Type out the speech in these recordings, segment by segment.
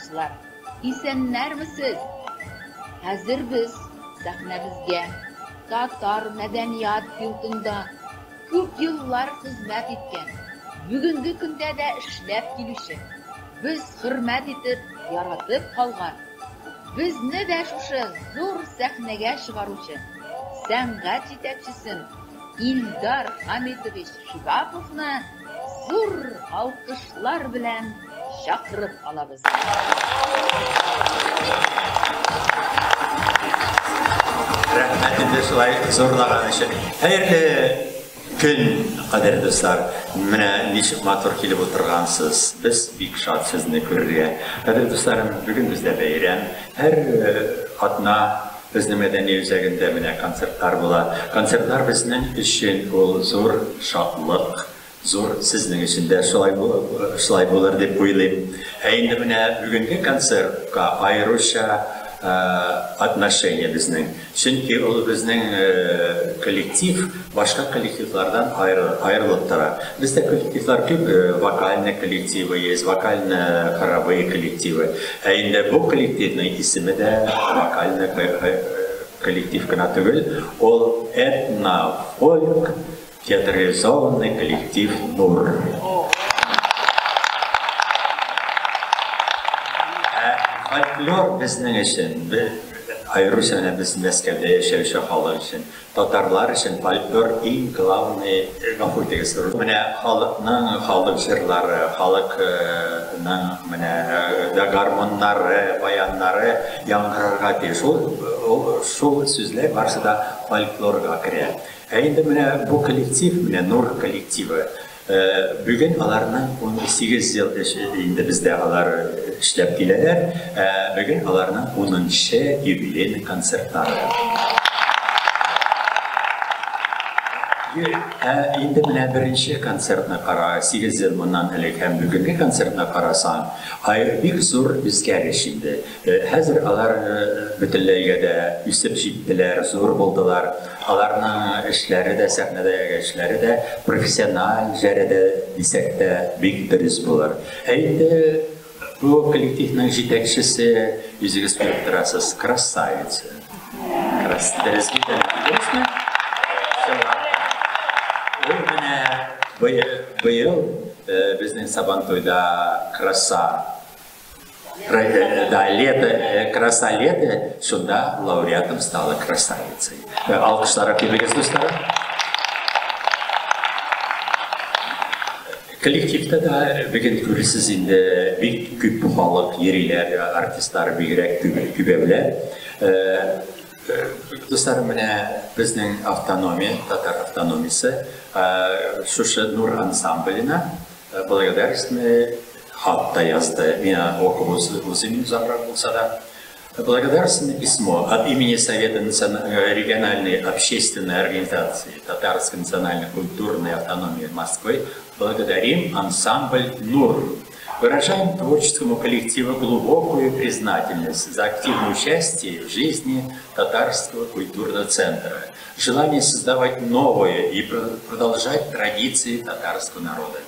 тамашачылар! Исәннәрмесез? Хәзер без сәхнәбезгә Татар мәдәният йортында күп еллар хезмәт иткән, бүгенге көндә дә эшләп килүче, без хөрмәт итеп, яратып калган, безне дә шушы зур сәхнәгә чыгаручы сәнгать җитәкчесен Илдар Хәмитович Шиһаповны зур алкышлар белән чакырып алабыз. Рәхмәт инде шулай зурлаган өчен. Хәерле көн, кадерле дуслар. Менә ничек матур килеп утыргансыз. Без бик шат сезне күрергә. Кадерле дусларым, бүген бездә бәйрәм. Һәр атна безнең мәдәни үзәгендә менә концертлар була. Концертлар безнең өчен ул зур шатлык. Зур сезнең өчен дә шулай шулай булыр дип уйлыйм. Ә инде менә бүгенге концертка аеруча отношение безнең. Чөнки ул безнең коллектив башка коллективлардан аерылып тора. Бездә коллективлар күп, вокальный коллективы есть, вокально-хоровые коллективы. Ә инде бу коллективның исеме дә вокальный коллектив кына түгел, ул этно-фольк театрализованный коллектив Нур. Ә фольклор безнең өчен, аеруча менә без Мәскәүдә яшәүче халык өчен, татарлар өчен фольклор иң главный, гафу итегез, менә халыкның халык җырлары, халыкның менә гармуннары, баяннары яңгырарга тиеш. Ул шул сүзләр барысы да фольклорга керә. Ә инде менә бу коллектив, менә Нур коллективы, бүген аларның 18 ел инде бездә алар эшләп киләләр, бүген аларның 10нчы юбилейный концертлары. Ә инде менә беренче концертны кара, 8 ел моннан элек һәм бүгенге концертны карасаң, бик зур үзгәреш инде. Хәзер алар бөтенләйгә дә үсеп җиттеләр, зур булдылар. Аларның эшләре дә, сәхнәдәге эшләре дә профессиональ дәрәдә дисәк тә бик дөрес булыр. Ә инде бу коллективның җитәкчесе, үзегез күреп торасыз, красавица. Крас, дөрес бит әле, дөресме? Ул менә быел безнең Сабантуйда краса Да, лето, краса лета, шунда лауреатом стала красавицей. Алкышлар кебегез, дуслар. Коллективта да бүген күрәсез инде бик күп халык йөриләр, артистлар бигрәк күбәүләр. Дуслар, менә безнең автономия, татар автономиясе, шушы Нур ансамбленә благодарственный хат та язды. Мин укып үзем озаграк булса да. Благодарственное письмо от имени Совета региональной общественной организации Татарской национально-культурной автономии Москвы благодарим ансамбль «Нур». Выражаем творческому коллективу глубокую признательность за активное участие в жизни Татарского культурного центра, желание создавать новое и продолжать традиции татарского народа.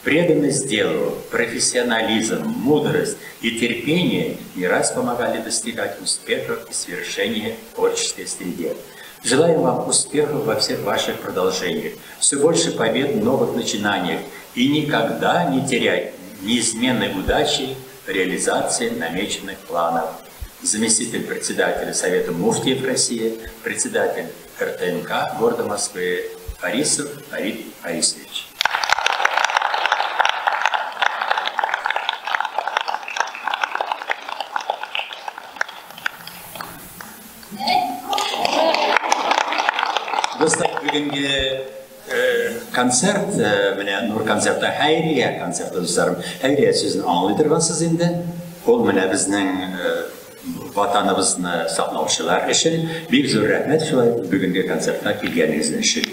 Преданность делу, профессионализм, мудрость и терпение не раз помогали достигать успехов и свершения в творческой среде. Желаем вам успехов во всех ваших продолжениях, все больше побед в новых начинаниях и никогда не терять неизменной удачи в реализации намеченных планов. Заместитель председателя Совета муфтиев России, председатель РТНК города Москвы Харисов Фарид Харисович. Дуслар, бүгенге концерт, менә Нур концерты, хәйрия концерты, дусларым. Хәйрия сүзен аңлый торгансыз инде. Ул менә безнең ватаныбызны саклаучылар өчен бик зур рәхмәт шулай бүгенге концертка килгәнегез өчен.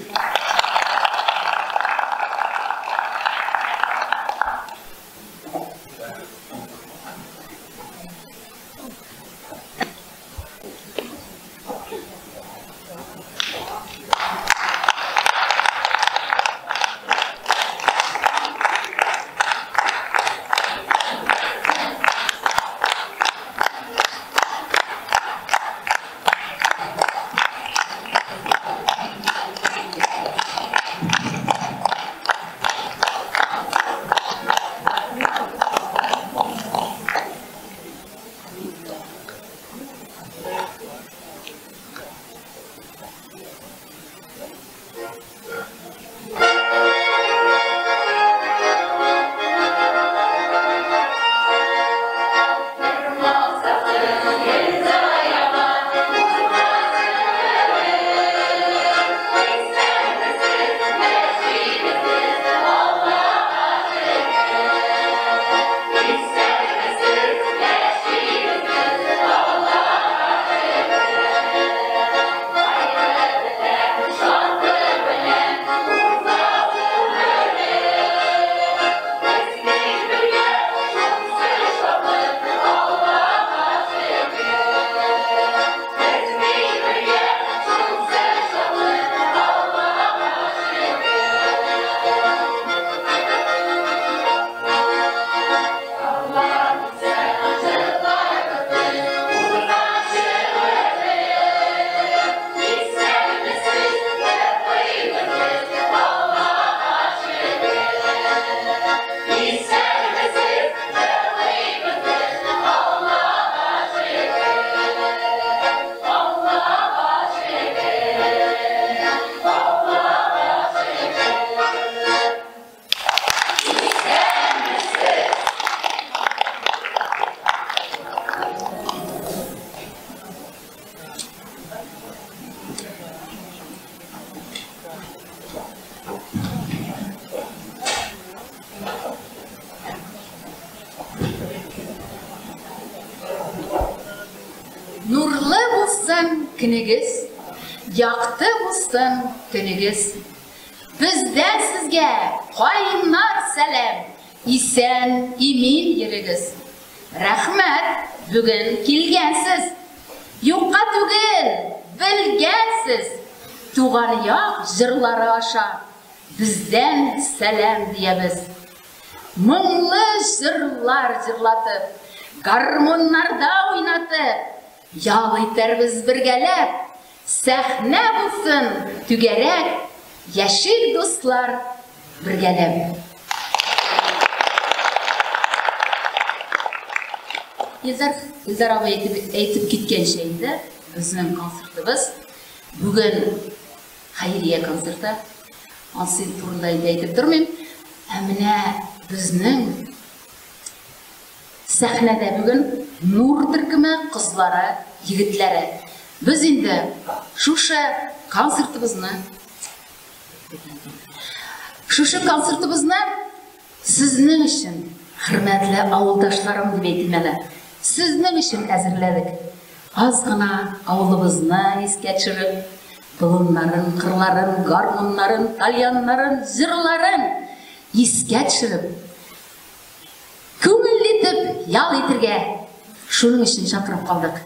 Нурлы булсын көнегез, якты булсын көнегез. Бездән сезгә кайнар сәлам, исән, имин йөрегез. Рәхмәт, бүген килгәнсез. Юкка түгел, белгәнсез. Туган як җырлары аша бездән сәлам диябез. Моңлы җырлар җырлатып, гармуннарда уйнатып, ял итәрбез бергәләп. Сәхнә булсын түгәрәк, яшик дуслар бергәләп. Илдар, Илдар абый әйтеп, әйтеп киткәнчә инде, безнең концертыбыз бүген хәйрия концерты. Ансы турында инде әйтеп тормыйм. Ә менә безнең сәхнәдә бүген Нур төркеме кызлары, егетләре. Без инде шушы концертыбызны шушы концертыбызны сезнең өчен, хөрмәтле авылдашларым дип әйтим әле, сезнең өчен әзерләдек. Аз гына авылыбызны искә төшереп, болыннарын, кырларын, гармуннарын, тальяннарын, җырларын искә төшереп, күңелле итеп ял итергә шуның өчен чакырып калдык.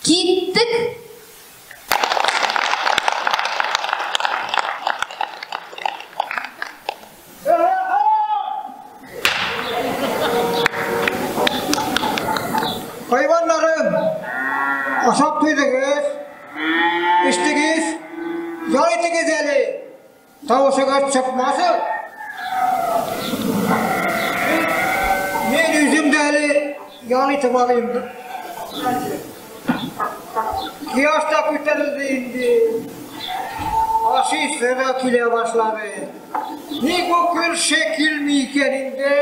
Киттек! Хайваннарым, ашап туйдыгыз, эчтегез, ял итегез әле. Тавышыгыз чыкмасын. Мин үзем дә әле ял итеп алыйм. Кояш та күтәрелде инде. Ашыйсы да килә башлады. Ник бу күрше килми икән инде?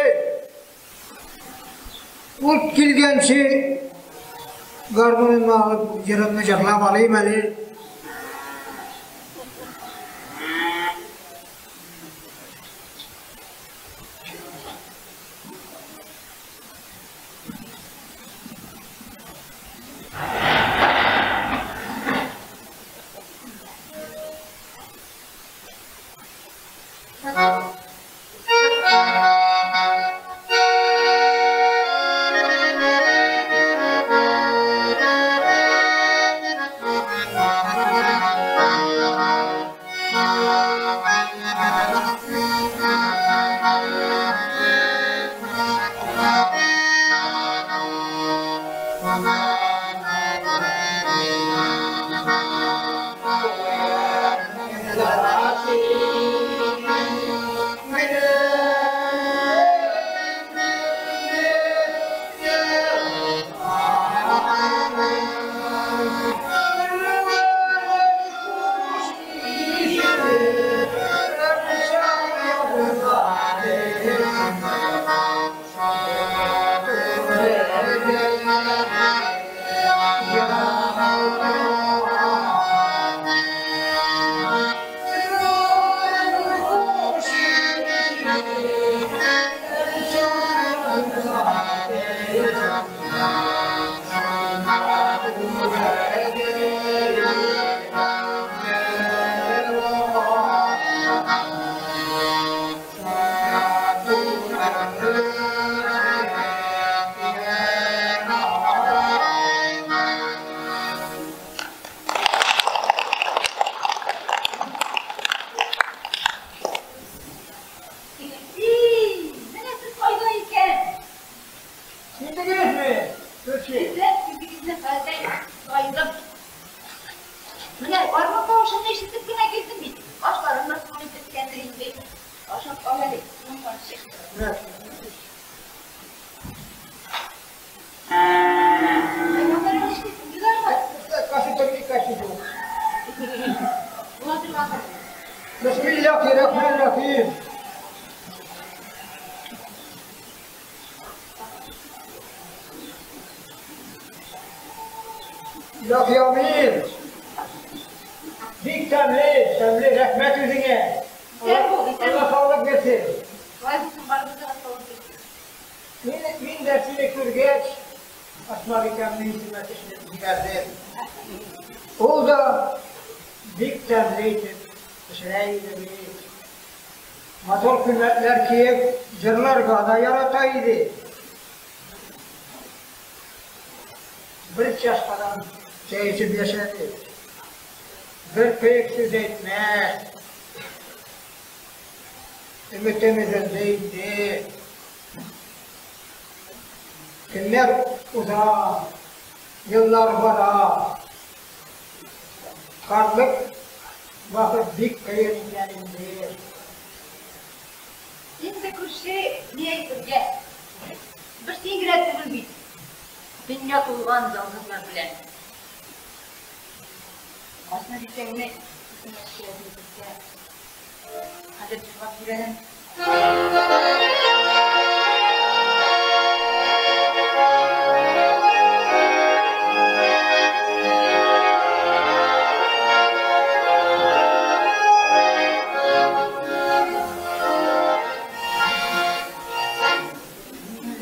Ул килгәнче гармунымны алып, җырымны җырлап алыйм әле. Менә сез кайда икән? Килдегезме, күрше? Эзләп үзегезне хәлдән тайдым. Менә гармун тавышын ишетеп кенә килдем бит. Ашларым да суынып беткәндер инде. Ашап ал әле, туңганчы. Хайваннар нишлисең, юлармы? Була торгандыр. Бисмиллахиррахманиррахим. Илаһи амин. Бик тәмле, тәмле, рәхмәт үзеңә. Исән бул, исән Алла бул. саулык бирсен. Шулай булсын, барыбызга да саулык бирсен. Мин, мин дә сине күргәч, Әсмабикәмне исемә төшереп җибәрдем. Ул да бик тәмле итеп пешерә иде бит. Матур күлмәкләр киеп, җырларга да ярата иде. Бер чашкадан чәй эчеп яшәдек. Бер көек сүз әйтмәс. Өметем өзелде инде. Көннәр уза, еллар бара. Картлык вакыт бик кыен икән инде. Инде күрше, ни әйтергә? Бер син генә түгел бит. Дөнья тулган ялгызлар белән. Әсмабикәңне исеңә төшерәсем килсә, хәзер чыгып җибәрәм.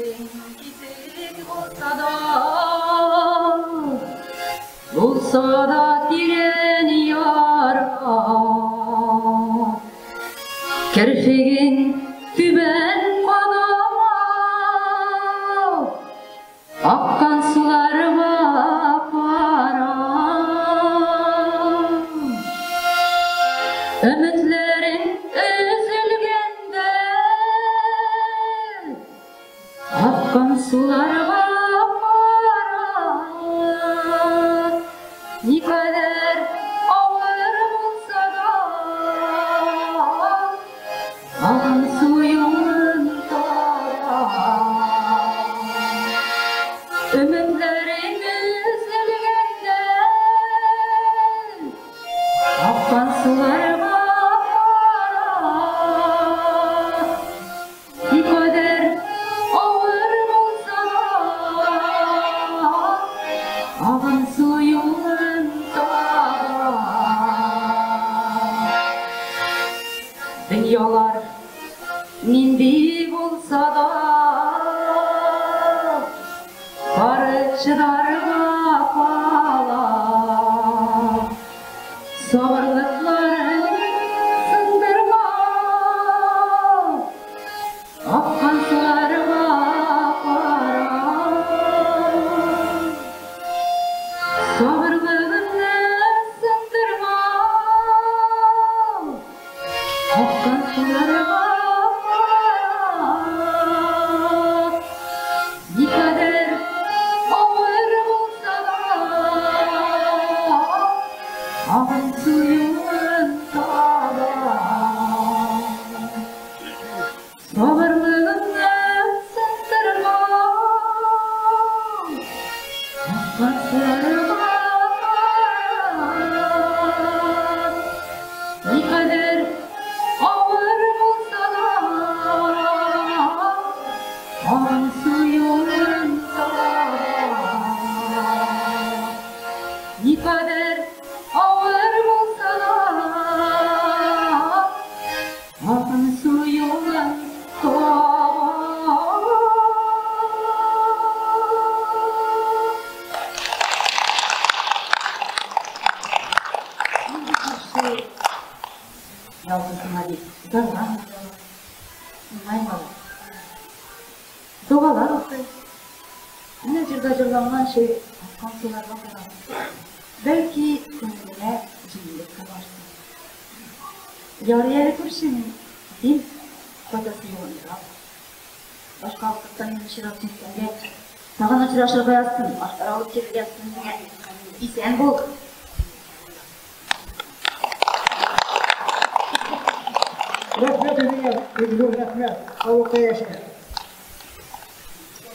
Күңелең китек булса да, булса да тирән яра, керфегең түбән кадама, аккан суларга кара. Өметләрең өзелгәндә, аккан суларга кара. Никадәр авыр булса да, агын су юлын таба. Өметләрең өзелгәндә, аккан суларга кара. Никадәр авыр булса да, агын су юлын таба. Дөньялар нинди булса да, бары чыдарга кала. Сабырлыкларын сындырма, аккан суларга кара. Сабырлыгыңны сындырма, аккан суларга кара. Никадәр авыр булса да, агын су юлын таба. Сабырлыгыңны сындырма, аккан суларга кара. Никадәр авыр булса да, агын су юлын таба. Никадәр авыр булса да, агын су юлын таба. Инде күрше, ялгызыңа дип зарланма да, моңайма да. Догалар укый. Менә җырда җырланган шәй аккан суларга карап, бәлки күңелеңә җиңеллек табарсың. Ярый әле күрше мин, дим, кайтасы юлын ерак. Башка вакытта мине чират җиткәндә тагын очрашырга язсын, ашлар алып килергә язсын үзеңә. Исән бул. Рәхмәт үзеңә, бик зур рәхмәт. Саулыкта яшә.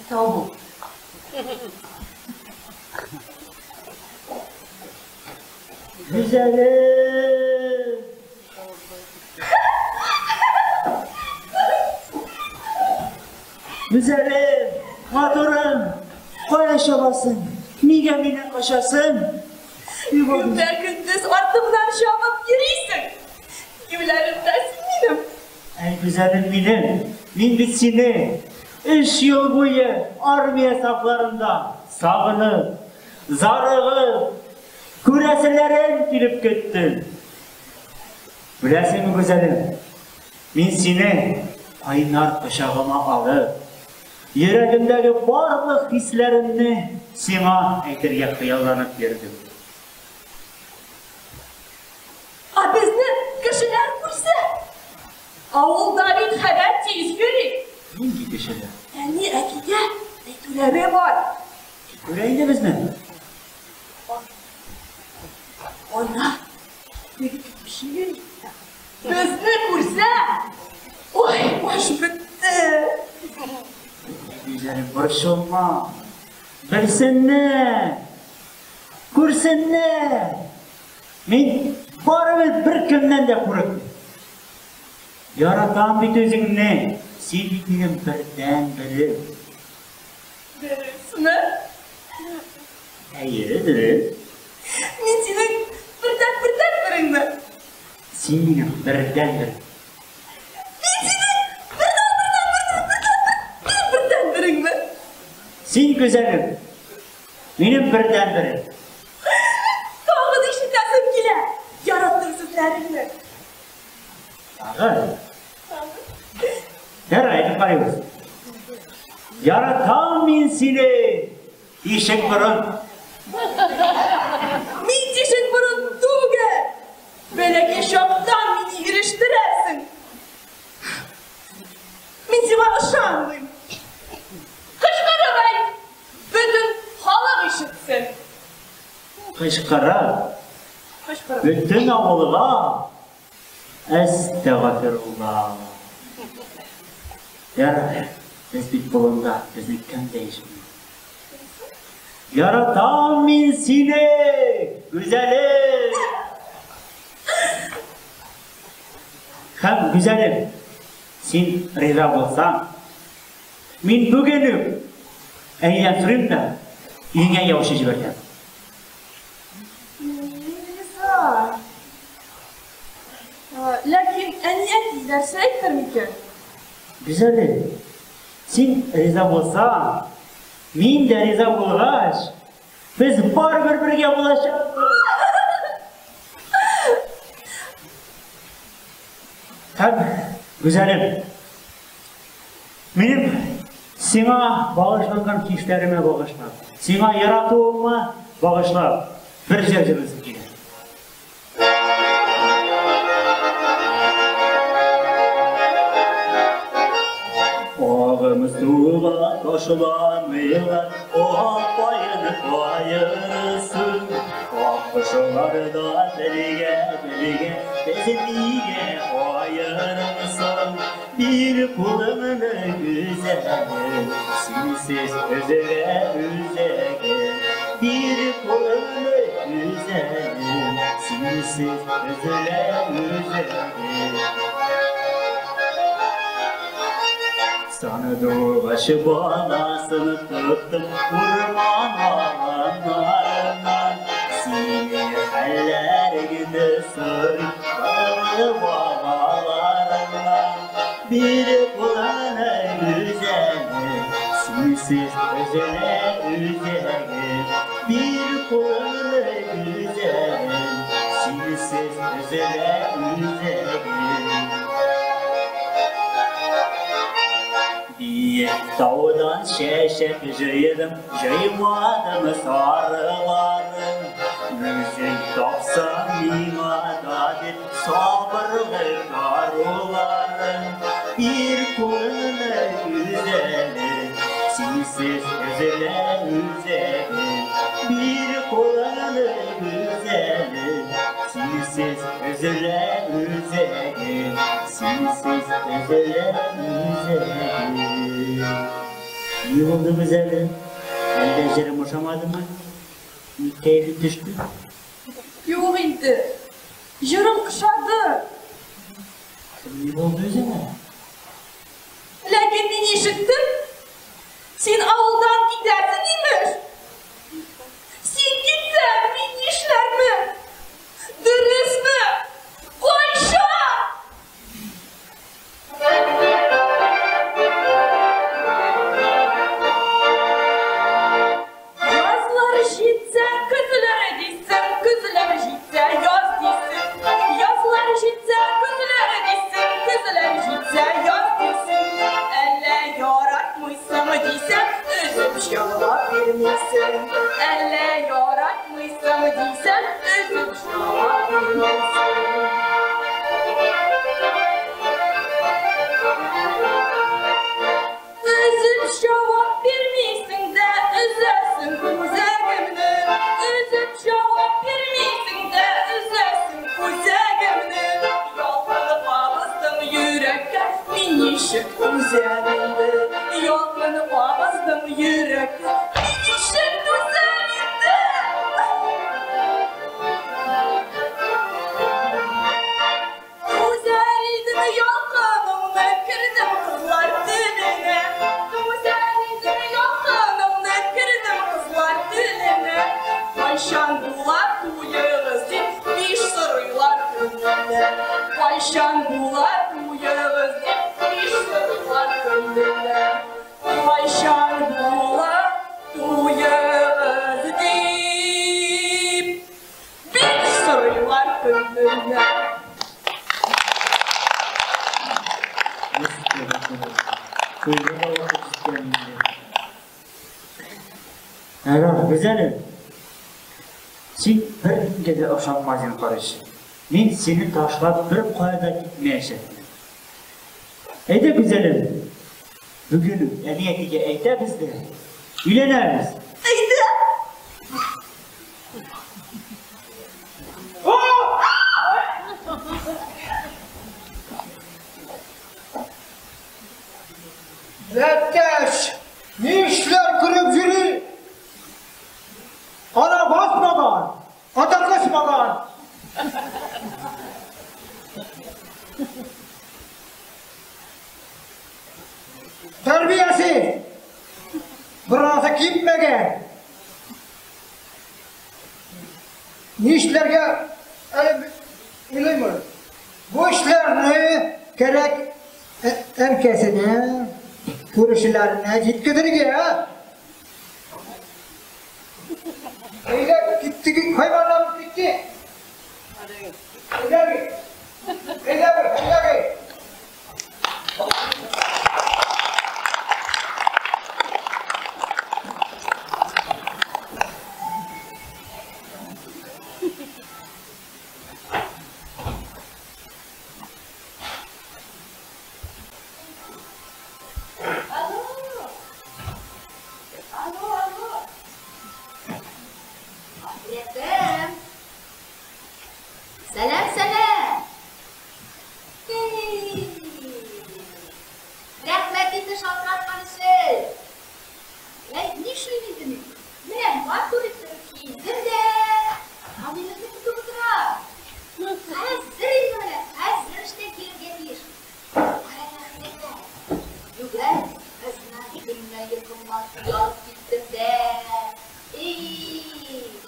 Сау бул. Güzelim. Güzelim, матурым, кая чабасың? Нигә миннән качасың? Көндә көндез артымнан чабып йөрисең. Юләрем дә син минем. Әй, гүзәлем минем, мин бит сине өч ел буе армия сафларында сагынып, зарыгып, күрәселәрем килеп көттем. Беләсеңме, гүзәлем, мин сине кайнар кочагыма алып, йөрәгемдәге барлык хисләремне сиңа әйтергә хыялланып йөрдем. Ә безне кешеләр күрсә? Авылда бит хәбәр тиз йөри. Нинди кешеләр? Әни, әтигә әйтүләре бар. Күрә инде безне. Ана, теге көтүче йөри. Безне күрсә, ой, баш бетте. Гүзәлем, борчылма. Белсеннәр, күрсеннәр. Мин барыбер беркемнән дә курыкмыйм. Яратам бит үзеңне. Син бит минем бердәнберем. Дөресме? Әйе, дөрес. Мин синең бердән-бердән-береңме? Син минем бердәнбер. Мин синең бердән-бердән-бердән-бердән-береңме? Син, гүзәлем, минем бердәнберем. Тагын ишетәсем килә, яраттым сүзләреңне. Тагын? Ярар, әйтеп карыйбыз. Яратам мин сине, тишек борын. Мин тишек борын түгел. Бәләкәй чактан мине ирештерәсең. Мин сиңа ышанмыйм. Кычкырып әйт, бөтен халык ишетсен. Кычкырып? Кычкырып. Бөтен авылга? Әстәгафирулла. Ярар, без бит болында, безне кем дә ишетми. Яратам мин сине, гүзәлем! Һәм, гүзәлем, син риза булсаң, мин бүген үк әнидән сорыйм да, өеңә яучы җибәртәм. Мин риза. Ләкин әни әти нәрсә әйтер микән? Гүзәлем, син риза булсаң, мин дә риза булгач, без барыбер бергә булачакбыз. Һәм, гүзәлем, минем сиңа багышланган хисләремә багышлап, сиңа яратуыма багышлап, бер җыр җырлыйсым килә. Агым суга ташламыйлар, апайны каерсын. Аккошлар да бергә бергә, без нигә аерылсын? Бир кулыңны, гүзәлем, синсез өзелә үзәгем. Бир кулыңны, гүзәлем, синсез өзелә үзәгем. Сандугач баласын тоттым урман аланнарыннан. Сине хәлләреңне сорыйм татлы балаларыңнан. Бир кулыңны, гүзәлем, синсез өзелә үзәгем. Бир кулыңны, гүзәлем, синсез өзелә үзәгем. Биек таудан чәчәк җыйдым, җыймадым сарыларын. Үзең тапсаң миңа да дип сабырлык даруларын. Бир кулыңны, гүзәлем, синсез өзелә үзәгем. Бир кулыңны, гүзәлем, синсез өзелә үзәгем. Синсез өзелә үзәгем. Ни булды, гүзәлем? Әллә җырым ошамадымы? Ник кәефең төште? Юк инде. Җырың ошады. Ни булды үзеңә? Ләкин мин ишеттем, син авылдан китәсең, имеш. Син китсәң, мин нишләрмен? Дөресме? Кайчан? бирмисең, өзеп җавап бирмисең. Өзеп җавап бирмисең дә, өзәсең үзәгемне. Өзеп җавап бирмисең дә, өзәсең үзәгемне. Ялкын кабыздың йөрәккә, мин ничек түзәм инде? Ялкын кабыздың йөрәккә, мин ничек түзәм инде? Түзәр идем ялкыныңны, кердем кызлар теленә. Түзәр идем ялкыныңны, кердем кызлар теленә. Кайчан була туегыз дип, биш сорыйлар көненә. Кайчан була туегыз дип, биш сорыйлар көненә. Кайчан була туегыз дип, биш сорыйлар көненә. Әгәр гүзәлем, син бер кемгә дә ышанма зинһар өчен. Мин сине ташлап бер кая да китмәячәкмен. Әйдә, гүзәлем, бүген үк әни әтигә әйтәбез дә, өйләнәбез. Әйдә! Әттәш, нишләр күреп йөри? Ана басмаган, ата кысмаган. Тәрбиясез. Беразы кипмәгән. Нишләргә әле уйлыймын. Бу эшләрне кәрәк әнкәсенә, күршеләренә җиткезергә. Әйдә, киттек, хайваннар китте. Әйдә, әйдә, әйдә. Алло! Алло, алло! Ахирәтем! Сәлам, сәлам! Эй! Рәхмәт инде шалтыраткан өчен! Әй, нишлим инде мин? Менә матур итеп киендем дә, Камилемне көтеп утырам. Хәзер инде менә, хәзер эштән килергә тиеш. Кара ахирәттә. Бүген кызны төнлә йокымнан уянып киттем дә. Эй,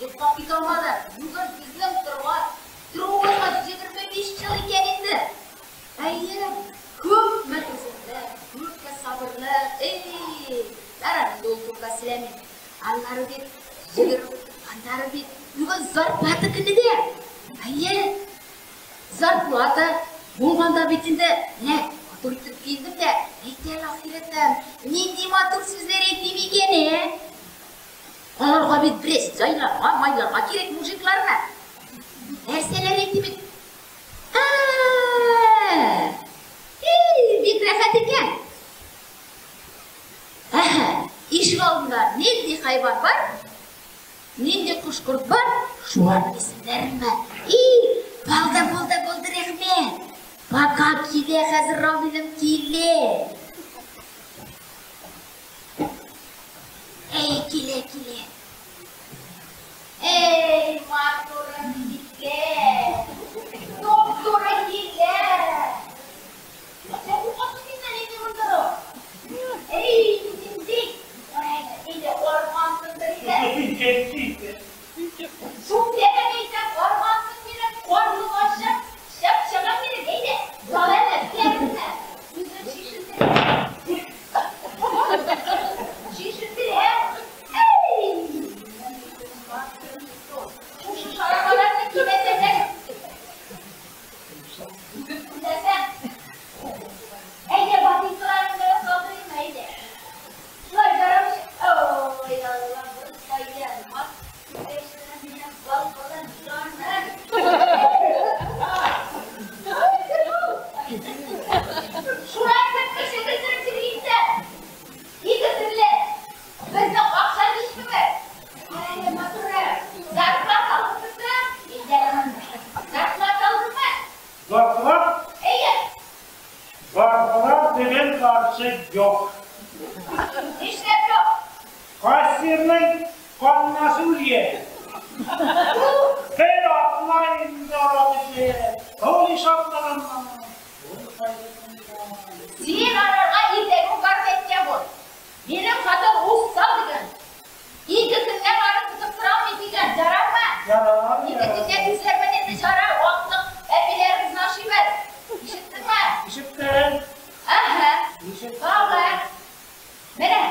йоклап китә алмадым. Бүген безнең торган торуыбызга 25 ел икән инде. Әйе, күпме түземлек, күпме сабырлык. Эй, ярар инде ул турыда сөйләмим. Аннары бит аннары бит бүген зарплата көне дә. Әйе, зарплата булганда бит инде, менә матур итеп киендем дә, әйтәм ахирәттән, нинди матур сүзләр әйтим икән, ә? Аларга бит бераз җайларга, майларга кирәк мужикларны. Нәрсәләр әйтим бит? Эй, бик рәхәт икән. Әһә, ишек алдында нинди хайван бар, нинди кош-корт бар, шуларның исемнәренме? И, булды, булды, булды, рәхмәт. Пока килә хәзер Равилем килә. Эй, килә, килә. Эй, матурым килә. Доктора килә. Син куркасың миннән инде монда. Эй, нинди? Әйдә, аргансыңдыр инде. Шул әйтәм, аргансың минем, карлыгачым, чәп-чәгәм минем, әйдә, сал әле, кәренә. Үзең чишендер. Чишендер, ә? Эй! Шушы шарага юк. Нишләп юк? Кассирның каннасы үлгән. Бер атна инде аракы эчеп, ул ишатлаганнан. Син аларга иртәгә үк барып әйткән бул. Минем хатын усал дигән. Ике көннән ары тотып тора алмый дигән. Ярармы? Ярар. Ике көнгә түзәрмен инде, ярар. Аклык әпиләребезне ашыйбыз. Ишеттеңме? Ишеттем. Әһә. Ишеттем. Тагын. Менә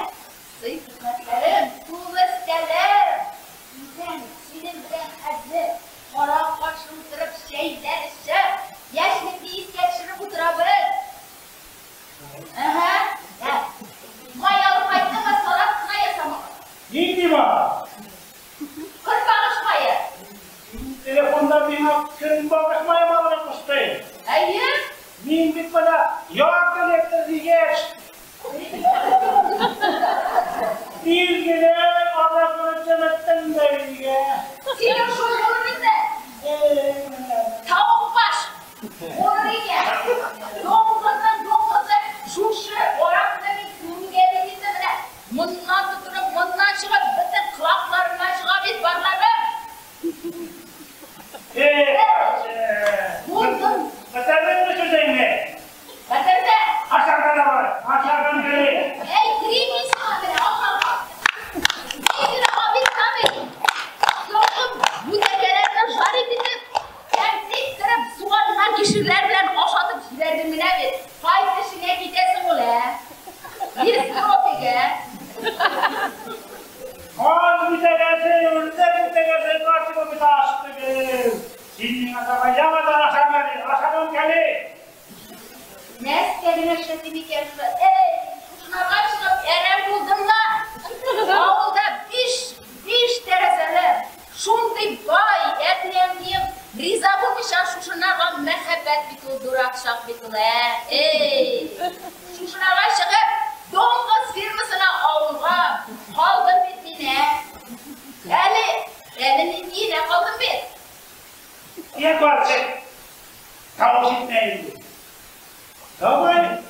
сый-хөрмәтләрем, тулы өстәлем. Үзең синең белән хәзер кара-каршы утырып чәйләр эчеп, яшьлекне искә төшереп утырабыз. Әһә. Ә, май алып кайттыңмы, салат кына ясамагыз. Нинди май? Көнбагыш мае. Син телефонда миңа көнбагыш мае алырга куштың. Әйе. Мин бит менә ярты литр дигәч, билгеле, аракыны чеметсең дә өйгә. Синең шул булыр инде. Тавык баш булыр икән. Дуңгызның дуңгызы шушы аракыны мин күмгән инде менә. Моннан тотынып, моннан чыгып, бөтен колакларыннан чыга бит барларым. Булдым. Бетердеңме сүзеңне? Бетерде. Ашарга да бар, ашарга керик. Әй, керим мин сиңа менә, ашарга. Мин абый самый. Соңгы бүтәкәләрне жарить итеп, тәмле иттереп, суганнар, кишерләр белән ашатып җибәрдем менә бит. Кайсы эшеңә китәсең ул, ә? Дистрофигә. Каз бүтәгәсе, үрдәк бүтәгәсе, карчыгы бит аш түгел. Син миңа таба яңадан ашарга бир, ашагым килә. Нәрсә генә эшләтим икән шуны? Эй, шушынарга чыгып әрәм булдым ла. Авылда биш тәрәзәле, шундый бай әти-әнием риза булмыйча шушынарга мәхәббәт бит ул, дурак чак бит ул, ә? Эй, шушынарга чыгып, дуңгыз фермасына авылга калдым бит мин, ә? Әле, әле мин генә калдым бит. Йә, карчык, тавыш итмә инде. Давай,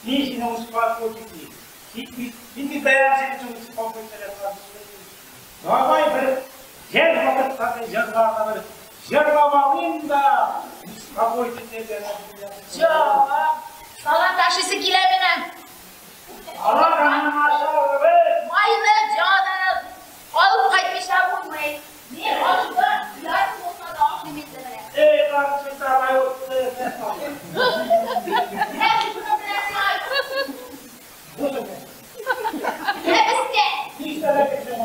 мин сине успокоить итим. Мин бит бәям сине өчен успокоить итәргә. Давай бер җәй вакыттагы җырларны бер җырлап алыйм да, успокоить итәргә. Юк, салат ашыйсы килә минем. Алар аны ашарбыз. Майлы яңадан алып кайтмыйча булмый. Мин ашыйм, ярты булса да ашыйм инде менә. Эй, карчык, давай утыр. Менә шуны белән сиңа. Кәбестә. Нишләп китәсең?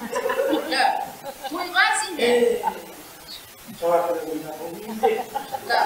Да. Туйган син дә. Да.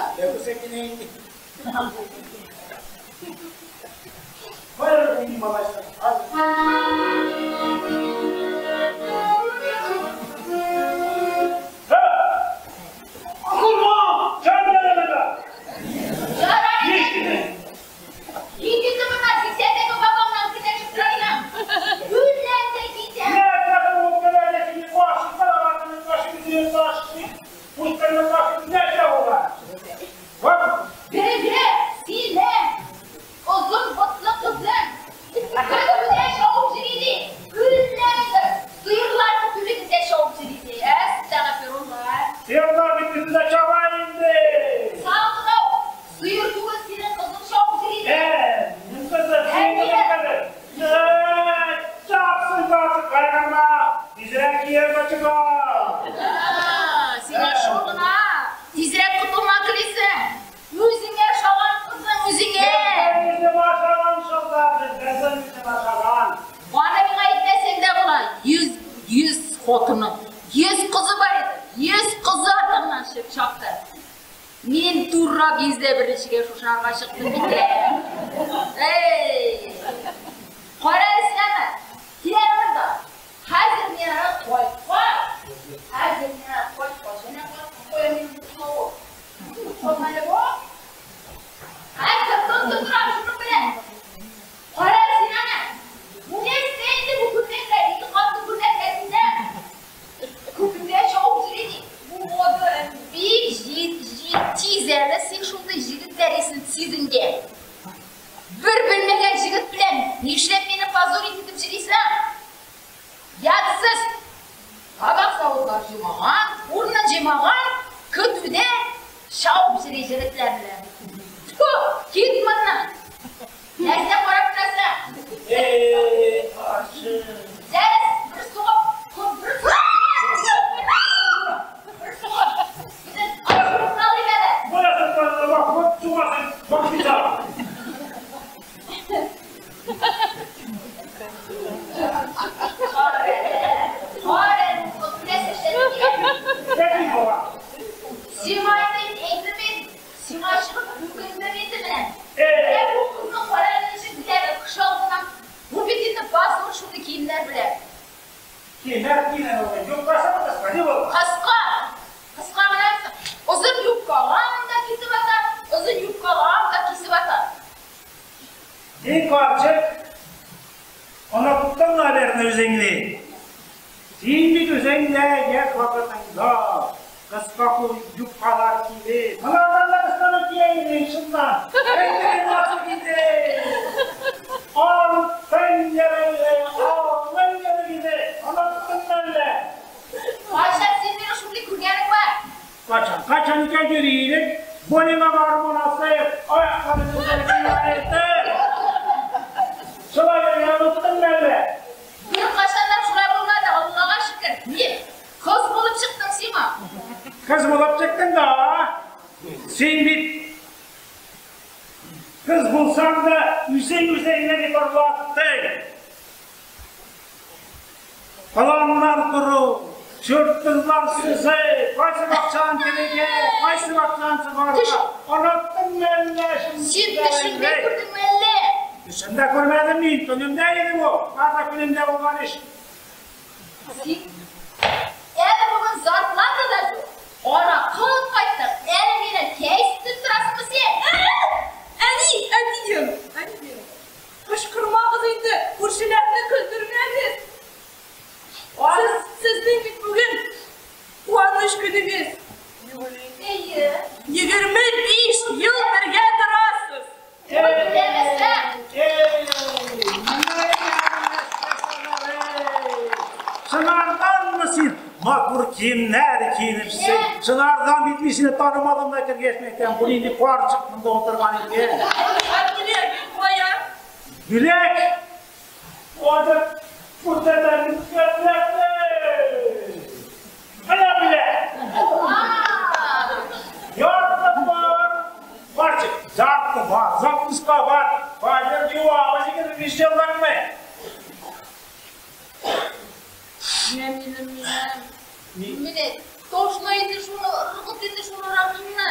Рәмилем минем. Менә ташла инде шуны, ыргыт инде шуны аракыңны.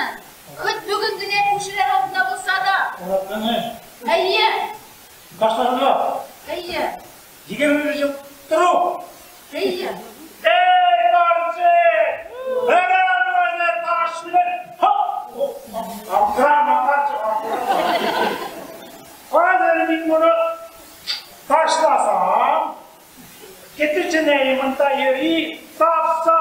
Хоть бүген генә күршеләр алдында булса да. Аракыңны? Әйе. Ташларга. Әйе. 21 ел тору. Әйе. Эй, карчык! Бер аны ташлап, хоп! Аптырама, карчык, аптырама. Хәзер мин моны ташласам, кетүче монда йөри, тапса,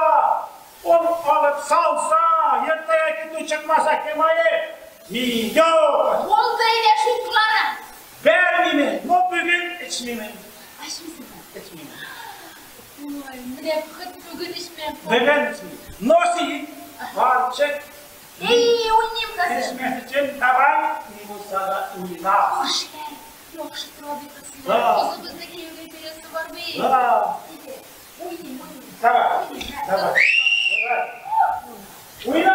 ул алып салса, иртәгә көтү чыкмаса кем гаеп? Мин юк. Булды инде шул кыланың. Бермимен, но бүген эчмимен. Эчмисеңме? Эчмимен. Ой, менә хоть бүген эчмәм. Бүген эчмим. Но син, карчык, Эй, уйныйм хәзер. эчмәс өчен давай, ни булса да уйна. Күршеләр яхшы тора бит безне. Да. Кызыбызны кияүгә бирәсе бар бит. Да. Әйдә, уйныйм, уйныйм. Давай, Уйныйм, давай. Давай. Уйна!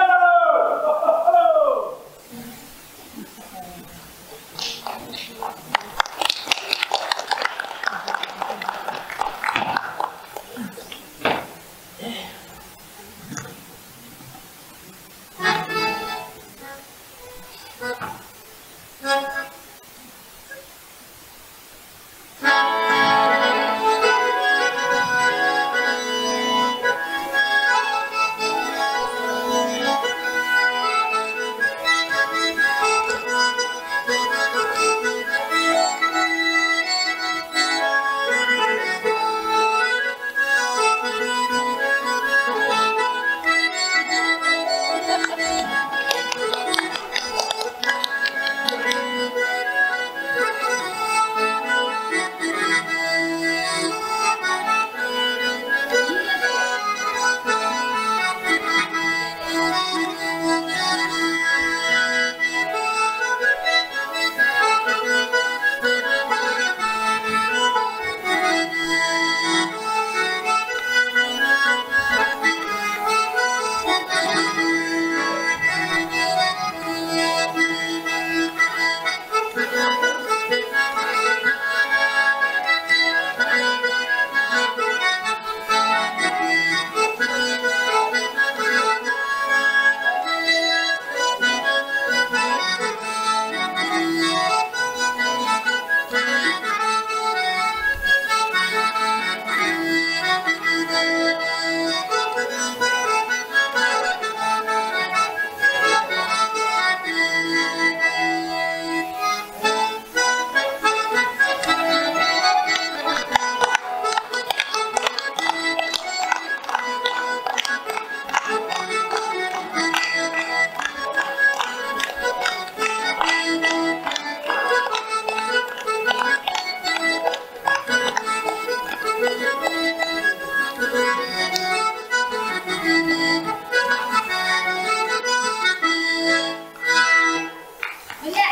Менә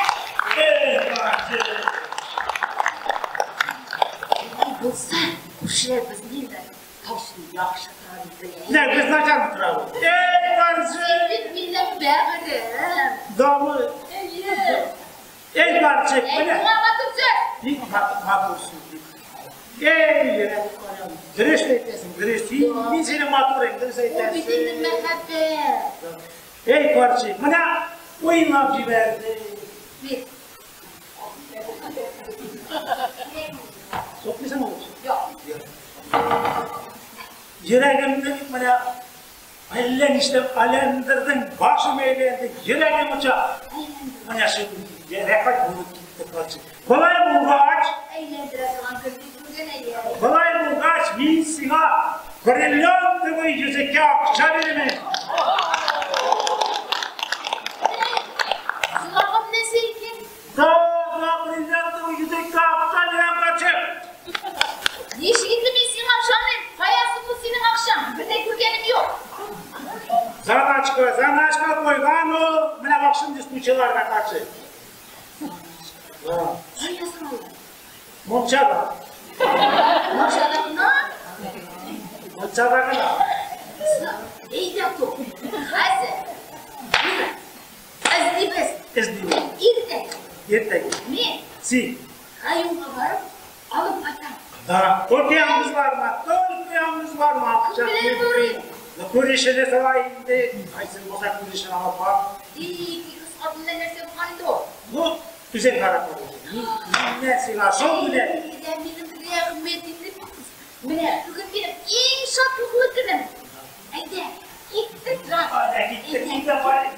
Эй, карчык! Болай булса, күршеләр безне инде ташны яхшы тора дип белә. Не, без начар торабыз. Эй, карчык! Бит минем бәгырем. Дамы! Әйе. Эй, карчык, Әй, менә. моңа матур сүз. Бик матур сүз. Эй, йөрәк карам. Дөрес әйтәсең, дөрес. Мин сине матур дөрес Ул бит инде әйтәсең. мәхәббәт. Эй, карчык, менә уйнап җибәрде. Бит. Сукмыйсың ул. Юк. Йөрәгемне бит менә әллә нишләп әйләндердең, башым әйләнде, йөрәгем оча. Менә шундый рәхәт булып китте, карчык. Болай булгач, Әйләндерә торган көн бит бүген әйе. болай булгач, мин сиңа бриллиантовый йөзеккә акча бирәмен. Сылагым нәрсә икән? Да, да, бриллиантовый йөзеккә акча бирәм, карчык. Ничек инде мин сиңа ышаныйм? Каясы бу синең акчаң? Бер дә күргәнем юк. Заначка, заначка куйган ул. Менә бак шундый случайларга каршы. Да. Каясы ул? Мунчада. Мунчада гына? Мунчада гына. Әйдә тор. Хәзер. Менә. Эзлибез. Эзлибез. Иртәгә. Иртәгә. Мин Син. районга барып алып кайтам. Да, только яңгызларма, только дөньябыз бармы? Акча Белән күп. Күрешене сора инде. Кайсын булса күрешен алып бар. И, кыз хатын белән нәрсә булган инде ул? Ну, үзең карап куй. Миннән сиңа шул бүләк. Әйдә, минем рәхмәт инде. Менә бүген минем иң шатлыклы көнем. Әйдә, киттек. Әйдә, киттек, китә барыйк.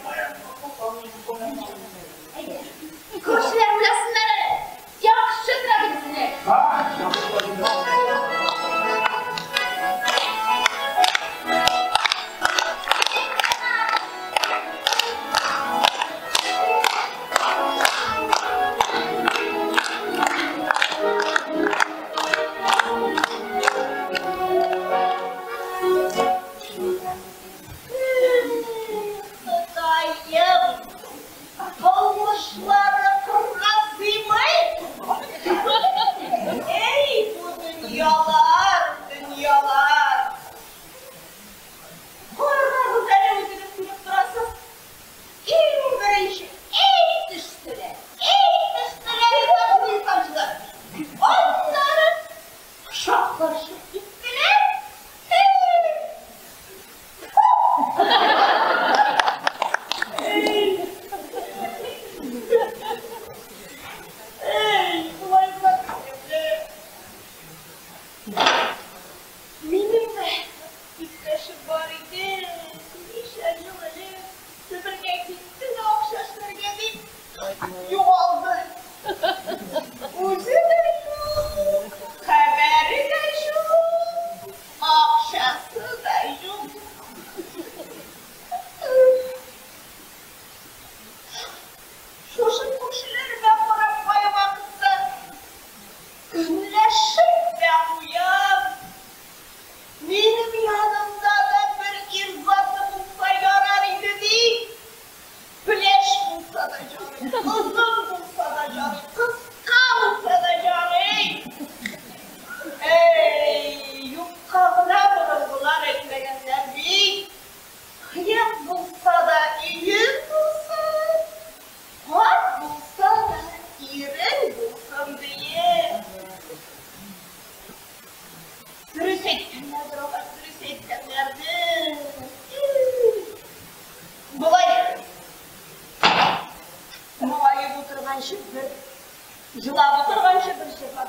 Әйдә. Күршеләр уйласыннар әле. Яхшы тора безне. Ходаем, кылмышлары кырга сыймый. Эй, бу дөньялар, дөньялар. Каргагыз әле үзегез күреп торасыз. Иң беренче, эй төштеләр, эй төштеләр инсанчылар. Аннары кочаклашып киттеләр. Эй! Эй, болай гына түгел. Минем дә иптәшем бар иде. Ничә ел элек Себергә китте дә акча эшләргә дип югалды. Үзе дә юк, хәбәре дә юк, акчасы да юк. Шушы күршеләремә карап кайвакытта көнләшеп тә куям. Минем янымда да бер ир заты булса ярар иде дип. Пеләш булса да ярый, озын булса да ярый, кыска булса да ярый. Эй, юкка гына борынгылар әйтмәгәннәр бит. Кыек булса да өең булсын, карт булса да ирең булсын диеп. Дөрес әйткәннәрдер алар, дөрес әйткәннәрдер. Болай моңаеп утырганчы бер, жылап утырганчы бер чыгар.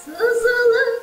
Сызылып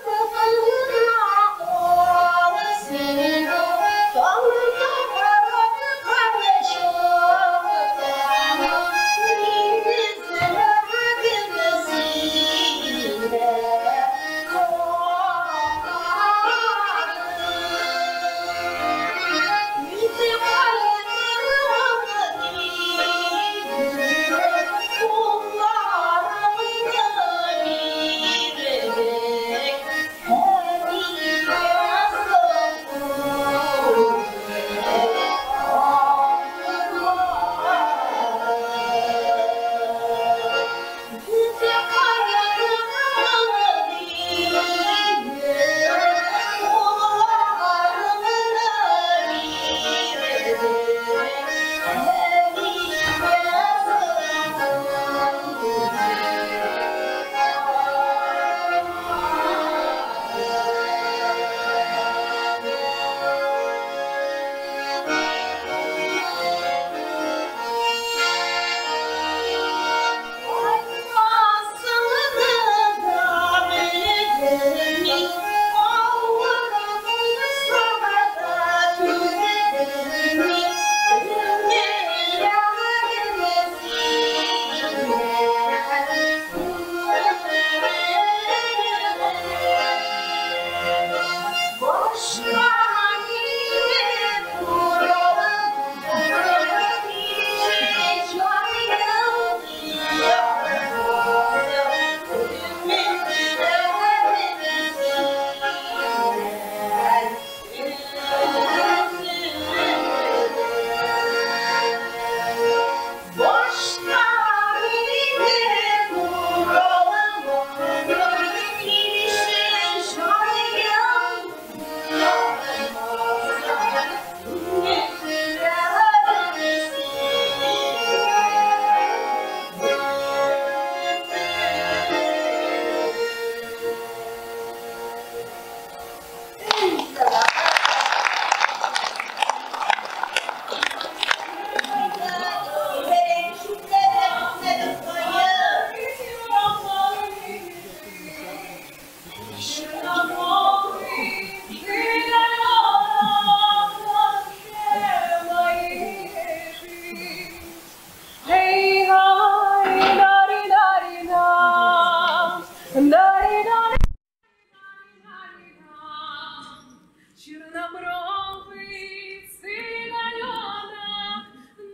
Чернобровый цыганенок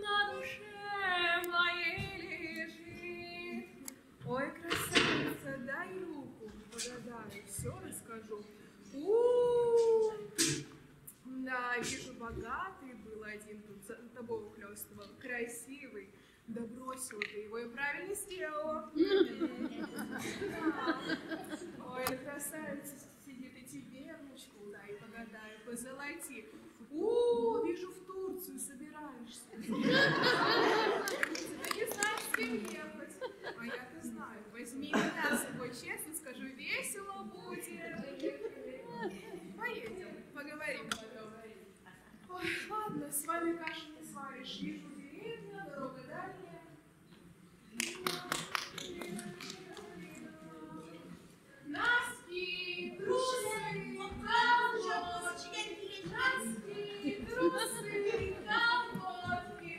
на душе моей лежит. Ой, красавица, дай руку, погадаю, все расскажу. У-у-у! Да, вижу, богатый был один тут, за тобой ухлёстывал, красивый. Да бросила ты его и правильно сделала. Да. Ой, красавица сидит, и тебе ручку дай, погадай, позолоти. У, вижу, в Турцию собираешься. Ты не знаешь, с кем ехать. А я-то знаю. Возьми меня с собой, честно скажу, весело будет. Поедем, поговорим потом. Ой, ладно, с вами кашу не сваришь. Вижу, деревня, дорога дальняя. Носки, трусы, колготки, носки, трусы, колготки.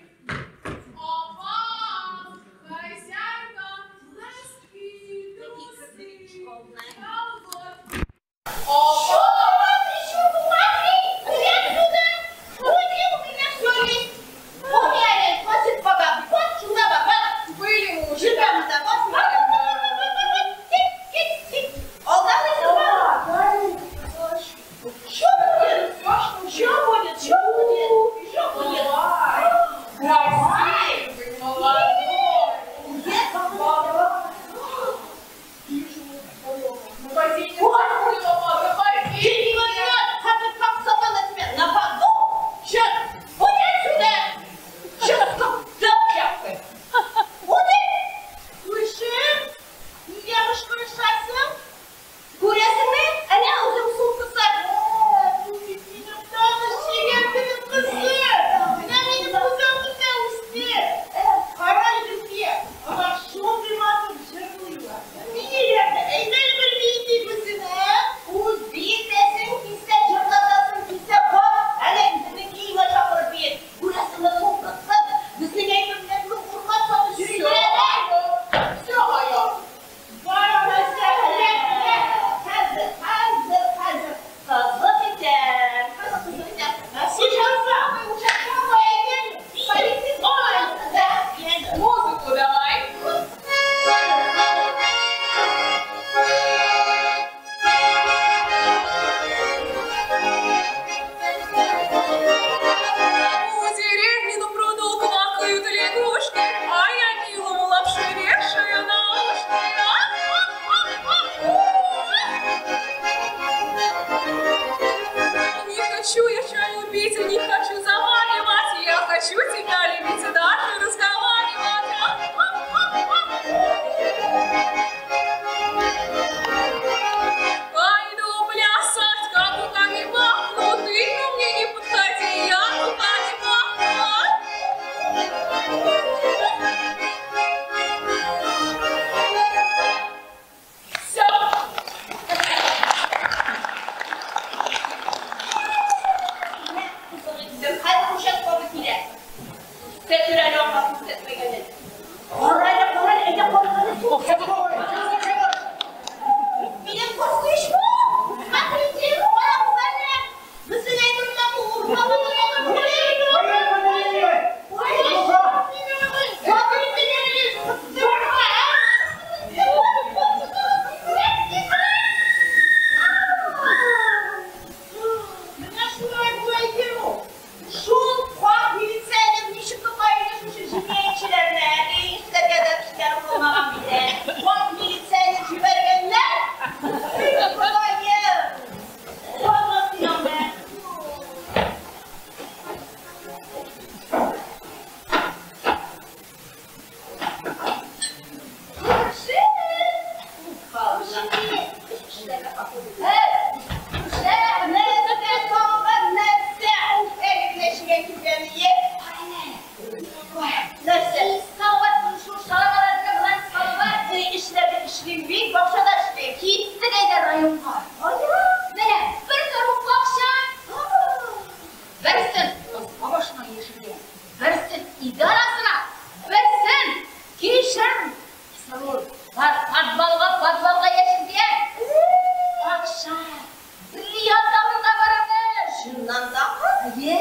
Әйе.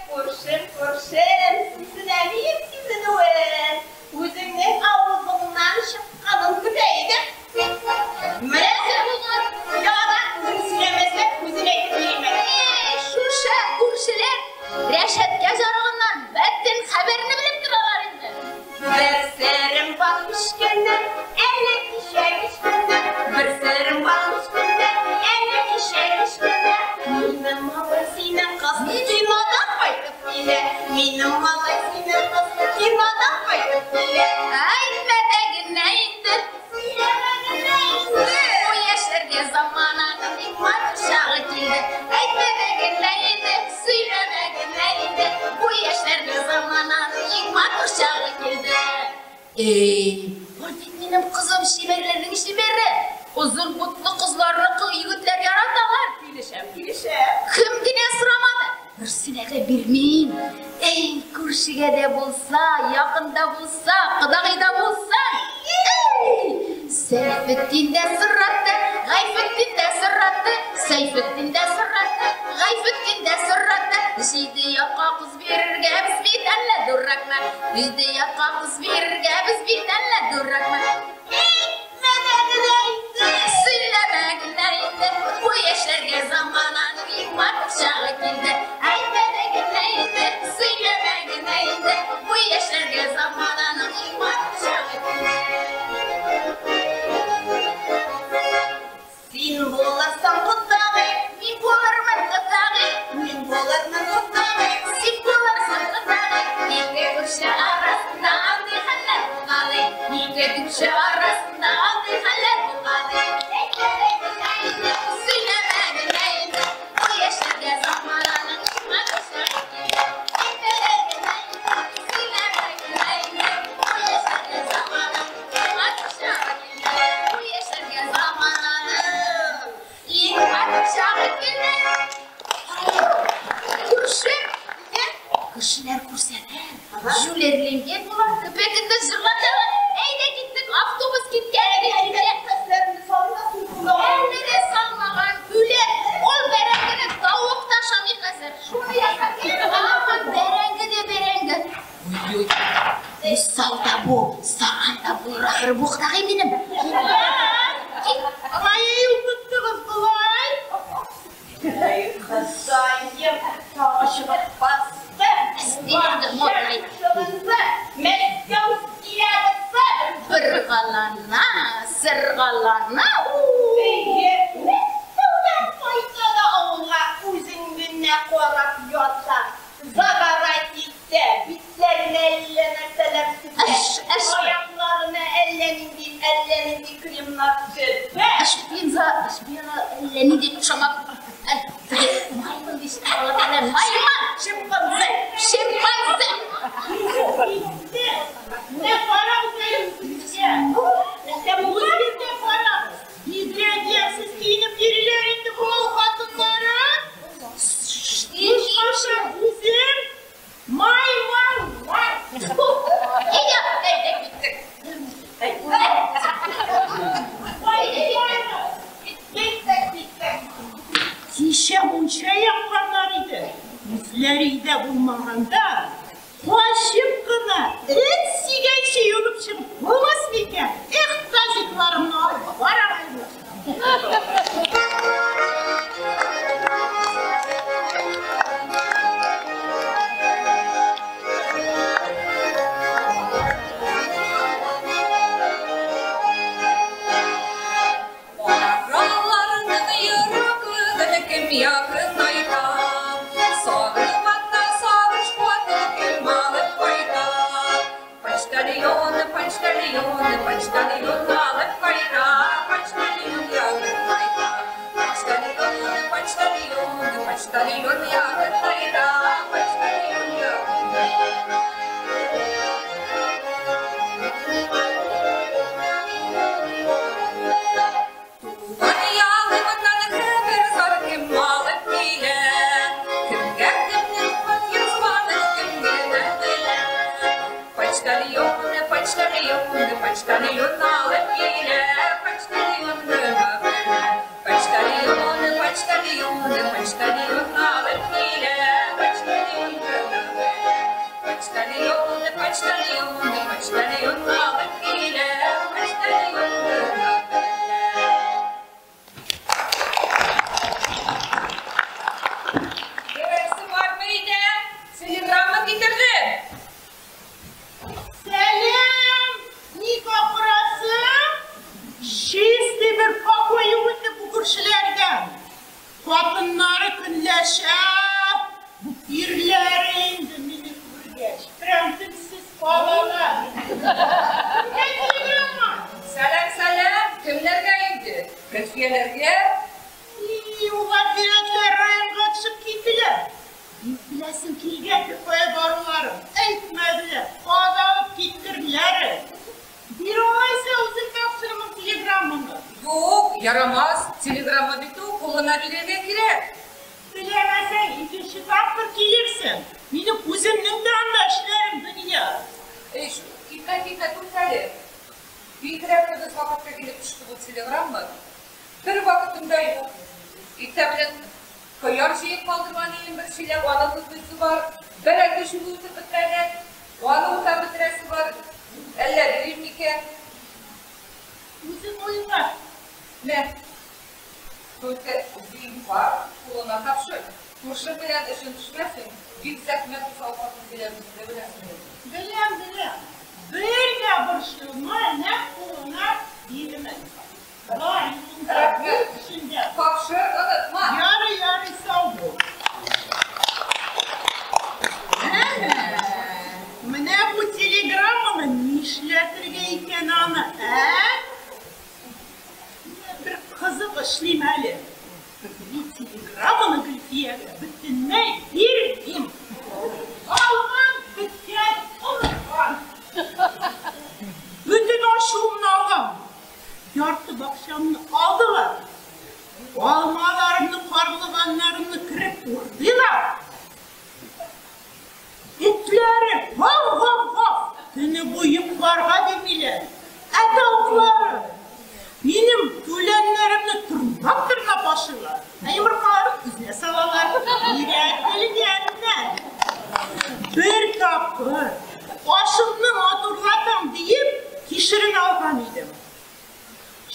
Күршем, күршем, сизенәмим сизенүен. Үзеңнең авызыңнан чыкканын көтә идем. Менә булган. Яңадан үзең сөйләмәсәң, үзем әйтеп бирим әле. Шушы күршеләр Рәшәткә зарыгыннан бөтен хәбәрне белеп торалар инде. Бер серем бар кечкенә, әле кичә кечкенә. Бер серем бар кечкенә, әле кичә кечкенә. Минем малай синең кыз кинодан кайтып килә. Минем малай синең кыз кинодан кайтып килә. Әйтмә дә генә инде, Сөйләмә генә инде. Бу яшьләргә замананың иң матур чагы килде. Әйтмә дә генә инде, сөйләмә генә инде. Бу яшьләргә замананың иң матур чагы килде. Эй, бу бит минем кызым чибәрләрнең чибәре. Озын бутлы кызларны егетләр яраталар. Килешәм, килешәм. Кем генә сорамады. Берсенә дә бирмим. Эй, күршегә дә булса, якында булса, кодагыйда булса. Эй, Сәйфетдин дә соратты, Гайфетдин дә соратты, Сәйфетдин дә соратты, Гайфетдин дә соратты. Җиде якка кыз бирергә без бит әллә дуракмы? Җиде якка кыз бирергә без бит әллә дуракмы? Әйтмә дә генә инде. Сөйләмә генә инде, бу яшьләргә замананың иң матур чагы килде. Әйтмә дә генә инде, сөйләмә генә инде, бу яшьләргә замананың иң матур чагы килде. Син булырсың кодагый, Мин булырмын кодагый, мин булырмын кодагый. син булырсың кодагый. Ике күрше арасында андый хәлләр булгалый. Ике күрше арасында андый хәлләр булгалый. Әйтмә дә генә инде, сөйләмә генә инде, бу яшьләргә замананың иң матур чагы килде. Әйтмә дә генә инде, сөйләмә генә инде, бу яшьләргә замананың иң матур чагы килде. Бу яшьләргә замананың иң матур чагы килде. Күрше, кешеләр күрсәләр, җүләрленгән булар, көпә-көндез җырлаталар. Әйдә киттек, автобус киткән. Хәсләреңне салмасын шунда. Әле дә салмаган үләр. Ул бәрәңгене тавык та ашамый хәзер. Шуны ясап килде. Һаман бәрәңге дә бәрәңге. Ой-ой. Усал да бу, саран да булыр ахыры бу кодагый минем. Ай, оныттыгыз болай. Ай, Ходаем, тагы чыгып басты. Әстәгъфирулла, модный. Чыгынды, Мәскәү стилягысы. Быргалана, сыргалана. Әйе, Мәскәүдән кайта да авылга үзең генә карап ята. Загорать итә, битләренә әллә нәрсәләр сөртә. Әш, әш. Аякларына әллә нинди, әллә нинди кремнар сөртә. Әшпинза, әшпина, әллә нинди кушамат. Маймыл дисең, алла маймыл. Шимпанзе. Шимпанзе. Не карагыз әле үзегезгә. Үзегезгә карагыз. Бигрәк ямьсез киенеп йөриләр инде бу хатыннары. Башкача үзем маймыллар. Әйдә, әйдә киттек. Киттек, киттек. Кичә мунча якканнар иде. Үзләре өйдә булмаганда, качып кына эт сөйгәнче юынып чыгып булмас микән? Эх, тазикларымны алып барам. Араларының ераклыгын кем якынайта, Сагынганда сагыш куатын кем алып кайта. Почтальон, почтальон, почтальон алып кайта, почтальон якынайта. Почтальон, почтальон, почтальон якынайта, почтальон якынайта. Туган ягымнан хәбәр зар кем алып килә, Кемгә кемнең хат язганын кем генә белә. Почтальон, почтальон, почтальон алып килә, почтальон гына белә. Почтальон, почтальон, почтальон алып Почтальон, почтальон алып килә, почтальон гына белә. Берәрсе бармы өйдә? Телеграмма китердем. Сәлам! Ник акырасың? Чистый бер покой юк инде бу күршеләрдә. Хатыннары көнләшә, ирләре инде мине күргәч, прям телсез калалар. Кемгә телеграмма? Сәлам, сәлам. Кемнәргә инде? Гөлфияләргә? И, ул Гафирәтләр районга төшеп киттеләр. Бик беләсем килгән кая баруларын. Әйтмәделәр, кадалып киттерләр. Бир алайса, үзем тапшырырмын телеграмманы. Юк, ярамас. Телеграмма бит ул, кулына бирергә кирәк. Теләмәсәң, икенче тапкыр килерсең. Минем үземнең дә анда эшләрем дөнья. Эй, китмә, китмә, тукта әле. Бигрәк тыгыз вакытта килеп төште бу телеграмма. Бер вакытым да юк. Иртә белән кыяр җыеп калдырган идем бер чиләк, аны тозлыйсы бар. Бәрәңге чүбе үсеп бетмәгән, аны утап бетерәсе бар. Әллә бирим микән? Үзең уйла. Мә. Только зинһар кулына тапшыр. Күрше белән эшең төшмәсен, бик зәхмәт усал хатын килә, үзең дә беләсең. Беләм, беләм. Бер дә борчылма, нәкъ кулына бирермен. Бар, юлыңда, Рәхмәт. эшеңдә. Тапшыр, онытма. Ярый, ярый, сау бул. Әнә, менә бу телеграмманы нишләтергә икән аны, ә? Менә бер кызык эшлим әле. Мин телеграмманы Гөлфиягә бөтенләй бирмим. Алган, беткән, оныткан. Бөтен ачуымны алам. Ярты бакчамны алдылар. Алмаларымны, карлыганнарымны кереп урдылар. Этләре гав-гав-гав төне буе йокларга бирмиләр. Ә тавыклары минем үләннәремне тырнап-тырнап ашыйлар. Ә йомыркаларын үзенә салалар. Өйрәтелгәннәр. Бер тапкыр ашымны матурлатам диеп, кишерен алган идем.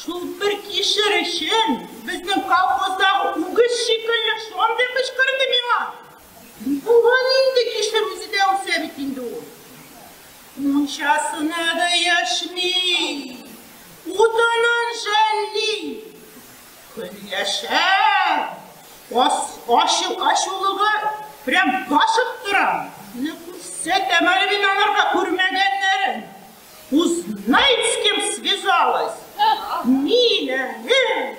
Шул бер кишер өчен безнең колхоздагы үгез шикелле шундый кычкырды миңа. Ни булган инде, кишер үзе дә үсә бит инде ул. Мунчасына да яшьми, утынын жәлли. Көнләшә. Ачу, ачулыгы прям ташып тора. Менә күрсәтәм әле мин аларга күрмәгәннәрен. Узнает, с кем связалась. Мин әле,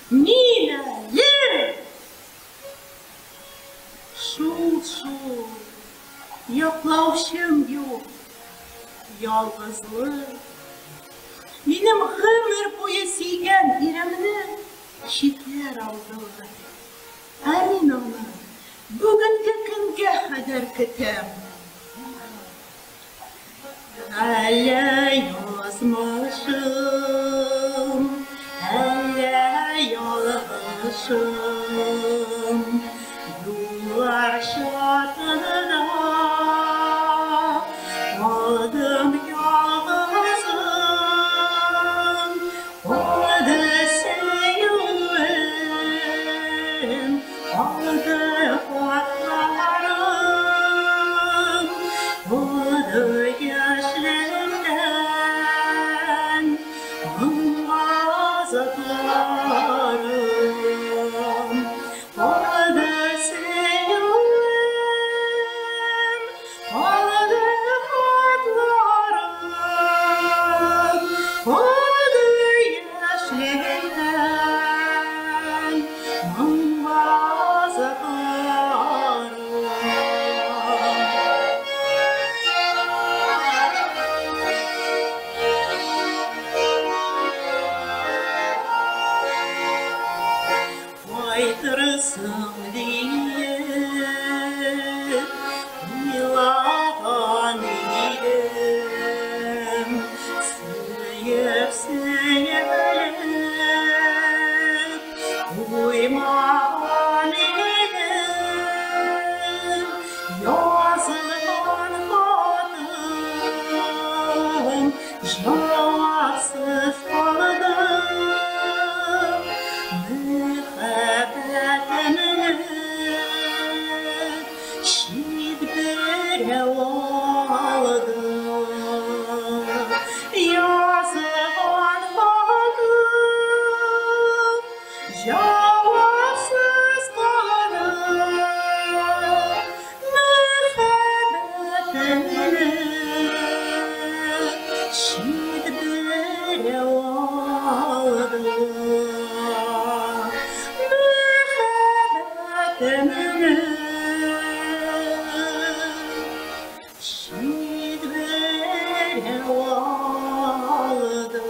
мин әле. Шул, шул. Яклаучым юк. Ялгызлык. Минем гомер буе сөйгән иремне читләр алдылар. Ә мин аны бүгенге көнгә кадәр көтәм. Әллә язмышым, әллә ялгышым, юллар чатында калдым ялгызым, калды сөюем, калды хатларым, калды яшьлегемнән моң-газапларым, калды сөюем, калды хатларым, калды яшьлегемнән моң-газапларым. Кайтырсың диеп уйлаган идем, сөеп, сөелеп куймаган идем. Язылган хатым тәмеңе. Чит берәү алды.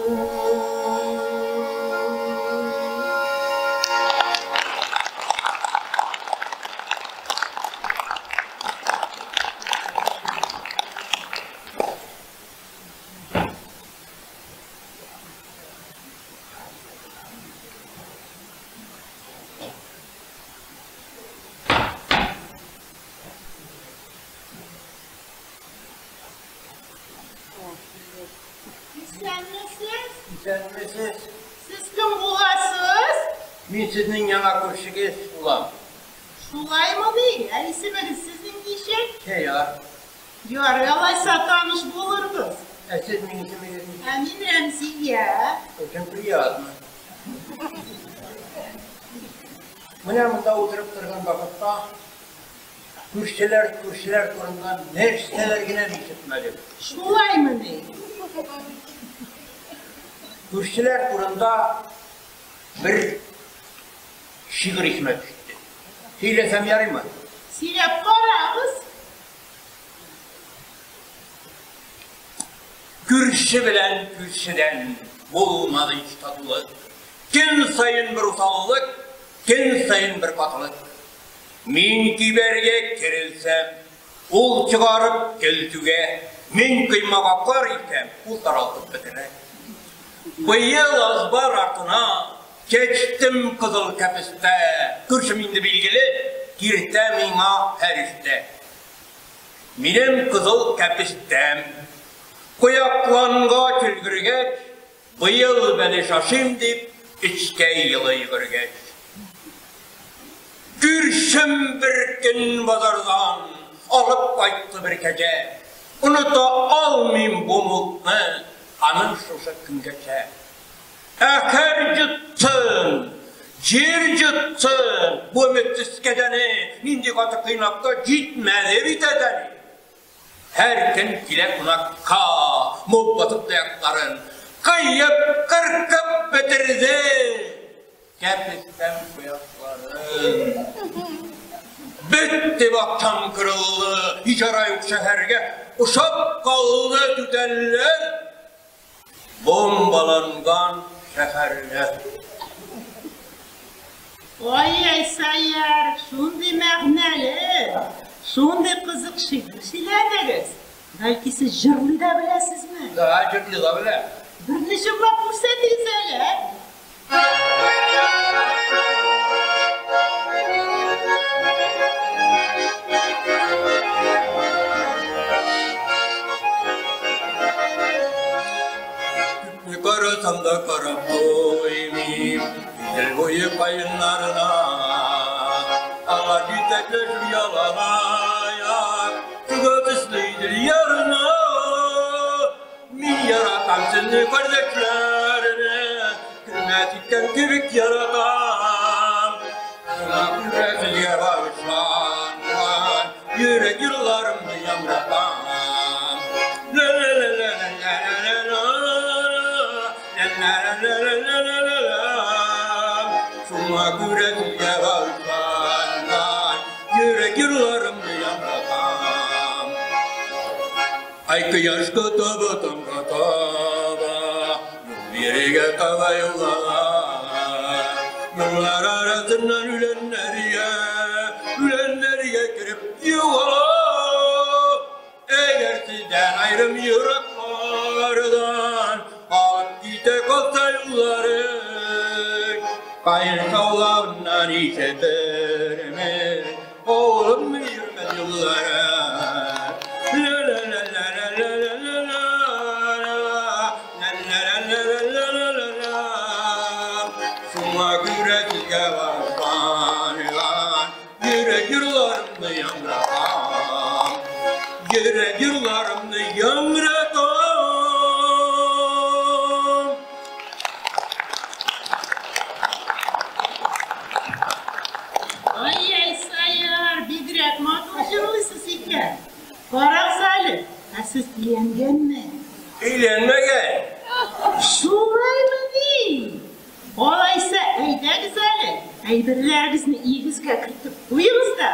Исәнмесез? Исәнмесез. Сез кем буласыз? Мин сезнең яңа күршегез булам. Шулаймы ди? Ә исемегез сезнең ничек? Сәяр. Ярый, алайса таныш булырбыз. Ә сезнең исемегез ничек? Ә мин Рәмзия. Очень приятно. Менә монда утырып торган вакытта күршеләр, күршеләр турында нәрсәләр генә ишетмәдем. Шулаймыни? Күршеләр турында бер шигырь исемә төште. Сөйләсәм ярыймы? Сөйләп карагыз. Күрше белән күршедән булмады һич татулык. Көн саен бер усаллык, көн саен бер катылык. Мин кибәргә керелсәм, ул чыгарып көл түгә. Мин коймага кар итәм, ул таралтып бетерә. Быел азбар артына чәчтем кызыл кәпестә. Күршем инде билгеле, киртә миңа һәр эштә. Минем кызыл кәпестәм куяклангач өлгергәч, быел бәлеш ашыйм дип, эчкә елы йөгергәч. Күршем бер көн базардан алып кайтты бер кәҗә. Оныта алмыйм бу мултны, аның шушы көнгәчә. Әкәр йотсын, җир йотсын, бу өметсез кәҗәне, нинди каты кыйнап та җитмәде бит әтәне. Һәр көн килә кунакка, мул басып тоякларын, кыеп, кыркып бетерде. Кәпестән куякларын. Бетте бакчам кырылды, ичара юк шәһәргә, ошап калды түтәлләр, бомбаланган шәһәрләр. Ай-ай, Сәяр, шундый мәгънәле, шундый кызык шигырь сөйләдегез. Бәлки сез җырлый да беләсезме? Да, җырлый да беләм. Берне җырлап күрсәтегез әле. Күпме карасам да карап туймыйм, Идел буе каеннарына. Алар җитәкләшеп яланаяк, Суга төсле Идел ярына. Мин яратам сезне, кардәшләрне, Хөрмәт иткән кебек яратам. Шуңа күрә сезгә багышланган йөрәк җырларымны яңгыратам. Ла-ла-ла-ла-ла-ла-ла-ла-ла-ла-ла-ла-ла-ла-ла. Шуңа күрә сезгә багышланган йөрәк җырларымны яңгыратам. Ай кояшка таба, таңга таба, юл бирегә таба юллана. Юллар арасыннан үләннәргә, үләннәргә кереп югала. Әгәр сездән аерым ераклардан алып китә калса юллары, каен шаулавыннан ишетермен, авылым йөрмәс юллары. Ла-ла-ла-ла-ла-ла-ла-ла-ла, ла-ла-ла-ла-ла-ла-ла-ла. Шуңа күрә сезгә багышланган йөрәк җырларымны яңгыратам. Йөрәк җырларымны яңгыратам. Ай-ай, Сәяр, бигрәк матур җырлыйсыз икән. Карагыз әле, ә сез өйләнгәнме? Өйләнмәгән. Шулаймыни? Алайса, әйдәгез әле, Әйберләрегезне өегезгә кертеп куегыз да,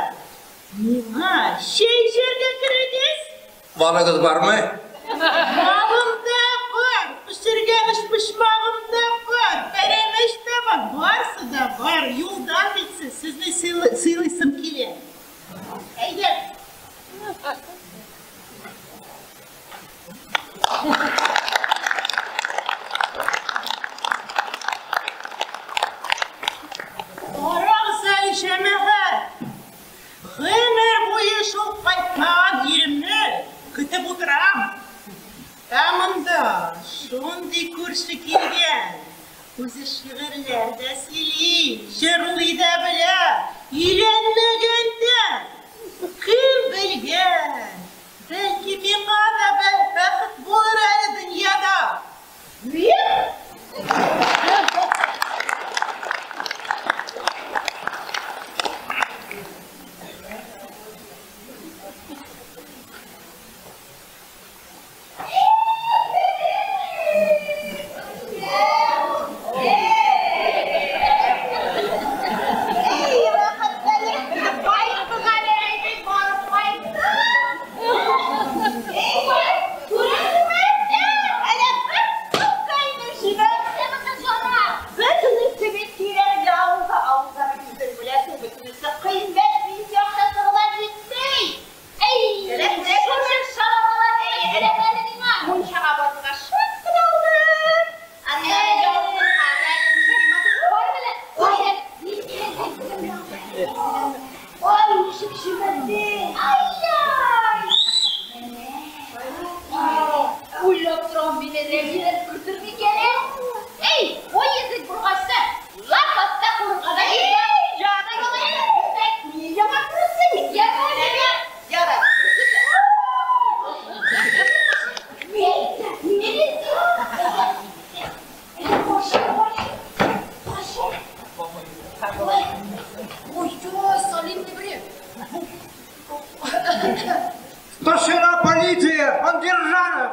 миңа чәй эчәргә керегез. Балыгыз бармы? Балым да бар, пешергән өчпочмагым да бар, пәрәмәч тә бар, барсы да бар. Юлдан бит сез, сезне сыйлыйсым килә. Әйдә. Карагыз әле, җәмәгать! Гомер буе шул кайтмаган иремне көтеп утырам. Ә монда шундый күрше килгән. Үзе шигырьләр дә сөйли, җырлый да белә, өйләнмәгән дә. Кем белгән, бәлки миңа да бәхет булыр әле дөньяда. Эй, рәхәтләнеп кайттык әле, әйдә барып кайттык. Эй, күрәсеңме? Әле бер тукайны җибәрсә монда җана. Бөтенесе бит кирәкле авылда, авылда бит үзең беләсең, бөтенесе кыйммәт, пенсия акчасы гына җитми. Әй, шушы шалалар кирәк әле миңа. Мунчага барырга шып кына алдым. Аннары ялгызга Бар белән. Ай, ничек җибәрде. Ай-яй. Уйлап торам, мине Рәмилә кертер микән? Эй, ой, язык боргачты. Лап аста курырга да кирәк. Җаным, ни яңа күрсен? Ярар. Ой, салим не Старшина полиции, Андержанов!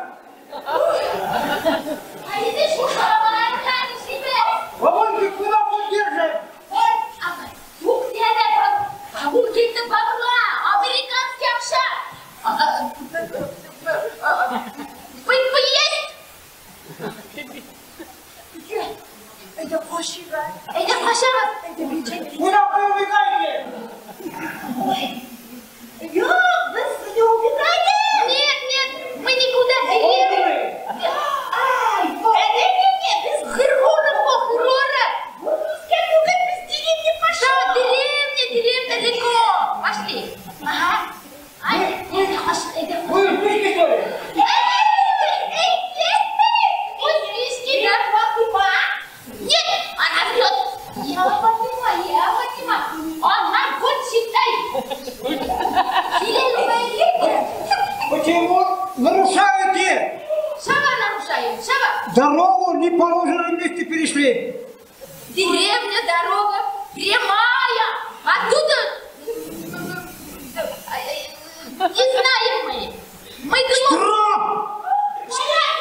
Әйдә, шул шалалар белән эшлибез. Бабоньки, куда поддержим? Юк, дядя, ул китте бабла, американский акча. Вы есть? Әйдә качыйк. Әйдә качабыз. Куда вы убегаете? Юк, без не убегаем. Нет, нет, мы никуда деревню. Ай, не, не, не, без Хырора, хырора. Бу түгел, без деревня Да, деревня, деревня далеко. Пошли. Ага. Ай, әйдә, кач, әйдә. Вы спите, что ли? Ой, да, Фатима. Нет, она врет. Я Фатима, я Фатима. Она год считай. Почему нарушаете? Шага нарушаем, шага. Дорогу не положенном месте перешли. Деревня, дорога прямая. Оттуда не знаем мы. Мы глупые. Штраф!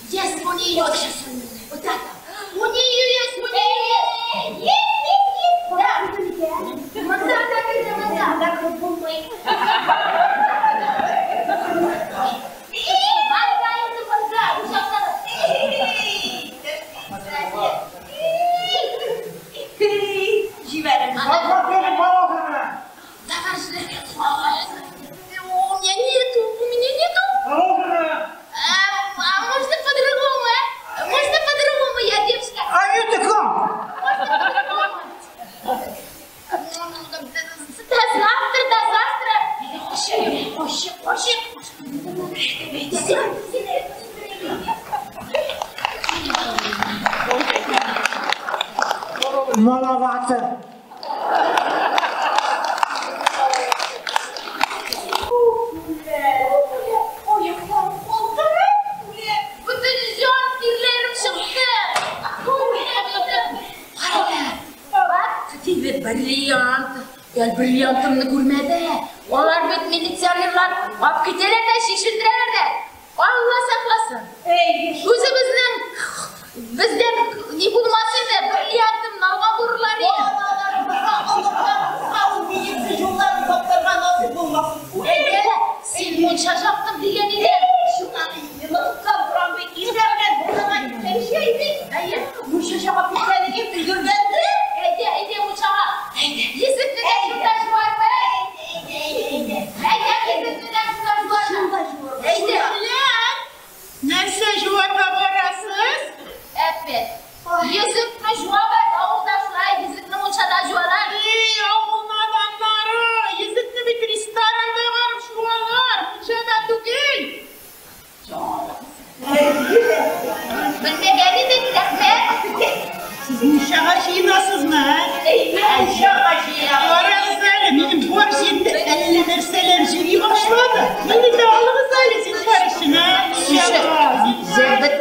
Есть у нее сейчас. Вот это. У нее есть, у нее есть. Есть, есть, есть. Да. Монда, да, да, да, Монда инде, монда, учакта. Җибәрем. Посмотрели положено. Давай же. У меня нету, у меня нету. Положено. А можно по-другому, а? Можно по-другому, я девушка. А это как? Можно по-другому. До завтра, до завтра. Коше, коше, коше. Маловато. Аякларым калтырап үлә. Бөтен җан тирләрем чыкты. Бак, тиде бриллиант. Я бриллиантымны күрмәде. Алар бит милиционерлар алып китәләр дә чишендерәләр дә. Алла сакласын. Әй, Үзебезнең бездән ни булмас инде, бриллиантымны алган булырлар иде. Мунча жактым дигән идең. Шуңа йолыккан торам бит. Иртә белән бурныңа киткәнче идек. Әйе. Мунча жагып киткән идем, өлгергәнде. Әйдә, әйдә мунчага. Йөзекне дә шунда жуарбыз. Әйдә, Әйдә, йөзекне дә шунда жуарбыз. Шунда жуарбыз. Әйдә. Нәрсә жуарга барасыз? Әппет. Йөзекне жуабыз, авылда шулай йөзекне мунчада жуалар. Эй, авыл наданнары, йөзекне бит ресторанда барып жуалар, мунчада түгел. Белмәгән идек, рәхмәт. Сез мунчага җыенасызмы, ә? Әйдә, мунчага җыенабыз. Карагыз әле, минем бар җирдә әллә нәрсәләр йөри башлады. Мине дә алыгыз әле зинһар өчен, ә? Мунчага, зинһар. Җәбет,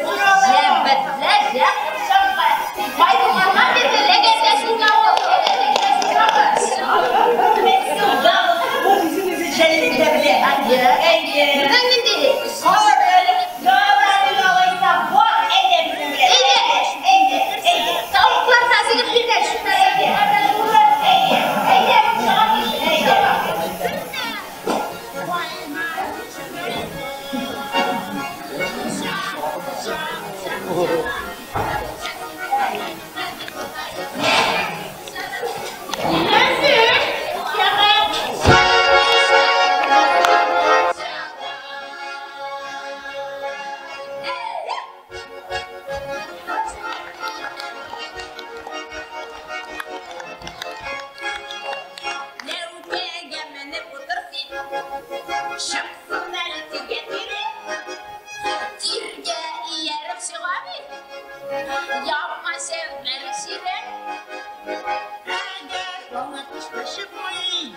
җәбетләр, җәк мунчага. Кайтуганнан бирле ләгәндә шунда ул, ләгәндә шунда. Суда бу үзен үзе жәлләп тә белә. Әйе. Безнең нинди? Кара әле, ярар әле алайса, бар, әйдә безнең белән. Әйдә. Әйдә, әйдә. Тавыклар да сигеп китә шунда. Әйдә, әйдә, Әйдә, мунчага киттек. Әйдә. Нәрсә? Мунчага. Ләүкәгә менеп утыр син. Чыксын әле тиргә тире. Тиргә ияреп чыга бит. Япма шәүләр ширен. Әгәр аңа тышка чыкмый,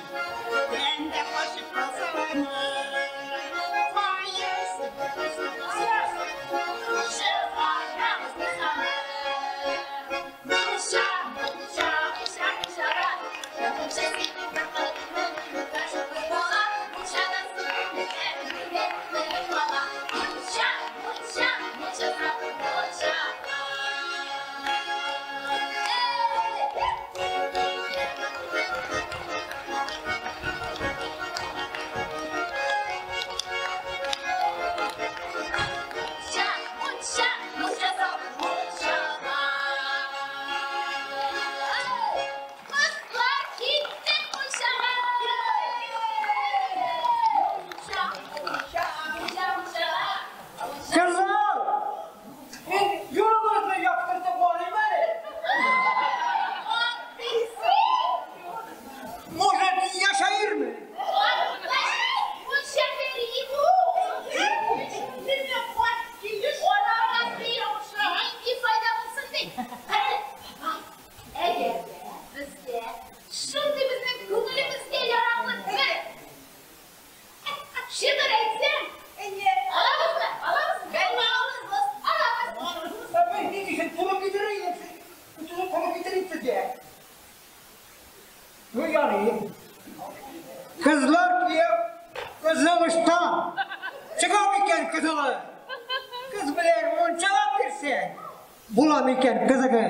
тәндә качып калсалармы? Кайсы Чыгарабыз без аны. Мунча, мунча, мунча, мунчага. Мунча синең бәхетне, шуклы бала. Мунчадан соң бәхетле бала. Мунча, мунча, мунча, мунча. Мунча, мунча, мунча салып мунчага. Кызлар, киттек мунчага. Мунча, мунча, мунча, мунчага. Кызыл! Мин юлыгызны яктыртып алыйм әле. Может, яшәермен? Мунча пәрие бу. Нинди файда булсын ди. Кара, бабай, әгәр дә безгә шундый безнең күңелебезгә яраклы бер шигырь әйтсәң, алабызмы? Алабызмы? Алабыз. Алабыз. Мин ни өчен туры китерер идем? Туры китерим сезгә. Ну, ярый. Кызлар киеп, кызыл ыштан. Чыга микән кызылы? Кыз белән мунчалап керсәң, була микән кызыгы?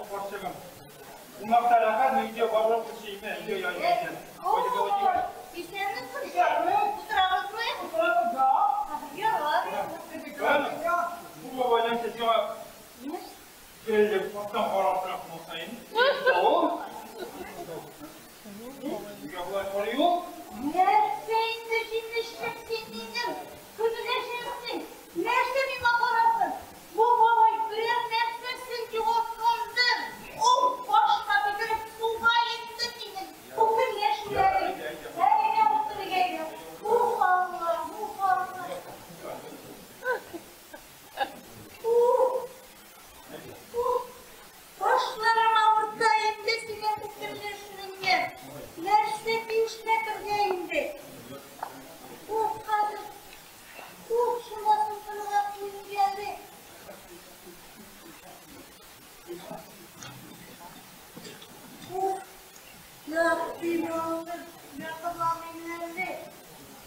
Карчыгым. Кунакта рәхәт, өйдә барып кешеме, өйдә яйган. Исәнмесез? Утырабызмы? Ярар. Бу бабайдан сезгә килде, бактан карап торып булсаң. Ул. Өйгә болай карый юк. Нәрсә инде син нишләп син минем көнләшәсең? Нәрсә миңа карасың? Бу бабай берәр нәрсәсен югалткандыр. Ул башка бетереп суга инде синең. Бу көнләшүләрең. Әйдә утыр әйдә. Ух Алла, ух Алла. Ух. Ух. Баш Яктыйм алды, якынламыйм әле.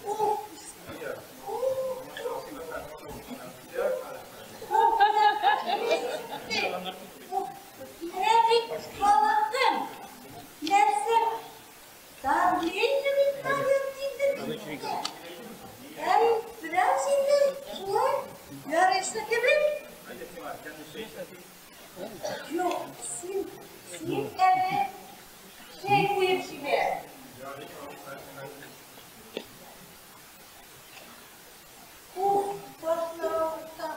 Ух, менә бит балыкым. Нәрсә? Давление бит инде. Әй, бераз инде, шулай. Ярыйсы кебек. Юк, син әле чәй куеп җибәр. Ух, башлар авырта.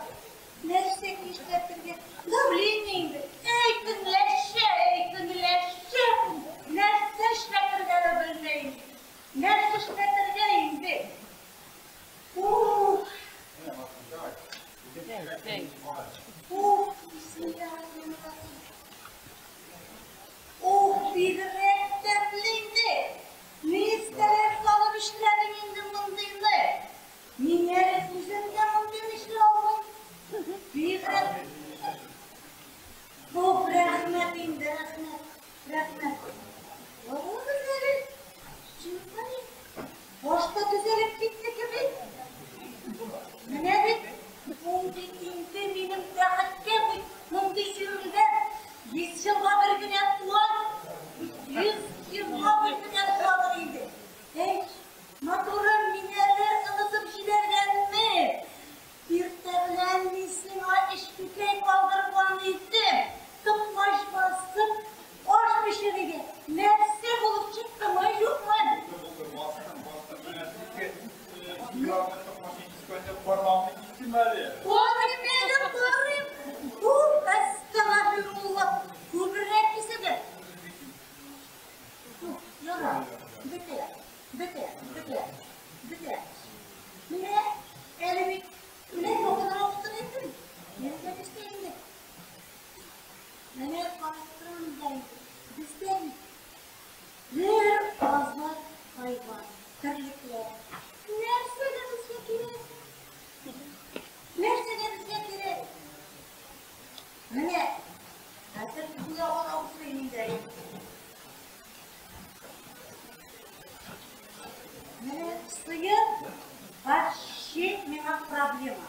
Нәрсә нишләтергә? Давление инде. Әй, көнләшә, әй, көнләшә. Нәрсә эшләтергә дә белмим. Нәрсә эшләтергә инде? Ух! Ух, бисмиллаһир-рахманир-рахим. Ух, бигрәк тәмле инде. Нәрсәләр салып эшләдең инде мондыйны? Мин әле үзем дә мондыйны эшли алмыйм. Бигрәк. Ух, рәхмәт инде, рәхмәт, рәхмәт. Барыгыз әле. Чынлап, башта төзәлеп китте кебек. Менә бит мондый инде минем бәхеткә бит мондый җирдә 100 елга бер генә туа, 100 елга бер генә туадыр инде. Әй, матурым, мин әле онытып җибәргәнме? Иртә белән мин сиңа эчкүкәй калдырган идем. Токмач басып, аш пешерергә. Нәрсә булып чыктымы, юкмы? Карыйм әле, карыйм. Ух, әстәгъфирулла. Күбрәк кисәде. Ярар, бетә, бетә, бетә, бетә. Менә әле бит, менә якынрак утыр идем. Менә бездә инде. Менә карап торам да инде. Бездә бер азлап хайван, терлекләр. Нәрсәгә безгә кирәк? Нәрсәгә безгә кирәк? Менә, хәзер бу ягына утырыйм инде. Менә сыер вообще миңа проблема.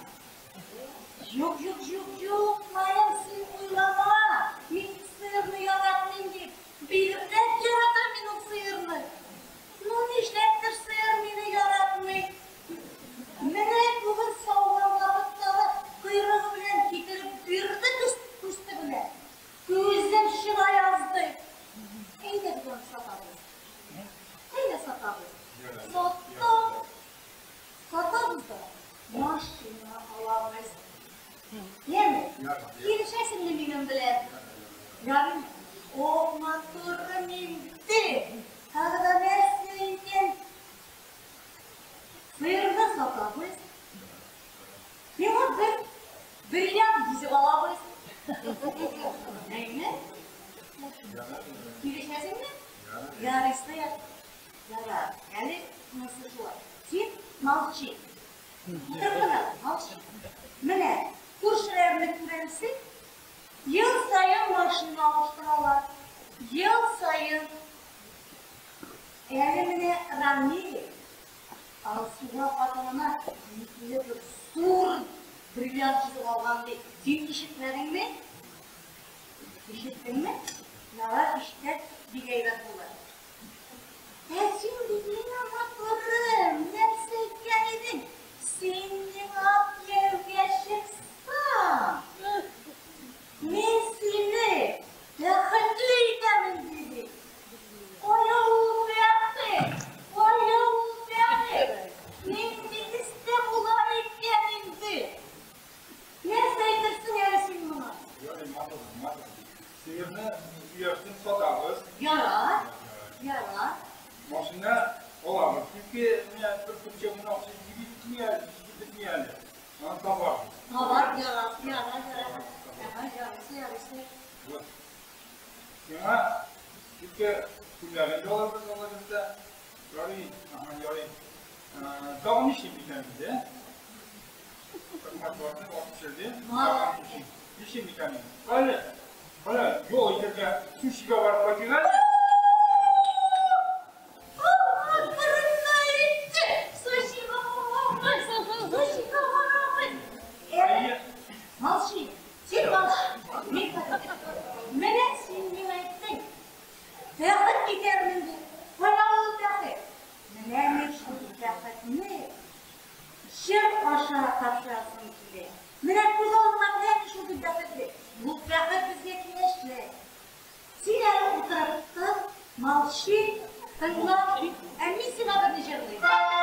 Юк, юк, юк, юк, Майям, син уйлама. Мин сыерны яратмыйм дип. Бигрәк яратам мин ул сыерны. Ну, нишләптер сыер мине яратмый. Менә бүген сауган вакыттагы койрыгы белән китереп бирде күз төбенә. Күзем чыга язды. Әйдә без аны сатабыз. Әйдә сатабыз. Саттык. Сатабыз да машина алабыз. Яме, килешәсеңме минем белән? Ярыймы? О, матурым инде. Тагы да нәрсә икән? Сыерны сатабыз. Миңа бер бриллиант йөзек алабыз. Әйме? Килешәсеңме? Ярыйсы, ярар. Әле монысы шулай. Син молчи. Утыр гына, молчи. Менә, күршеләрне күрәмсең? Ел саен машина алыштыралар. Ел саен. Әле менә Рамиль Алсуга хатынына бер зур бриллиант йөзек алган ди. Син ишетмәдеңме? Ишеттеңме? Ярар, ишеткәч, бик әйбәт булыр. Ә син бит миңа матурым, нәрсә әйткән идең? Син миңа кияүгә чыксаң, мин сине бәхетле итәмен, диде. Кая ул бәхет? Кая ул бәхет? Нинди истә була икән инде? Нәрсә әйтерсең әле син моңа? Ярый, матурым, матурым. Сыерны өярсен сатабыз. Ярар, ярар. Машина алабыз. Чөнки менә бер көпчә генә акча җитми әле, җитми әле. Аны табарбыз. Табар, ярар, ярар, ярар. Ага, ярыйсы, ярыйсы. Вот. Сиңа ике күлмәген дә алырбыз алырбыз да. Ярый, ага, ярый. Тагын нишлим икән инде? Токмач басты, аш пешерде. Тагын нишлим? Нишлим икән инде? Әле, кара, юл итәргә сушига барып кайтыйк әле. Молчи, тыңла, ә мин сиңа берне җырлыйм.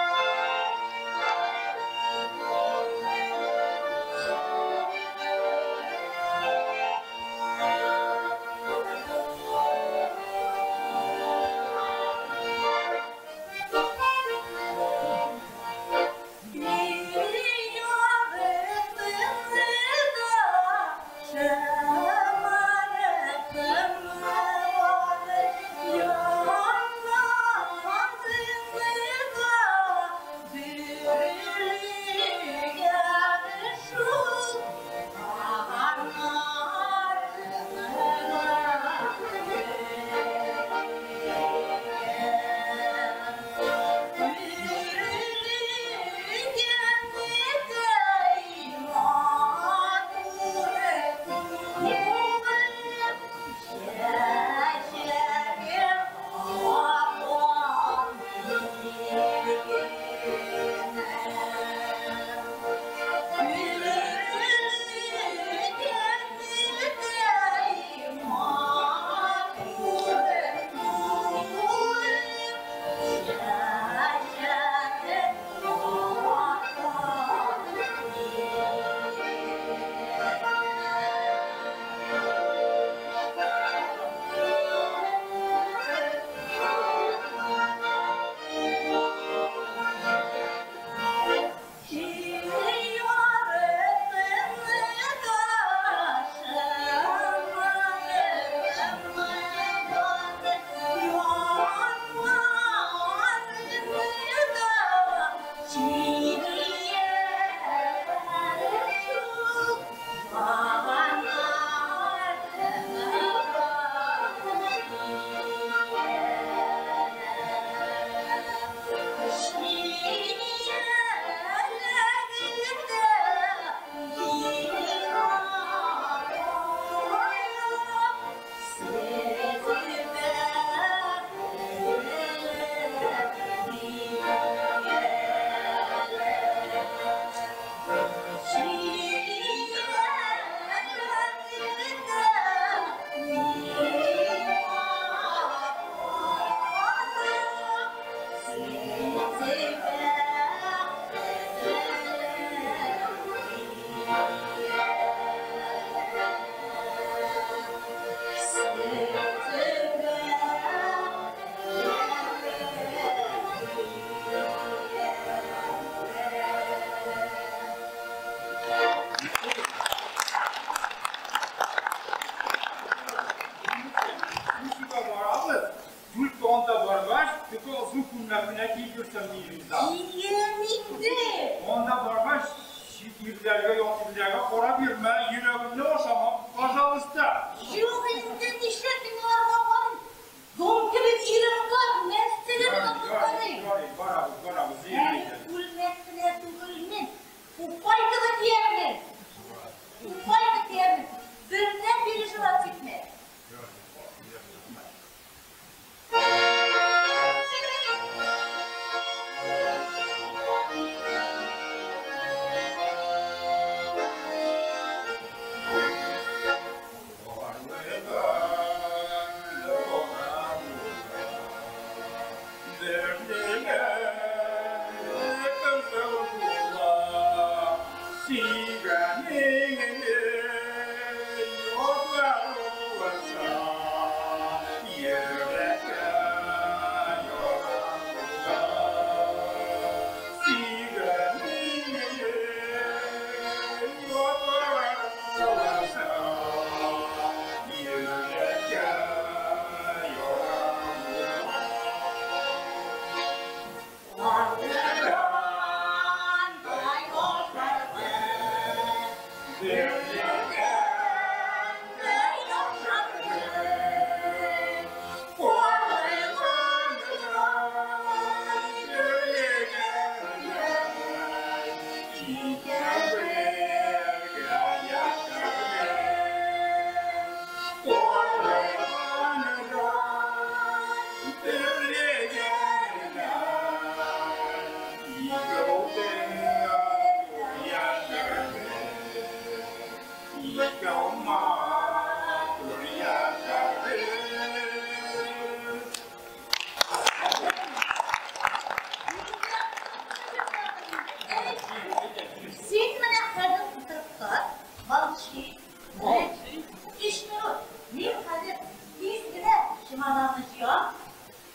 Чемоданны җыям.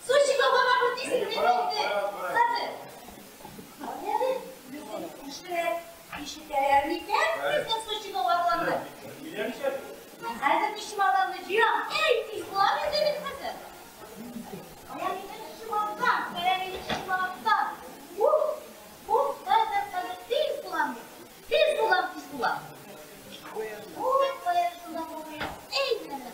Сочига барабыз дисең бит инде. Хәзер. Әле безнең күршеләр ишетәләр микән безнең Сочига барганны? Хәзер мин чемоданны җыям. Әй, тиз булам инде мин хәзер. Кая минем чемодан? Кая минем чемодан? Уф, уф, хәзер, хәзер тиз булам мин. Тиз булам, тиз булам. Уф, кая шунда булмый. Әй, менә, менә.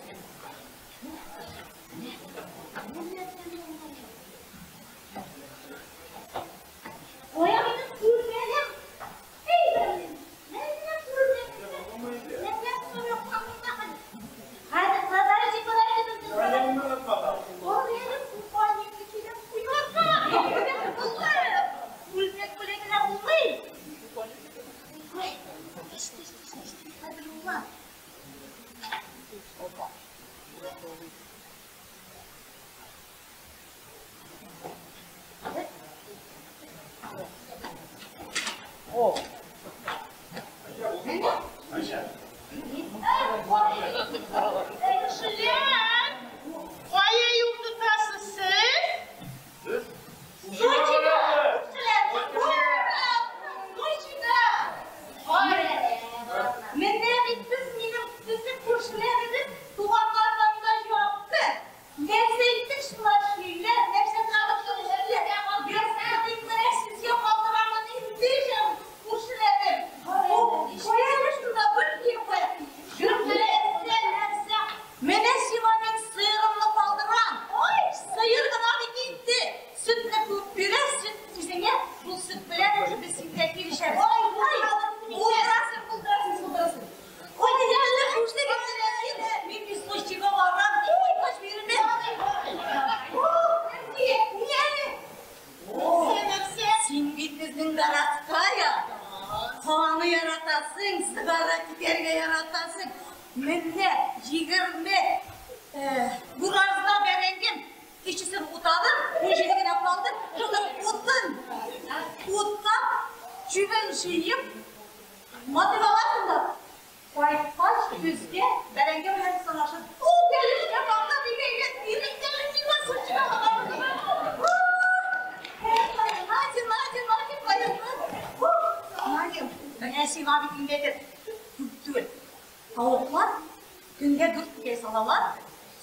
Кая минем күрмәдем. Әй, менә, менә күрмәдем. Менә күрмәдем. Хәзер, подожди, подожди, Ой, купальникны килеп куярга. Күлмәк белән генә булмый. Ой, тиз, тиз, тиз, тиз, тиз, хәзер була. Кешеләр, кая юл тотасыз сез? Сочига! Кешеләр, Сочига! Менә бит без минем безнең күршеләребез туганнардан да җавапты. Нәрсә әйттек, шулар эшлиләр, нәрсә табып эшлиләр. Нәрсә дип менә сезгә калдырамын инде, җаным, күршеләрем. Кая әле шунда бер кием куя. Нәрсә, нәрсә? Менә сиңа мин сыерымны калдырам. Ой, сыер гына бит инде. Сөтне күп бирә, сөт үзеңә, шул сөт белән уже без синдә килешәбез. Ой, булдырасың, булдырасың, булдырасың. Ой, әле күршегез мин бит Сочига барам. Ой, кач бирмә. Ни әле? Син бит безнең городская. Һаваны яратасың, сигара китәргә яратасың. Менә 20 буразна бәрәңгем кечесен утадым, 17 генә калды. Шуның утын уттап, чүбен җыеп, матып аласың да. Кайткач көзгә бәрәңге белән санашып, "О, кәлешкә бакта бик әйбәт, ирек кәлеш миңа Сочига барам." Надя, Надя, Надя, каенны. Надя, менә сиңа бит инде күп түгел. Тавыклар көнгә 4 күкәй салалар.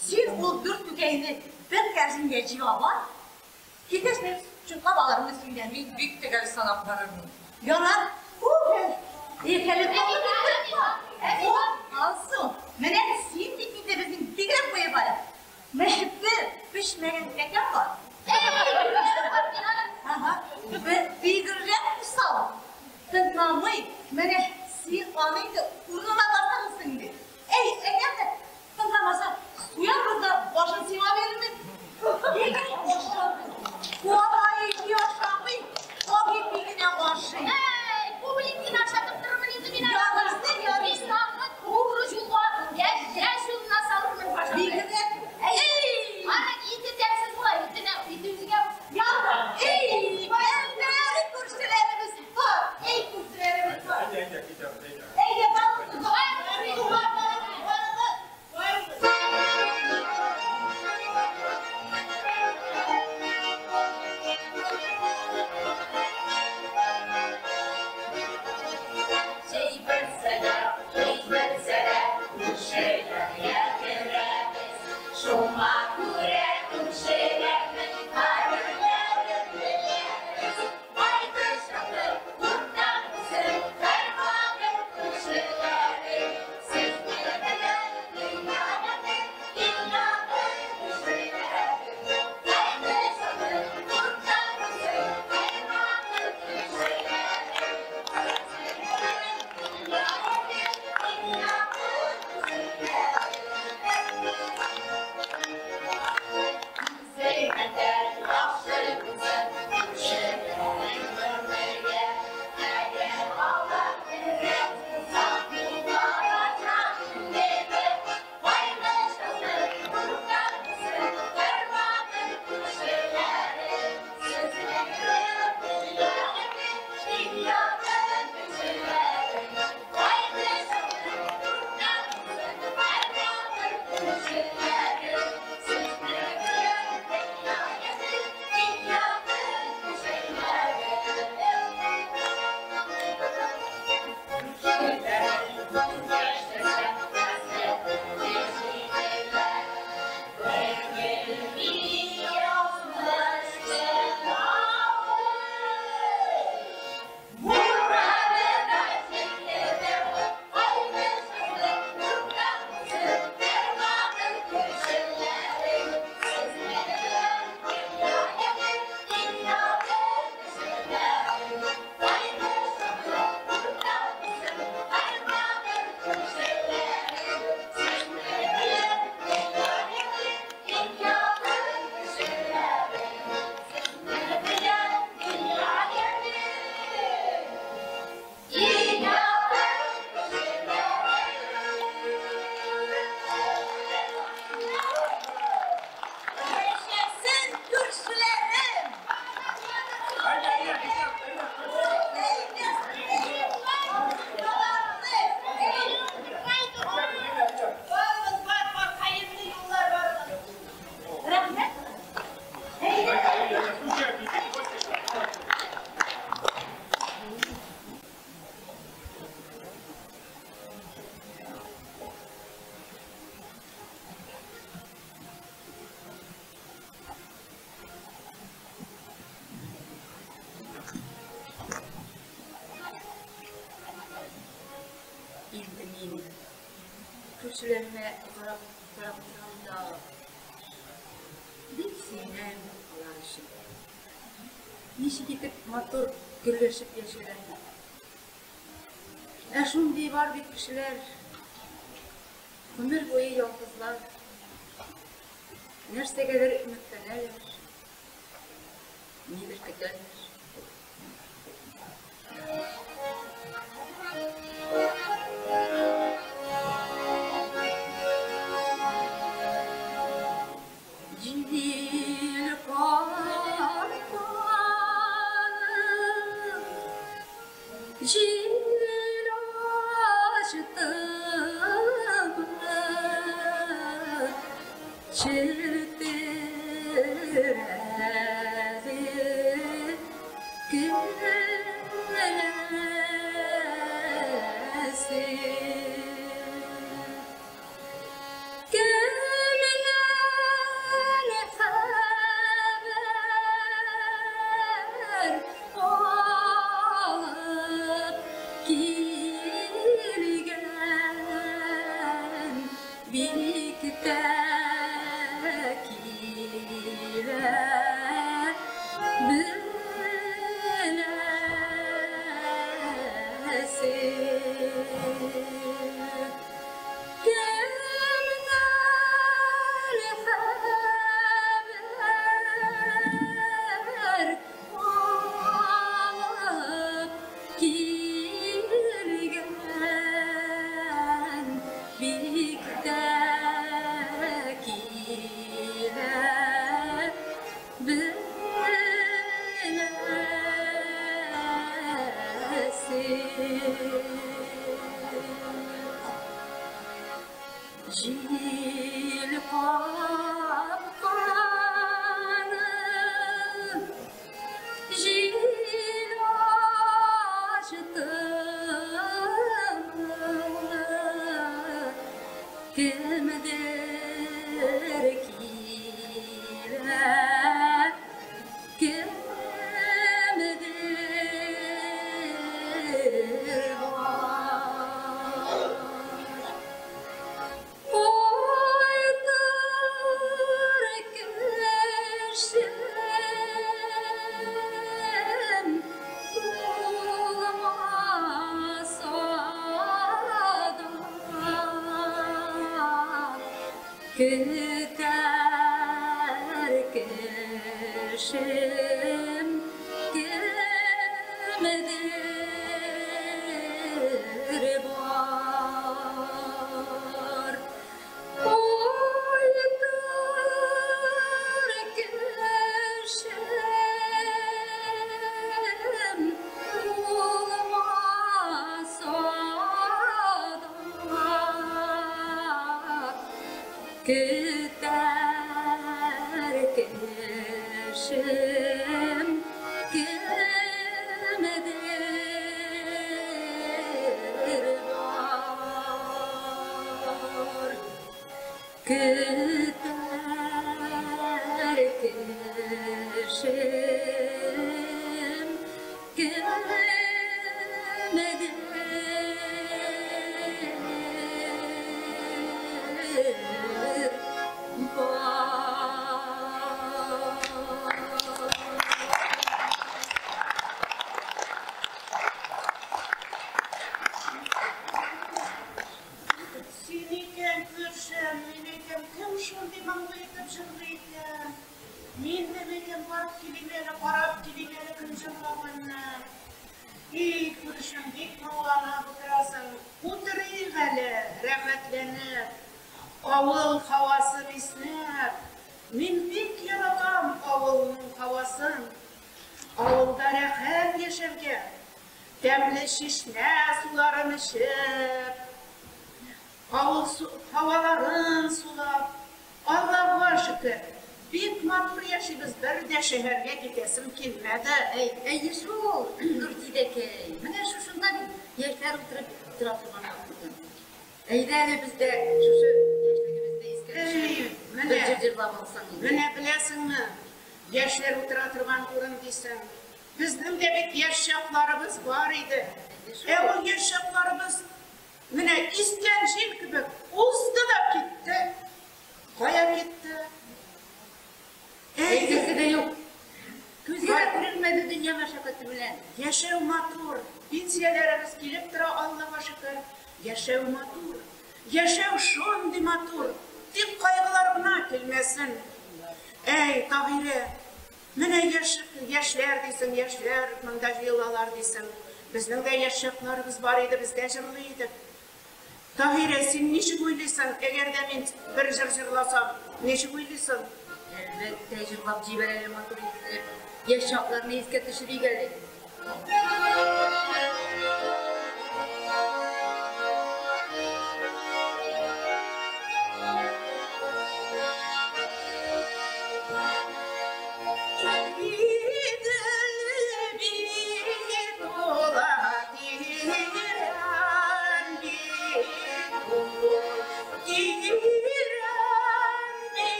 Син ул 4 күкәйне бер кәрзингә җыялар. Китәсең, чутлап алырмын синнән. Мин бик төгәл санап барырмын. Ярар. Әле Алсу, менә син бит инде безнең бигрәк буе бар. Менә пешмәгән кәкәм бар. Ага, бигрәк усал. Тыңламый. Менә син аны инде урынына басарсың инде. Әй, әгәр дә тыңламаса, суярбыз да башын сиңа бирермен. Бигрәк ашамый. Куалай ашамый, ак ипи генә ашый. Әй, күбелекне ашатып торырмын инде мин аны. Ярыйсы, ярыйсы. Мин аны туры юлга, яшь юлына салырмын башымны. Бигрәк. Әй! Аның ите тәмсез була, итенә, ите үзгә. Эй, әллә күршеләребез бар. Эй, күршеләребез бар. Әйдә, китәбез, әйдә. Әйдә, барыгыз, барыгыз, барыгыз, барыгыз. Җәй бетсә дә, көз бетсә дә, күршеләргә керәбез. Шуңа күрә күршеләрнең кадерләрен беләбез. Кайты чыкты, уртак үсеп, һәрвакыт күршеләрем. Сезне белән дөньяның иң якын күршеләрем. Кайты чыкты, уртак үсеп, һәрвакыт күршеләрем. Сезне белән дөньяның иң якын күршеләрем. Күршеләремә карап карап утырам да, бик сөенәм алар өчен. Ничек итеп матур гөрләшеп яшиләр. Ә шундый бар бит кешеләр, гомер буе ялгызлар, нәрсәгәдер өметләнәләр, нидер көтәләр. Җил капканы, җил ачтымы, челтерәде келәсе. Кемнән хәбәр алып килгән, бик тә килә беләсе. Кемнән хәбәр алып килгән, бик тә килә беләсе. Җил капканы, җил ачтымы, кемдер килә, кемдер бар. Кайтыр кешем булмаса да, көтәр кешем кемдер бар. Кайтыр кешем булмаса да, көтәр кешем кемдер бар. Көтәр кешем кемдер бар. Син икән, күршем, мин әйтәм, кем шундый моңлы итеп җырлый икән? Мин дә әйтәм, барып килим әле, карап килим әле кем җырлаганны. И, күршем, бик моңланып утырасың. Утырыйк әле, рәхәтләнеп, авыл һавасын иснәп. Мин бик яратам авылның һавасын. Авылда рәхәт яшәргә, тәмле чишмә суларын эчеп, авыл һаваларын сулап, Аллага шөкер, бик матур яшибез, бер дә шәһәргә китәсем килмәде. Әй, әйе шул, Нуртидәкәй. Менә шушында бит яшьләр утырып тора торган вакыты. Әйдә әле без дә шушы яшьлегебезне искә Әй, төшереп, менә. бер җыр җырлап алсаң инде. Менә беләсеңме, яшьләр утыра торган урын дисең. Безнең дә бит яшь чакларыбыз бар иде. Ә ул яшь чакларыбыз Менә искән җил кебек узды да китте. Кая китте? Әйтәсе дә юк. Күзгә дә күренмәде дөнья мәшәкате белән. Яшәү матур, пенсияләребез килеп тора, Аллага шөкер. Яшәү матур, яшәү шундый матур, тик кайгылар гына килмәсен. Әй, Таһирә, менә яшь, яшьләр дисең, яшьләр монда җыелалар дисең. Безнең дә яшь чакларыбыз бар иде, без дә җырлый идек. Таһирә, син ничек уйлыйсың, әгәр дә мин бер җыр җырласам, ничек уйлыйсың? Әлбәттә, җырлап җибәр әле матур итеп. Яшь чакларны искә төшерик әле.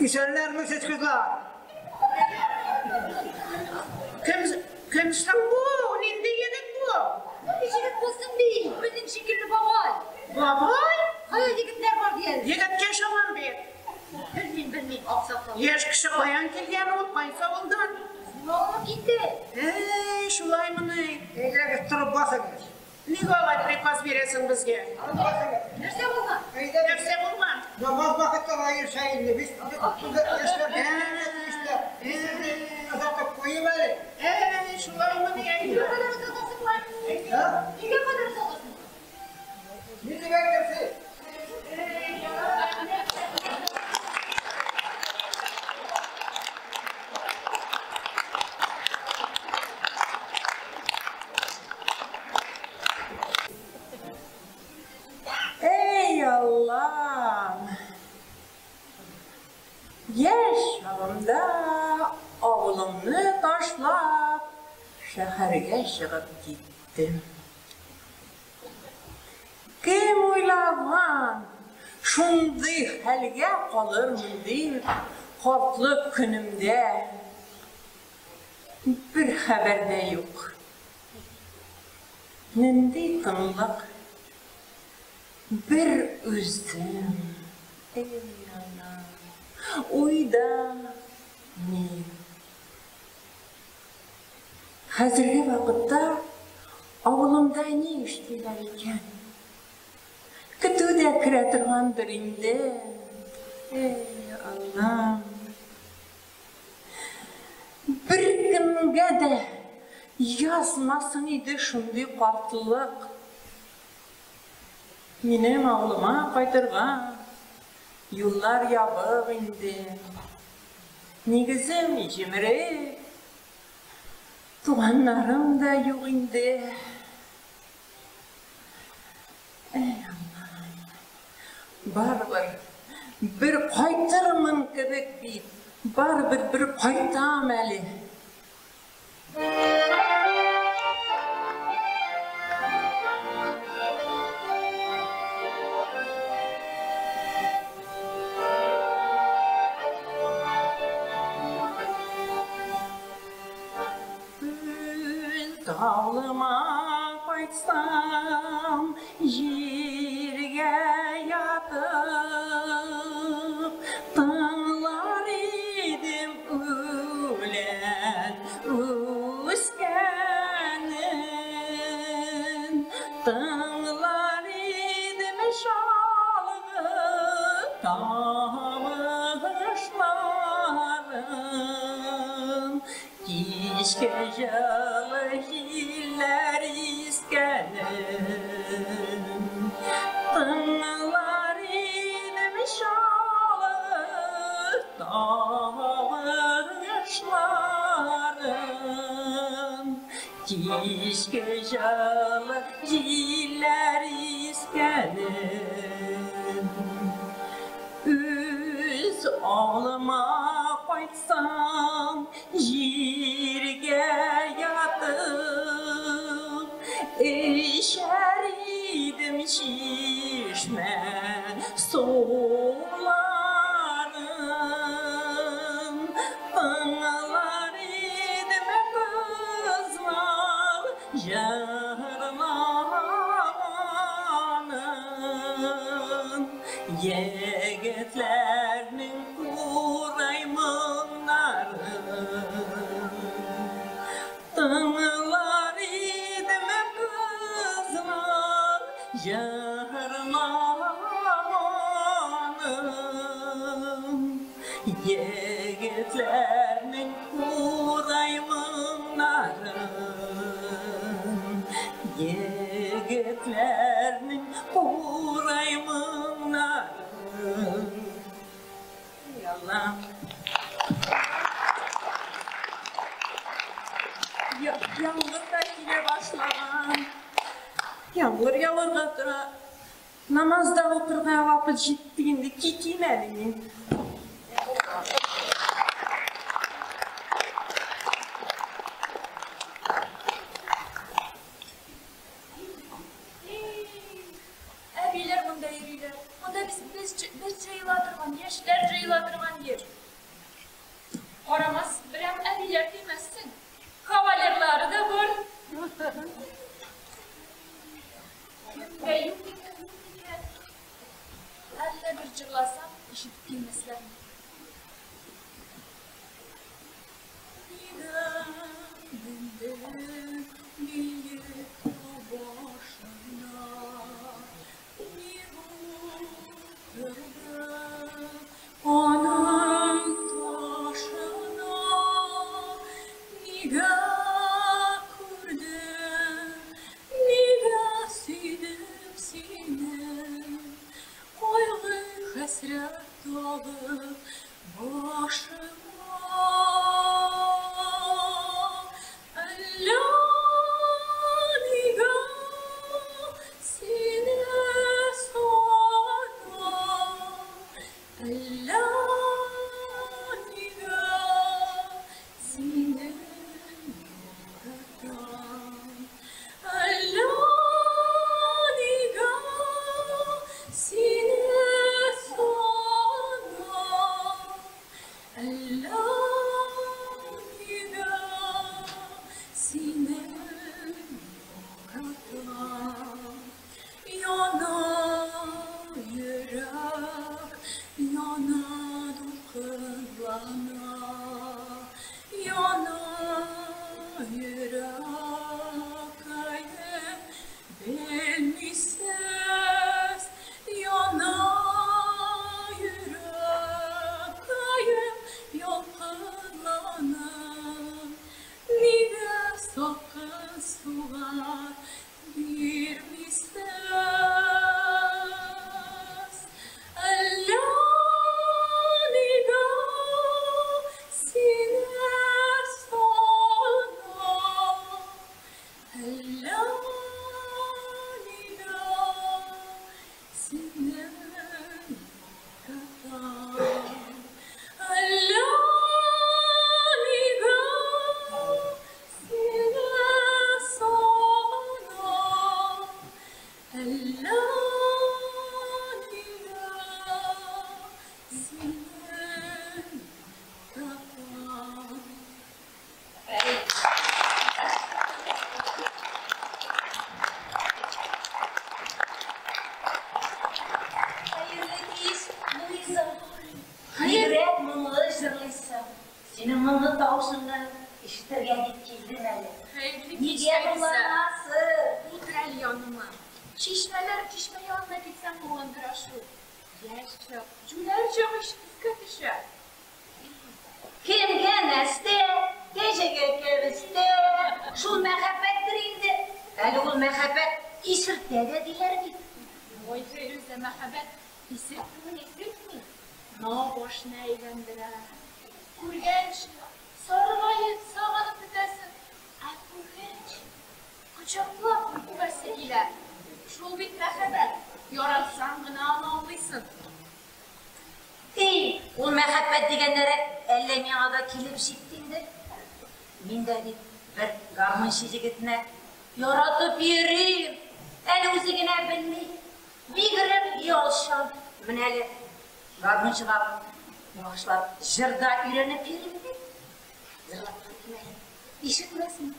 Исәннәрмесез, кызлар? Кем, кем соң бу? Нинди егет бу? Нинди егет булсын ди? Безнең шикелле бабай. Бабай? Кая егетләр бар дияр. Егеткә ышанам бит. Белмим, белмим, аксакал. Яшь кеше каян килгән ул, кайсы авылдан? Алып китте. Әй, шулаймыни? Әйдәгез, торып басыгыз. Нигә алай приказ бирәсең безгә? Нәрсә булган? Нәрсә булган? Намаз вакыты аерша инде. Без яшьләр тиешләр. Мин сезне озатып куйыйм әле. Әй, шулаймыни? Нигә кадәр озатасың? Нигә кадәр озатасың? Ни дип әйтерсез? Эй, Аллам! Яшь чагымда авылымны ташлап, шәһәргә чыгып киттем. Кем уйлаган, Шундый хәлгә калырмын дип, картлык көнемдә бер хәбәр дә юк. Нинди тынлык. Бер үзем, әй анам, уйда мин. Хәзерге вакытта авылымда ни эшлиләр икән? Көтү дә керә торгандыр инде. Әй, Аллам. Беркемгә дә язмасын иде шундый картлык. Минем авылыма кайтырга юллар ябык инде. Нигезем җимерек, туганнарым да юк инде. Әй, Аллам. Барыбер бер кайтырмын кебек бит. Барыбер бер кайтам әле. Үз авылыма кайтсам, җиргә ятып, тыңлар идем үлән үскәнен, тыңлар идем чалгы тавышларын. Кичке җылы җилләр искәнен, тыңлар идем чалгы тавышларын. Кичке җылы җилләр искәнен. Үз авылыма кайтсам, җиргә ятып, эчәр идем чишмә суларын. Тыңлар идем кызлар җырлаганын, егетләрнең курай моңнарын. Тыңлар идем кызлар җырлаганын, егетләрнең курай моңнарын, егетләрнең курай моңнарын. Эй, Аллам. Яңгыр да килә башлаган. Яңгыр яварга тора. Намаз да укырга вакыт җитте инде. Китим әле мин. Әбиләр монда йөриләр. Монда без без без җыела торган, яшьләр җыела торган җир. Карамас, берәм әбиләр димәссең. Кавалерлары да бар. Кемгә юк икән, юк икән. Әллә бер җырласам, ишетеп килмәсләрме? Нигә мендем биек тау башына, ник утырдым аның ташына, нигә күрдем, нигә сөйдем сине, кайгы хәсрәт тагы Нигә моңланасың? Утыр әле яныма. Чишмәләр чишмә янына китсәң моңландыра шул. Яшь чак, җүләр чак ич искә төшә. Кемгә нәрсә, кәҗәгә кәбестә, шул мәхәббәттер инде. Әле ул мәхәббәт исертә дә диләр бит. Ой, Фәйрүзә, мәхәббәт исертми, исертми. Но башны әйләндерә. Күргәнче, саргаеп, сагынып бетәсең. Ә күргәнче, кочаклап үбәсе килә. Шул бит мәхәббәт. Яратсаң гына аны аңлыйсың. Эй, ул мәхәббәт дигәннәре әллә миңа да килеп җитте инде. Мин дә бит бер гармунчы егетне яратып йөрим. Әле үзе генә белми. Бигрәк оялчан. Менә әле гармунчыга багышлап җыр да өйрәнеп йөрим бит. Җырлап кайтыйм әле. Ишетмәсен.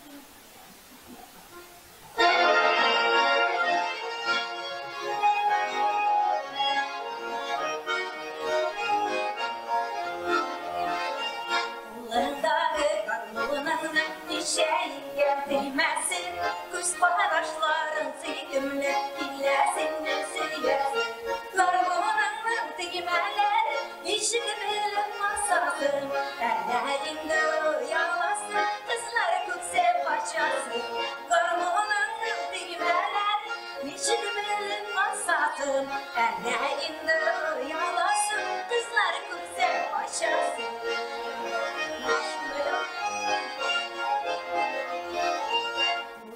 Кулыңдагы гармуныңның ничә икән төймәсе, күз карашларың сөйкемле, килә сине сөясе. Гармуныңның төймәләре ничек белеп басасың, әллә инде ояласың, кызлар күксә качасың. Гармуныңның төймәләре ничек белеп басасың, әллә инде ояласың, кызлар күрсә качасың.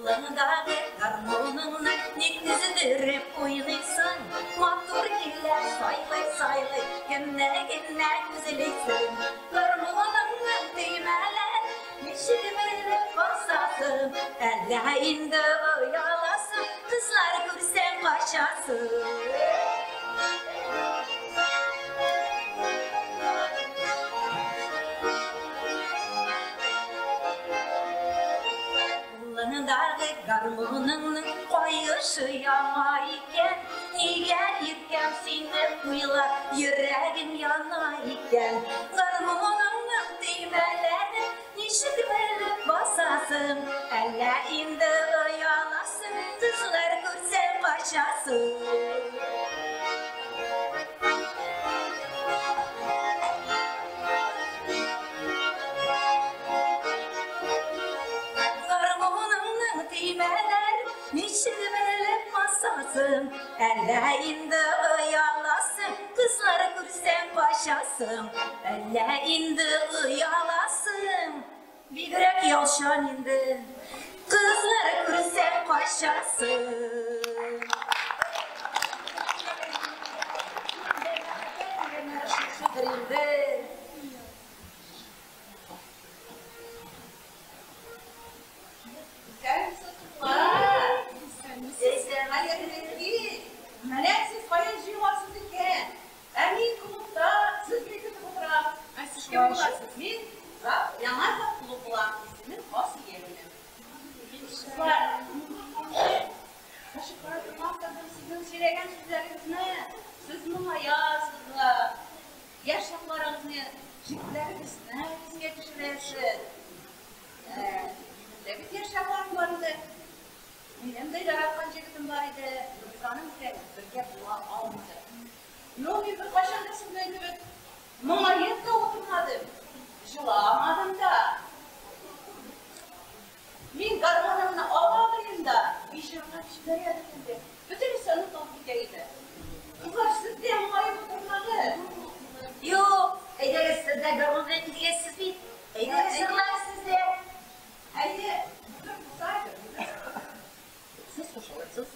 Кулыңдагы гармуныңны ник өздереп уйныйсың? Матур килә сайлый-сайлый, кемне генә күзлисең? Гармуныңның төймәләре ничек белеп басасың? Әллә инде ояласың, кызлар күрсәң качасың. Кулыңдагы гармуныңның каешы яңа икән, нигә иркәм сине уйлап йөрәгем яна икән? Гармуныңның төймәләрен ничек белеп басасың? Әллә инде ояласың, кызлар күрсәң качасың. Гармуныңның төймәләрен ничек белеп басасың? Әллә инде ояласың, кызлар күрсәң качасың. Әллә инде ояласың, бигрәк ялчан инде, кызлар күрсәң качасың. Шушыдыр инде. Исәнмесез, хәерле кич. Менә сез каян җыеласыз икән? Ә мин клубта сезне көтеп утырам. Ә сез кем буласыз? Мин яңа клуб булам. Исемем Асия минем. Кызлар, кашып кара тормам тордым сезнең сөйләгән сүзләрегезне. Сез моңаясыз, яшь чакларыгызны, җегетләрегезне искә төшерәсез. Минем дә бит яшь чакларым бар иде. Минем дә яраткан җегетем бар иде. Без аның белән бергә була алмадык. Но мин беркайчан да сезнең кебек моңаеп та утырмадым, җыламадым да. Мин гармонымны ала белем дә, җырлап җибәрә инде. Бөтенесе онытылып китә иде. Кызлар, сез дә моңаеп утырмагыз. Юк, әйдәгез, сез дә гармун белән килгәнсез бит. Әйдәгез, җырлагыз сез дә. Әйе, бер булса иде. Сез кушылырсыз.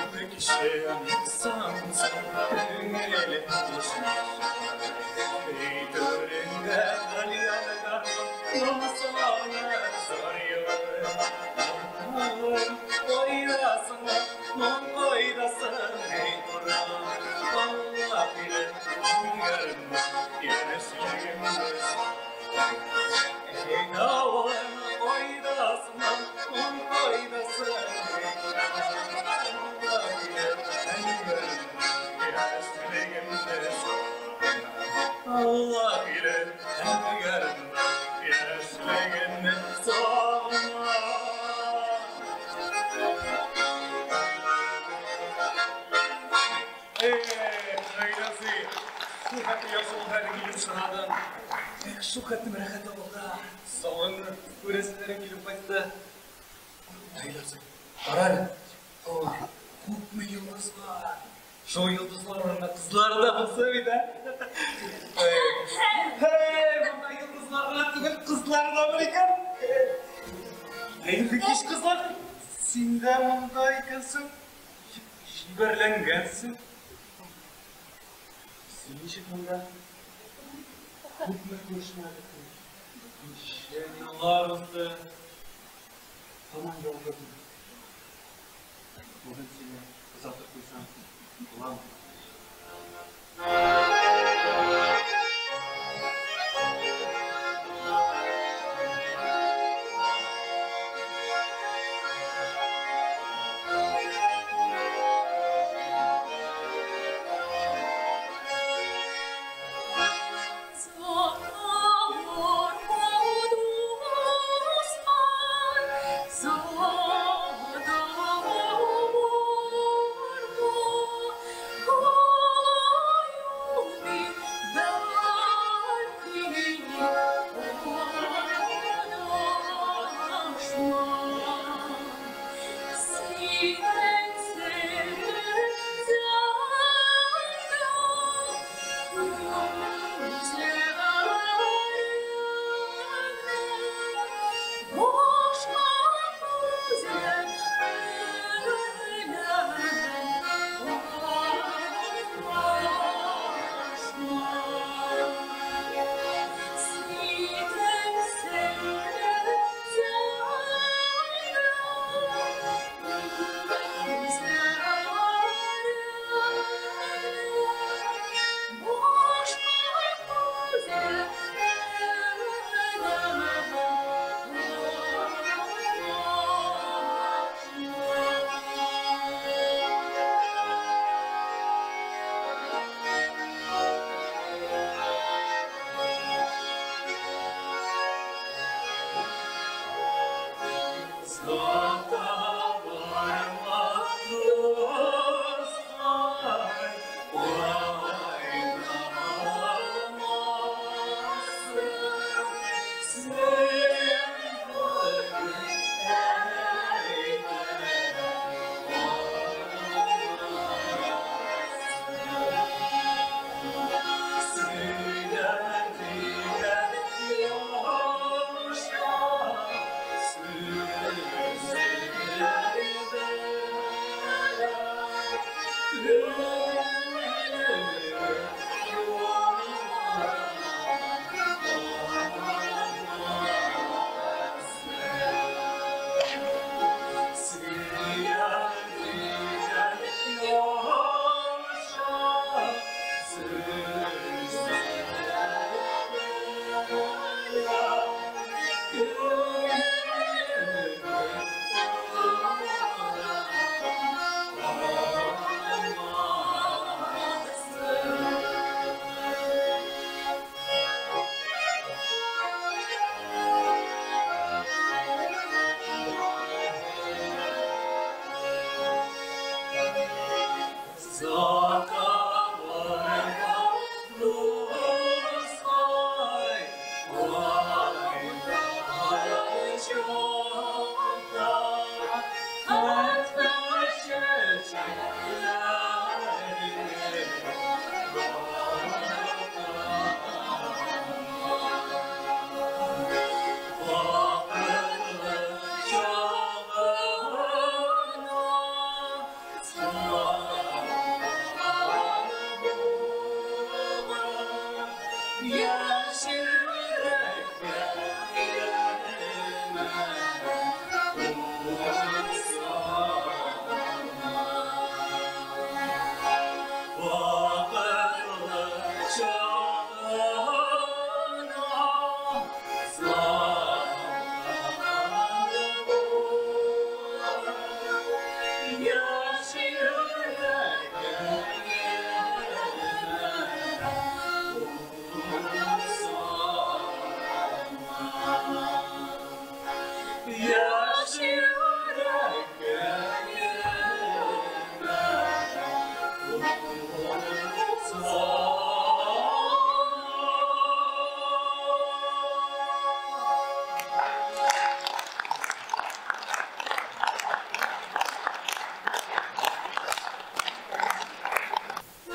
Күпме кичем соң күңелем Өй түрендә тальянга Моң зар Моң кайдасың, моң кайдасың, ey торам Allah bilir, күңелемне яшьлегемне Ey авылым, кайдасың, моң кайдасың, Allah bilir, күңелемне яшьлегемне Allah bilir, күңелемне яшьлегемне сагына. Шул хәтле яхшы булды әле килеп чыгадың. Эх, шул хәтле рәхәт авылда. Сагынып, күрәселәре килеп кайтты. Наилә, кара әле. Ой, күпме йолдызлар. Шул йолдызлар урынына кызлар да булса бит, ә? Һей, монда йолдызлар гына түгел, кызлар да бар икән. Хәерле кич, кызлар. Син дә монда икәнсең. Җибәрләнгәнсең. Син ничек монда? Күпме күрешмәдек. Ничә еллар узды. Һаман ялгызмын. Бүген сине озатып куйсам, буламы? Stop.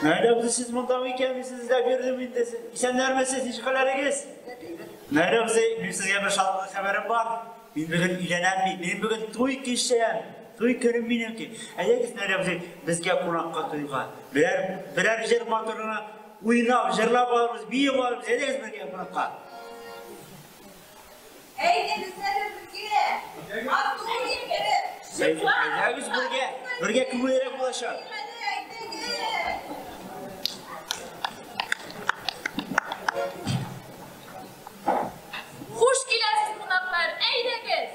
Наилә абзый, сез монда икән, мин сезне эзләп йөрдем инде. Исәннәрмесез, ничек хәлләрегез? Наилә абзый, минем сезгә бер шатлыклы хәбәрем бар. Мин бүген өйләнәм бит, минем бүген туй кичәм. Туй көнем минемки. Әйдәгез, Наилә абзый, безгә кунакка туйга. Берәр, берәр җыр матурына уйнап, җырлап алырбыз, биеп алырбыз. Әйдәгез бергә кунакка. Әйдәгез әле бергә. Матур итеп. Әйдәгез бергә. Бергә күңеллерәк булачак. Хуш киләсез, кунаклар, әйдәгез!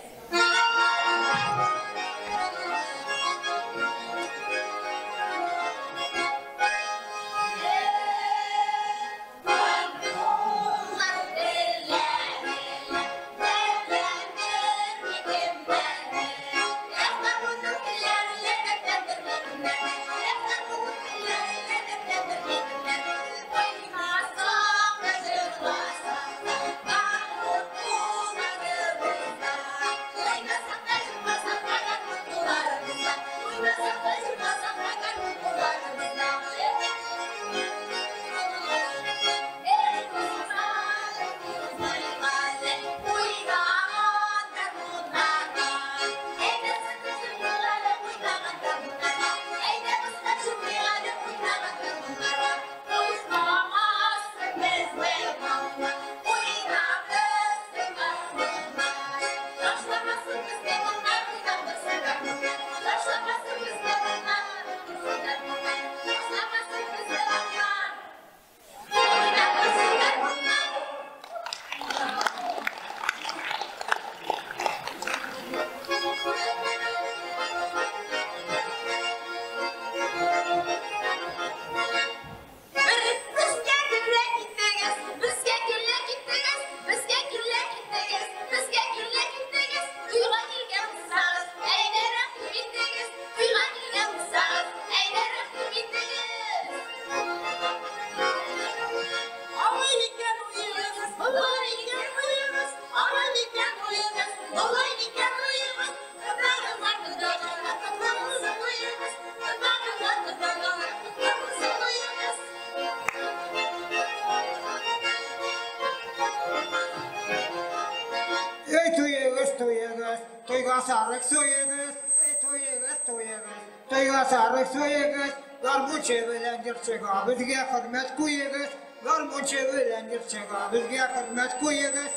Ey туегыз, туегыз, туйга сарык суегыз, ey туегыз, туегыз, туйга сарык суегыз, гармунчы белән җырчыга безгә хөрмәт куегыз, гармунчы белән җырчыга безгә хөрмәт куегыз.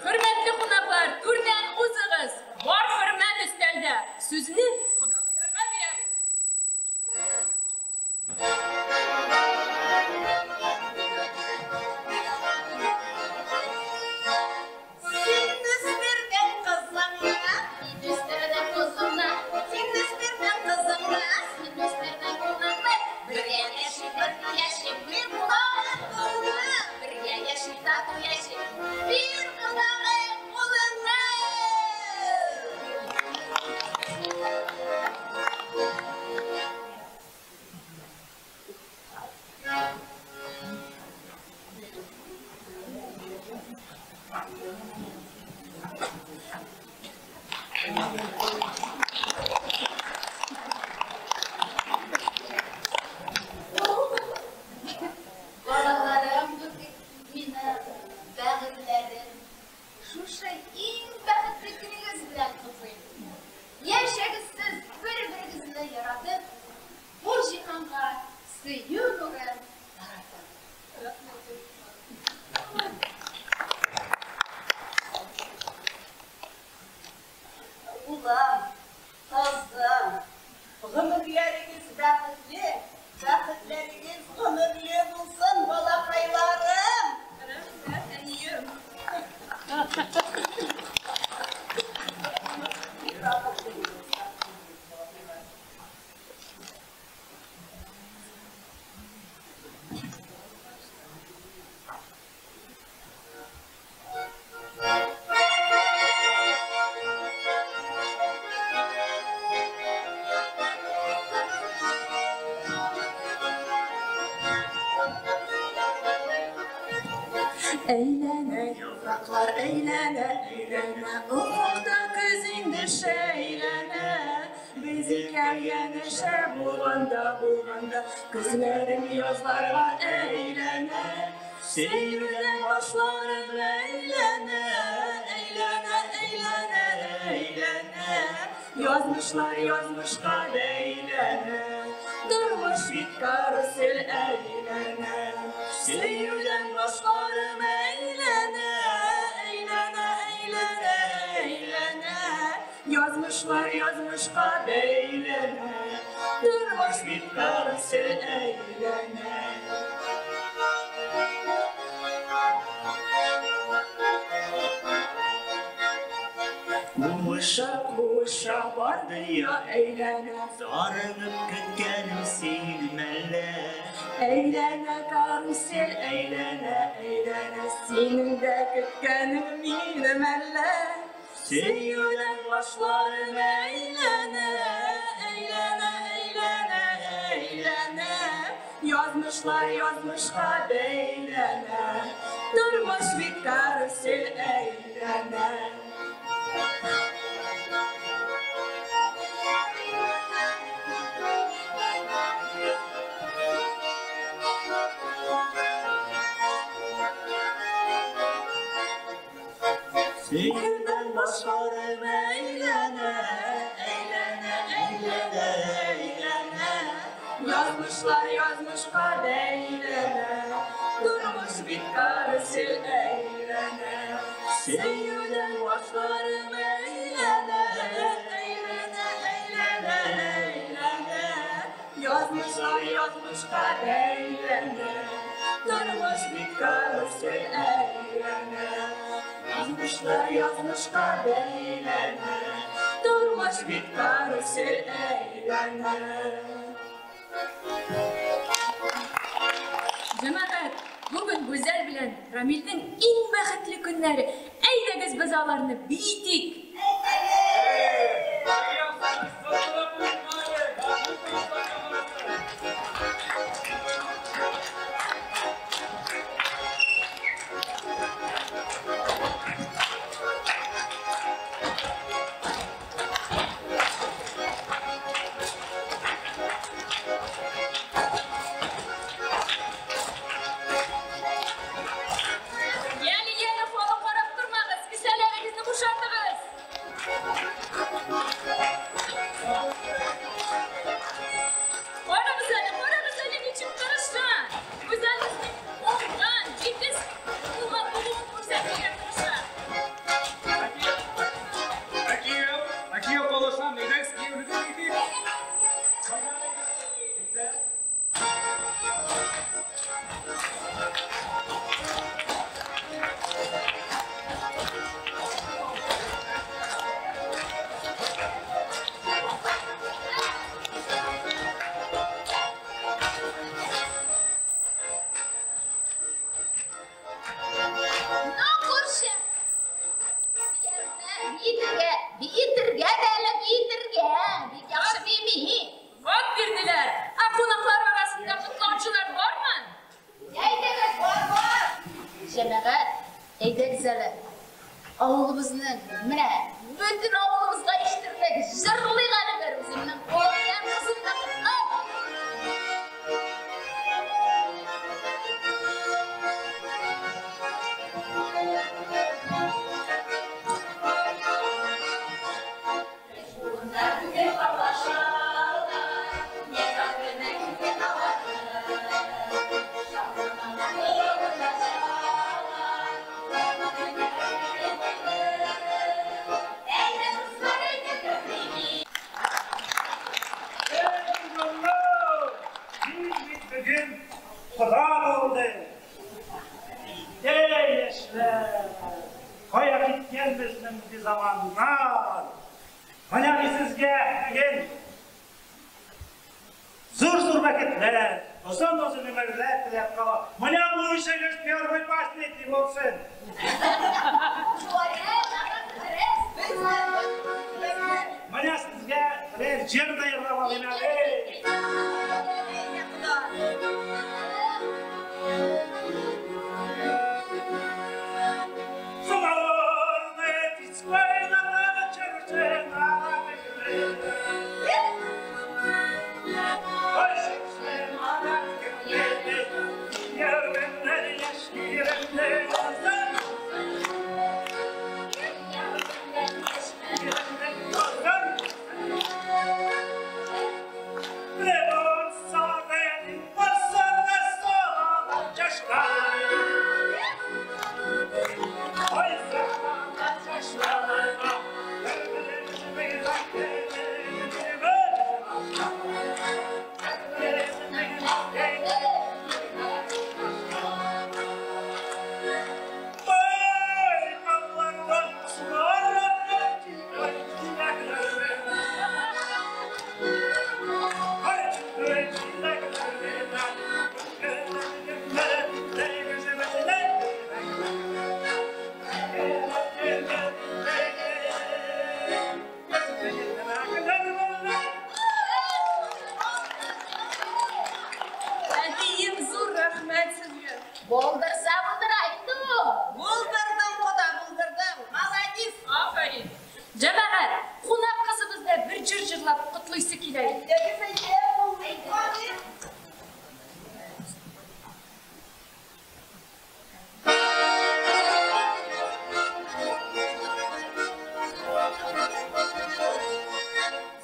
Хөрмәтле кунаклар, түрдән узыгыз. Бар хөрмәт өстәлдә. Сүзне кодагыйларга бирәбез. Син үстердең кызыңны, Син үстердең кызыңны, син үстердең кызыңны, син үстердең улыңны. Бергә яши, бергә яши, бер кодагый кулыңны. Бергә яши, тату яши, бер кодагый кулыңны. Балаларым мине, бәгырьләрем, шушы иң бәхетле көнегез белән котлыйм. Яшәгез сез бер-берегезне яратып, бу җиһанга сөю нурын таратып. Улым, кызым, гомерләрегез бәхетле, бәхетләрегез гомерле булсын, балакайларым. Рәхмәт, әнием. Әйләнә яфраклар, әйләнә, әйләнә, офыкта көз инде шәйләнә. Без Без икәү янәшә булганда, булганда, көзләрем язларга әйләнә. Сөюдән башларым әйләнә, әйләнә, әйләнә, әйләнә. Язмышлар язмышка бәйләнә, тормыш бит карусель әйләнә. Сөюдән башларым әйләнә, әйләнә, әйләнә, әйләнә. Язмышлар язмышка бәйләнә, тормыш бит карусель әйләнә. Куыша, куыша бар дөнья әйләнә, Зарыгып көткәнем сине мәллә? Әйләнә карусель, әйләнә, әйләнә, синең дә көткәнең мине мәллә? Сөюдән башларым әйләнә, әйләнә, әйләнә, әйләнә. Язмышлар язмышка бәйләнә, тормыш бит карусель әйләнә. Сөюдән башларым әйләнә, әйләнә, әйләнә, әйләнә. Язмышлар язмышка бәйләнә, тормыш бит карусель әйләнә. Сөюдән башларым әйләнә, әйләнә, әйләнә, әйләнә. Язмышлар язмышка бәйләнә, тормыш бит карусель әйләнә. Язмышлар язмышка бәйләнә, тормыш бит карусель әйләнә. Җәмәгать, бүген Гүзәл белән Рамилнең иң бәхетле көннәре. Әйдәгез без аларны биетик. Яле, яле, халык карап тормагыз, кесәләрегезне бушатыгыз. Карагыз әле, карагыз әле, ничек тырыша. Гүзәл безнең уңган, җитез булган булуын күрсәтергә тырыша. Ә кияү калышам, әйдәгез кияүне дә биетик. Ну, күрше. Биетергә, биетергә дә әле биетергә. Бик яхшы бими. Вот бирделәр. Ә кунаклар арасында котлаучылар бармы? Әйдәгез, бар, бар. Җәмәгать, әйдәгез әле. Авылыбызның, менә, бөтен авылыбызга ишетерлек җырлыйк әле бер үземнең олы кызымны котлап. Мин бит бүген кода булдым. Әй, яшьләр! Кая киткән безнең бу заманнар? Менә мин сезгә бүген зур-зур бәхетләр, озын-озын гомерләр теләп калам. Менә бу эшегез первый последний булсын. Менә сезгә берәр җыр да җырлап алыйм әле. Самоварны тиз кайнатып, чыршыны. Әтием, зур рәхмәт сезгә. Булдырса булдыра инде ул. Булдырдың, кода, булдырдың. Молодец. Афәрин. Җәмәгать, кунак кызыбызны бер җыр җырлап котлыйсы килә.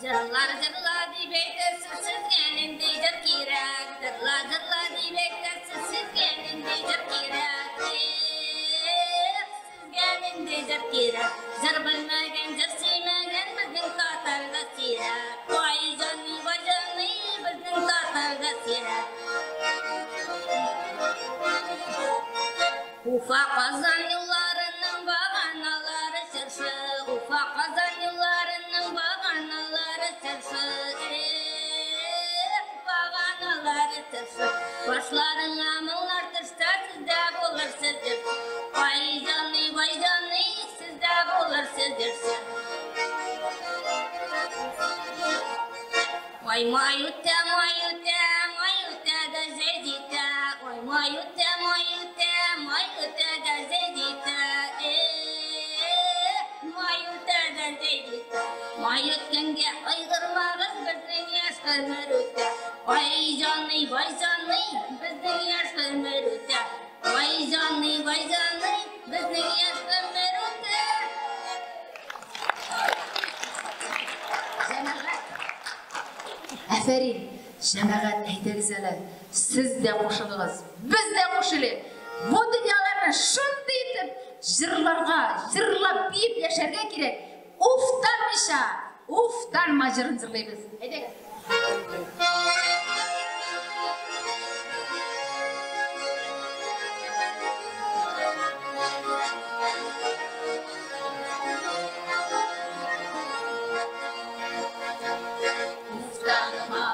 Җырлар җырла дип әйтәсез, сезгә нинди җыр кирәк? Җырла җырла дип әйтәсез, сезгә нинди җыр кирәк? Эх, сезгә нинди җыр кирәк? Җыр белмәгән, җыр сөймәгән безнең татарда сирәк. Вай җаный, вай җаный, безнең татарда сирәк. Уфа Казан юлларының баганалары чыршы, Уфа Казан юлларының баганалары чыршы, эх, баганалары чыршы. Башларыңа моңнар төшсә, сездә булырсыз җырчы. Ай җаный, вай җаный, сездә булырсыз җырчы. Ой, май үтә, май үтә, май үтә дә җәй җитә. Ой, май үтә, май үтә, май үтә дә җәй җитә. Эх, май үтә дә җәй җитә. Май үткәнгә кайгырмагыз, безнең яшь гомер үтә. Ай җаный, вай җаный, безнең яшь гомер үтә. Вай җаный, вай җаный, безнең яшь гомер үтә. Җәмәгать. Афәрин, җәмәгать, әйдәгез әле, сез дә кушылыгыз, без дә кушылыйк. Бу дөньяларны шундый итеп җырларга, җырлап биеп яшәргә кирәк. Уфтанмыйча, уфтанма җырын җырлыйбыз. Әйдәгез. Уфтанма,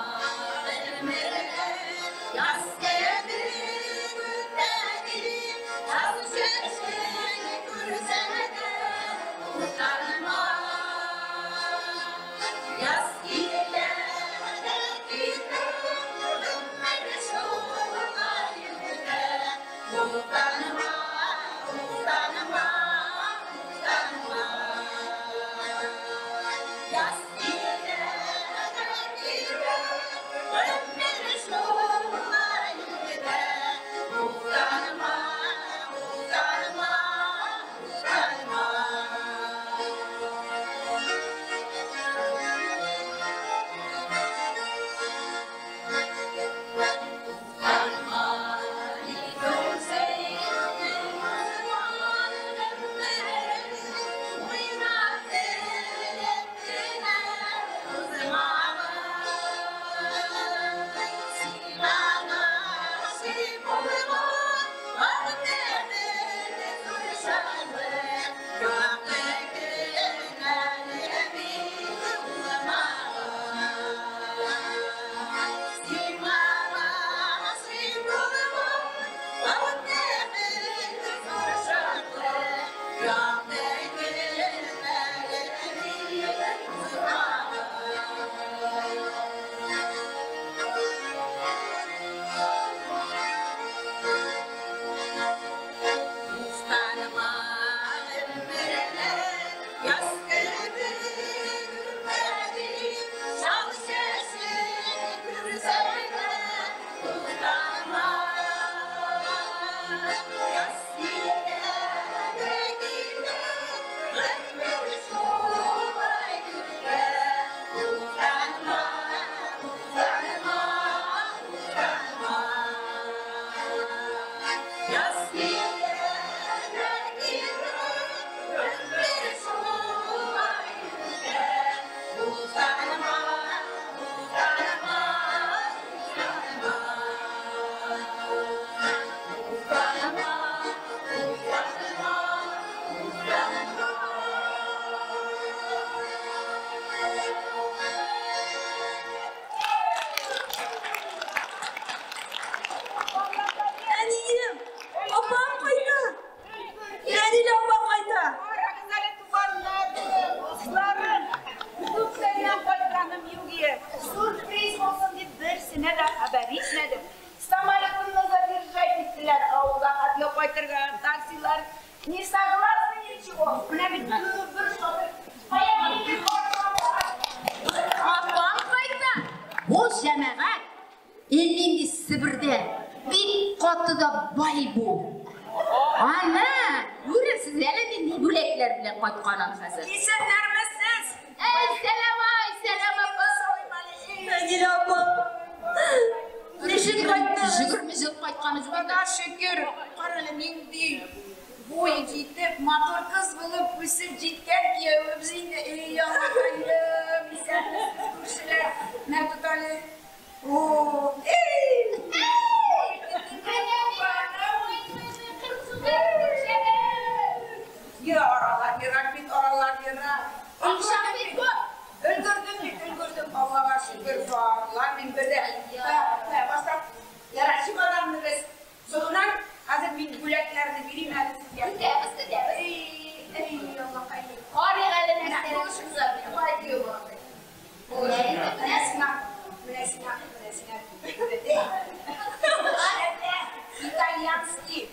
гомерләр, яз кебек үтә килеп, тау чәчәк күрсә дә, уфтанма. Яз килә дә җәмәгать, әллә Себердән бик каты да бай бу. Ана, күрерсез әле нинди бүләкләр белән кайтканын хәзер. Исәннәрмесез? Әй, сәлам, ай, сәлам, апа. Нәдилә апа. Ничек кайтты? 20 ел кайтканы юк. Аллага шөкер, карале нинди буй җитеп, матур кыз булып үсеп җиткән киявебез инде. Эй, Аллакаем, исәнмесез, күршеләр. Мә тот әле. О, эй! Я аралар ерак бит, аралар ерак. Акчаң бик күп. Өлгердем бит, өлгердем. Аллага шөкер, барлар мин бердә. Башта ярар, чемоданны без соңыннан хәзер мин бүләкләрне бирим әле сезгә. Көтәбез, көтәбез. Эй, эй, Аллакаем. Карыйк әле Менә нәрсә. булышыгыз әле, кайтыйм балакай. Менә сиңа, менә сиңа, менә сиңа. Итальянский.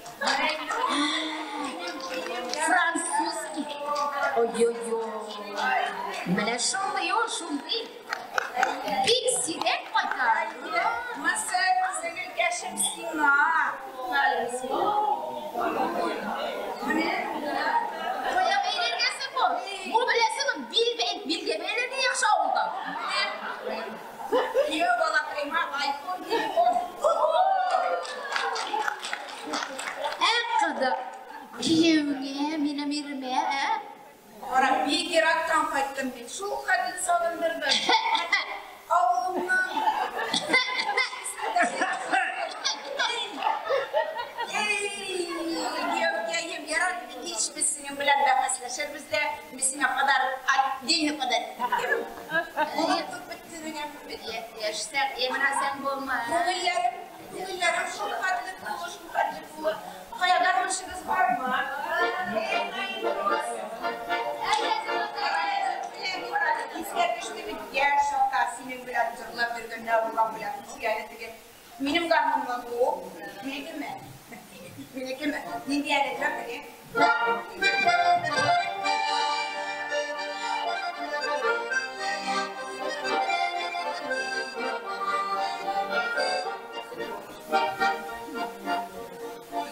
Французский. Ой-ой-ой. Менә шундый ул, шундый. Бик сирәк кайта. Мысы, сеңелкәшем сиңа. Менә. Кая бәйләргәсең бу? Бу беләсеңме, бил бәй, билгә бәйләргә яхшы авылда. Кияү балакайыма айфон телефон. Ә када кияүеңә, минем иремә, ә? Кара, бик ерактан кайттым бит. Шул хәтле сагындырды. Авылымның. Эй, кияүкәем, ярар, кич без синең белән бәхәсләшербез дә, мин сиңа подарок, отдельный подарок. Онытып бетте генә. Яшьсәң, яшьмәсәң булмас. Күңелләрем, күңелләрем шул хәтле тулы, шул хәтле тулы. Кая гармунчыгыз бармы? Искә төште бит, яшь чакта синең белән җырлап йөргәндә урам белән үскәне теге. Минем гармунымы бу? Минекеме? Минекеме? Нинди әле тора теге?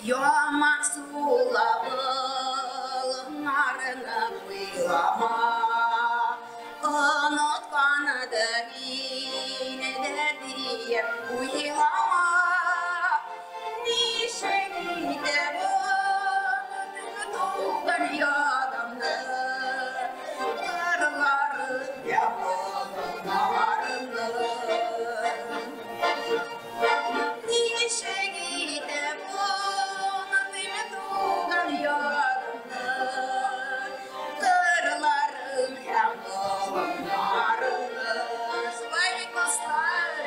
Яман сулабыларны уйлама, онытканыдыр инде диеп уйлама. Ничек итеп онытып туган ягымны, кырларын, болыннарымны. Ничек итеп онытып туган ягымны, кырларын һәм болыннарымны. Шулай бит, дуслар, э?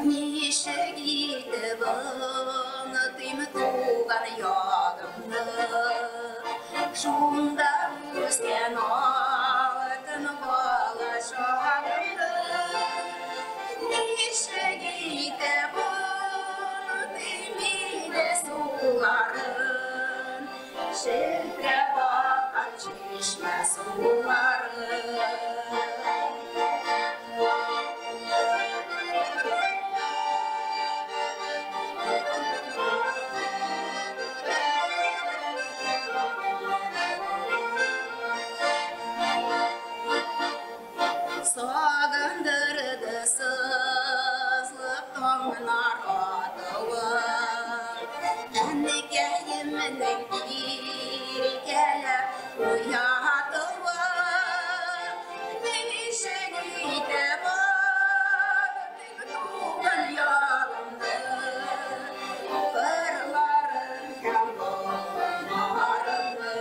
Ничек итеп онытыйм туган ягымны, шунда үскән алтын бала чагымны. Ничек итеп онытыйм инде суларын, челтерәп аккан чишмә суларын. Сагындырды сызлып таңнар атуы, әнкәемнең иркәләп уятуы. Ничек итеп онытыйм туган ягымны, кырларын һәм болыннарымны.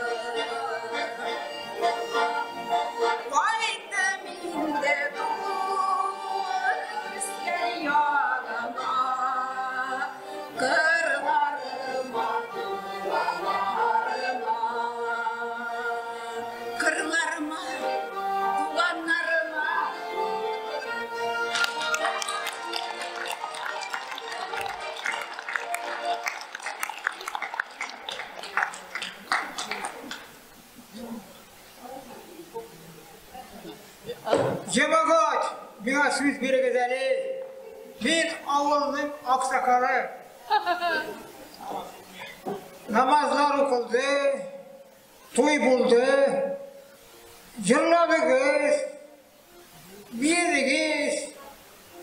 Кайттым инде туып үскән ягыма, кырларыма, туганнарыма. Җәмәгать, миңа сүз бирегез әле. Мин авылның аксакалы. Намазлар укылды, туй булды. Җырладыгыз, биедегез.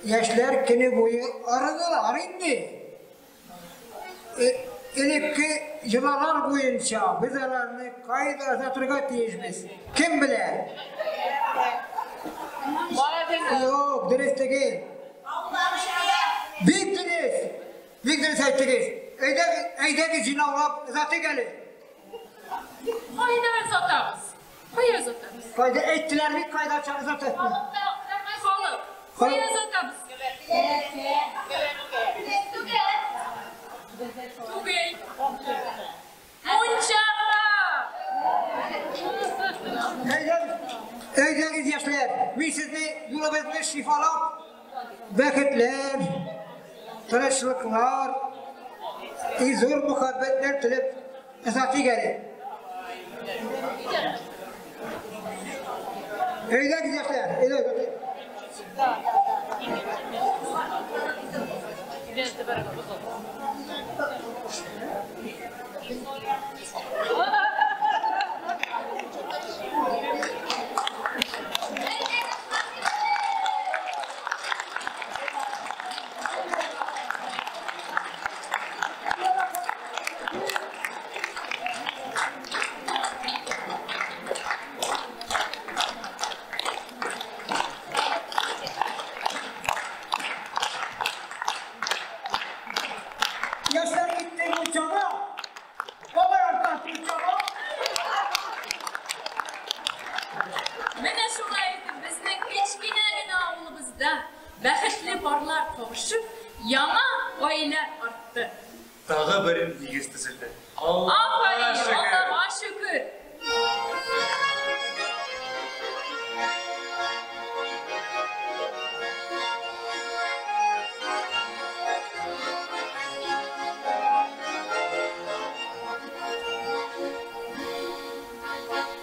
Яшьләр көне буе арыдылар инде. Элекке йолалар буенча без аларны кайда озатырга тиешбез? Кем белә? Юк, дөрес түгел. Бик дөрес. Бик дөрес әйттегез. Әйдәгез, әйдәгез җыйнаулап озатыйк әле. Кайда озатабыз? Кая озатабыз? Кайда әйттеләр бит, кайда озатабыз? Халык. Кая озатабыз? Түгел. Мунчага! Әйдәгез, яшьләр, мин сезне юлыбызны шифалап, бәхетләр, тынычлыклар, и зур мөхәббәтләр теләп озатыйк әле. Әйдәгез, яшьләр, әйдәгез. Яшьләр китте мунчага. Бабай арттан мунчага. Менә шулай итеп безнең кечкенә генә авылыбызда бәхетле парлар кавышып, яңа гаилә артты. Тагы бер нигез төзелде. Афәрин, шөкер. Аллага шөкер.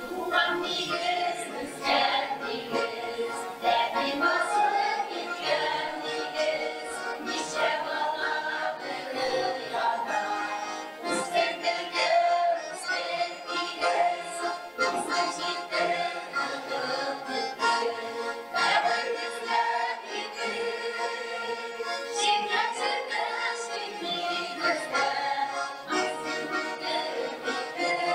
Туган нигез, үскән нигез, тәти басып киткән нигез, ничә бала дөньяда. Үстердек, үстек нигез, үсеп җиттек, ныгып беттек, кабер эзләп киттек. Җиңнәр төште нигездә, үсеп беттек киттек.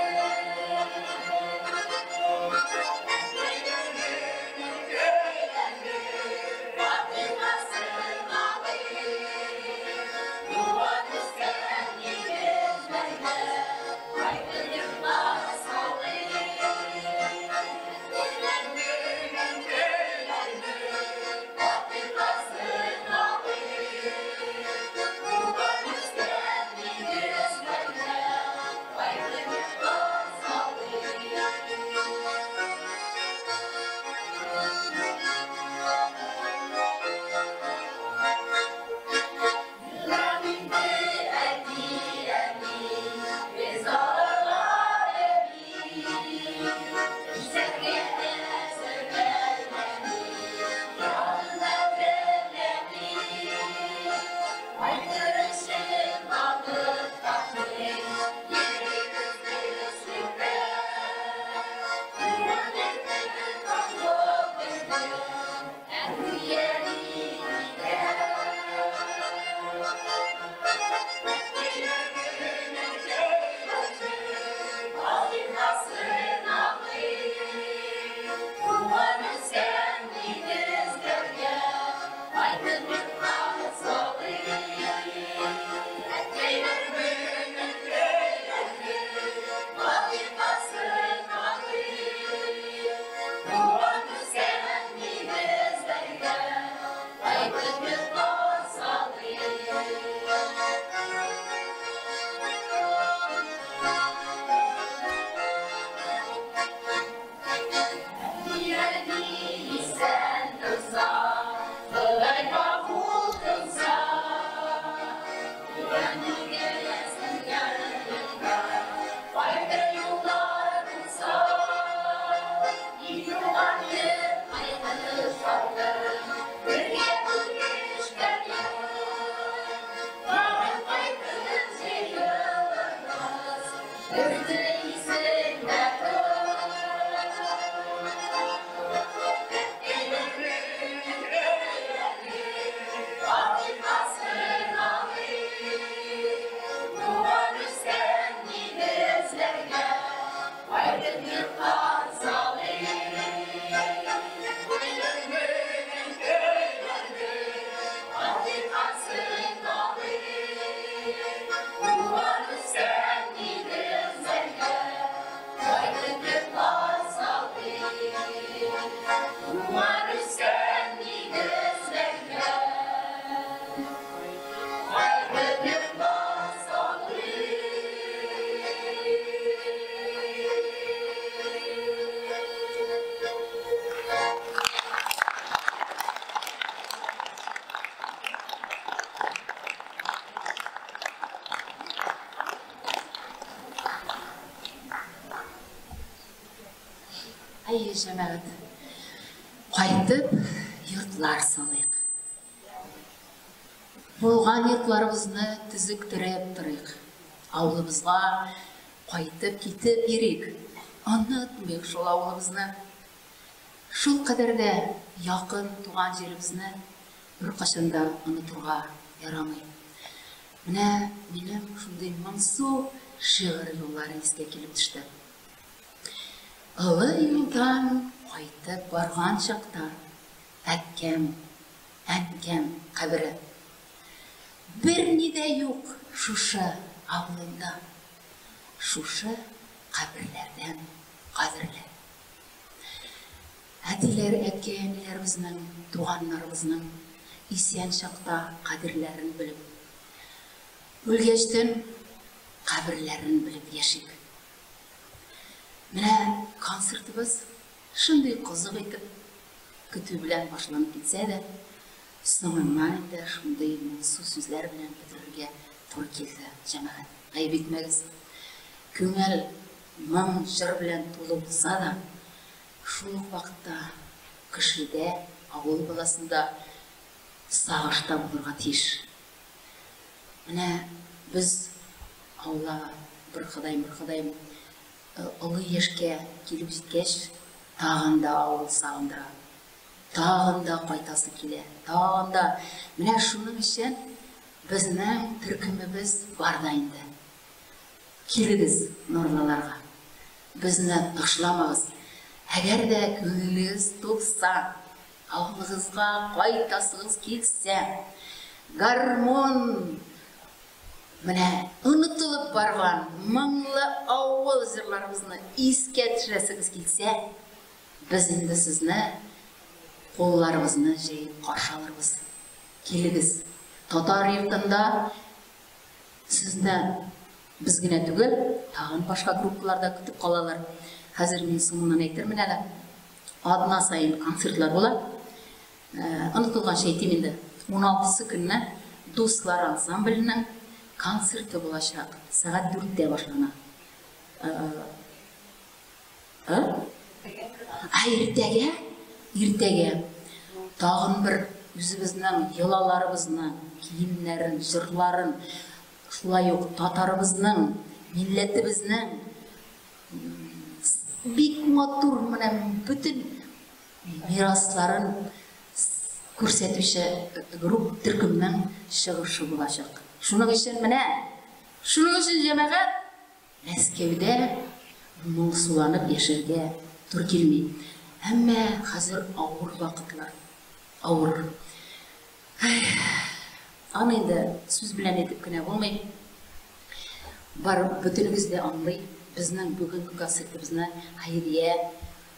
Безне исеңдә тот. Фатихасын алыйк, туган үскән нигезләргә кайтып йортлар салыйк. Фатихасын алыйк, туган үскән нигезләргә кайтып йортлар салыйк. Туган үскән нигезләргә кайтып йортлар салыйк. Әйе, җәмәгать. Кайтып йортлар салыйк. Булган йортларыбызны төзектереп торыйк. Авылыбызга кайтып китеп йөрик. Онытмыйк шул авылыбызны. Шул кадәр дә якын туган җиребезне беркайчан да онытырга ярамый. Менә минем шундый моңсу шигырь юллары искә килеп төште. Олы юлдан кайтып барган чакта әткәм, әнкәм кабере. Берни дә юк шушы авылымда, шушы каберләрдән кадерле. Әтиләр, әткәй-әниләребезнең, туганнарыбызның исән чакта кадерләрен белеп, үлгәчтен каберләрен белеп яшик. Менә концертыбыз шундый кызык итеп көтү белән башланып китсә дә, соңыннан инде шундый моңсу сүзләр белән бетерергә туры килде, җәмәгать. Гаеп итмәгез. Күңел моң, җыр белән тулы булса да, шул ук вакытта кешедә, авыл баласында сагыш та булырга тиеш. Менә без Алла, бер Ходаем, бер Ходаем, олы яшькә килеп җиткәч, тагын да авыл сагындыра. Тагын да кайтасы килә, тагын да. Менә шуның өчен безнең төркемебез бар да инде. Килегез Нурлыларга. Безне ташламагыз. Әгәр дә күңелегез тулса, авылыгызга кайтасыгыз килсә, гармун менә онытылып барган моңлы авыл җырларыбызны искә төшерәсегез килсә, без инде сезне кулларыбызны җәеп каршы алырбыз. Килегез, татар йортында сезне без генә түгел, тагын башка группалар да көтеп калалар. Хәзер мин соңыннан әйтермен әле. Атна саен концертлар була. Онытылганчы әйтим инде, 16-сы көнне Дуслар ансамбленең концерты булачак. Сәгать 4-тә башлана. Ә? Ә иртәгә, иртәгә тагын бер үзебезнең йолаларыбызны, киемнәрен, җырларын, шулай ук татарыбызның, милләтебезнең бик матур менә бөтен мирасларын күрсәтүче групп төркемнең чыгышы булачак. Шуның өчен менә, шуның өчен җәмәгать, Мәскәүдә моңсуланып яшәргә туры килми. Әмма хәзер авыр вакытлар. Авыр. Аны инде сүз белән әйтеп кенә булмый. Бар бөтенебез дә аңлый, безнең бүгенге концертыбызны хәйрия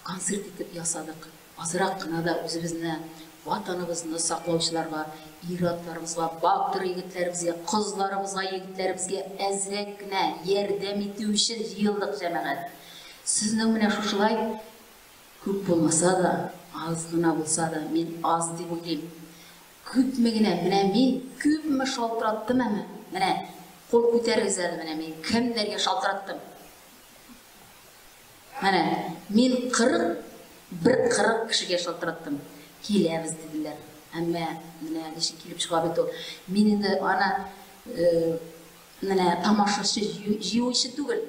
концерт итеп ясадык. Азрак кына да үзебезне, Ватаныбызны саклаучыларга, ир-атларыбызга, батыр егетләребезгә, кызларыбызга, егетләребезгә әзрәк кенә ярдәм итү өчен җыелдык, җәмәгать. Сезнең менә шушылай күп булмаса да, аз гына булса да, мин аз дип уйлыйм. Күпме генә, менә мин күпме шалтыраттым әме, менә кул күтәрегез әле, менә мин кемнәргә шалтыраттым. Менә мин 40, бер 40 кешегә шалтыраттым. Киләбез, диделәр. Әмма менә ничек килеп чыга бит ул. Мин инде аны менә тамашачы җыю өчен түгел.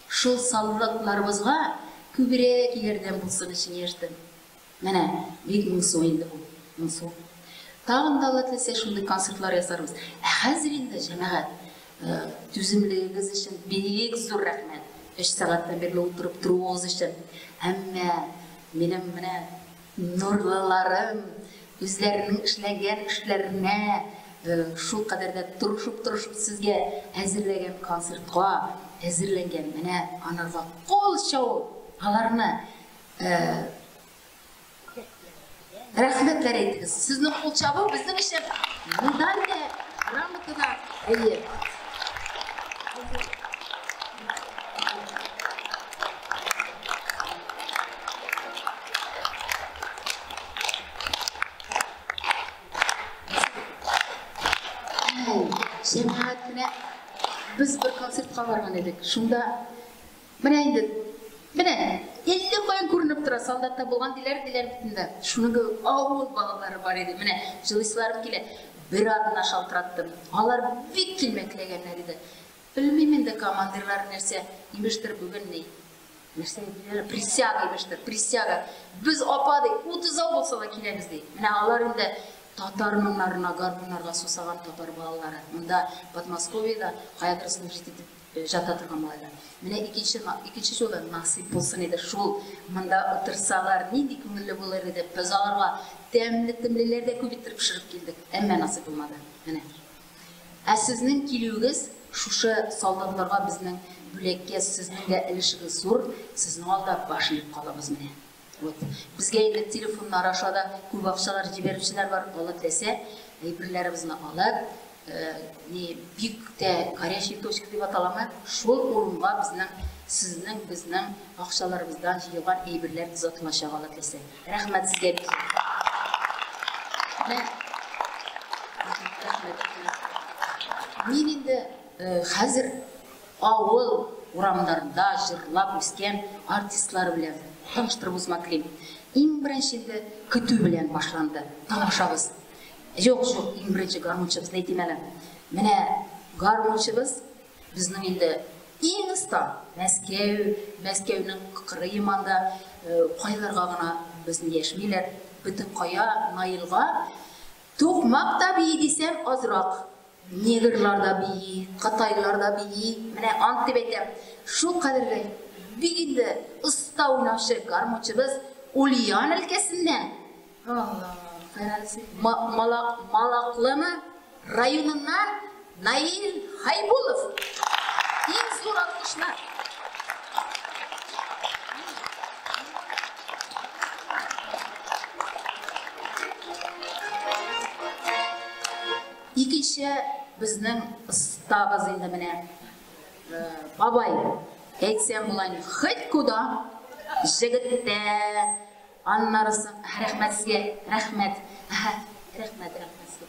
Шул солдатларыбызга күбрәк ярдәм булсын өчен яздым. Менә бик моңсу инде бу, моңсу. Тагын да Алла теләсә шундый концертлар ясарбыз. Ә хәзер инде, җәмәгать, түземлегегез өчен бик зур рәхмәт. Өч сәгатьтән бирле утырып торуыгыз өчен. Әмма минем менә нурлыларым үзләренең эшләгән эшләренә шул кадәр дә тырышып-тырышып сезгә әзерләгән концертка әзерләнгән менә анарга кул чабып, аларны рәхмәтләр әйтегез. Сезнең кул чабу безнең өчен медаль дә, грамота да. Әйе. Җәмәгать, менә без бер концертка барган идек. Шунда менә инде менә әллә каян күренеп тора, солдатта булган диләр, диләр бит инде. Шуның кебек авыл балалары бар иде. Менә җылыйсыларым килә. Бер атна шалтыраттым. Алар бик килмәкләгәннәр иде. Белмим инде командирлар нәрсә, имештер бүген ни. Нәрсә диләр? Присяга имештер, присяга. Без апа ди, 30 булса да киләбез ди. Менә алар инде татар моңнарына, гармуннарга сусаган татар балалары. Монда Подмосковьеда каядыр служить итеп жата торган малайлар. Менә икенче икенче жолы насыйп булсын иде шул монда утырсалар, нинди күңелле булыр иде. Без аларга тәмле-тәмлеләр дә күп иттереп пешереп килдек. Әмма насыйп булмады. Менә. Ә сезнең килүегез шушы солдатларга безнең бүләккә сезнең дә өлешегез зур, сезнең алда баш иеп калабыз менә. Вот. Безгә инде телефоннар аша да күп акчалар җибәрүчеләр бар. Алла теләсә, әйберләребезне алып, ни бик тә горячий точка дип аталамы, шул урынга безнең сезнең безнең акчаларыбыздан җыелган әйберләр озатылачак, Алла теләсә. Рәхмәт сезгә бик. Менә рәхмәт. Мин инде хәзер авыл урамнарында җырлап үскән артистлар белән таныштырып узма телим. Иң беренче инде көтү белән башланды тамашабыз. Юк, юк, иң беренче гармунчыбызны әйтим әле. Менә гармунчыбыз безнең инде иң оста. Мәскәү, Мәскәүнең кырыеманда кайларга гына безне яшмиләр. Бөтен кая Наилга тукмак та бии дисәм азрак. Негрлар да бии, кытайлар да бии. Менә ант дип әйтәм. Шул кадәрле бик инде оста уйнаучы гармунчыбыз Ульян өлкәсеннән. Алла, Малаклымы районыннан Наил Хайбулов. Иң зур алкышлар. Икенче безнең остабыз инде менә бабай. Әйтсәм болай, хоть куда, җегеттә, аннары соң, рәхмәт сезгә, рәхмәт, рәхмәт, рәхмәт сезгә.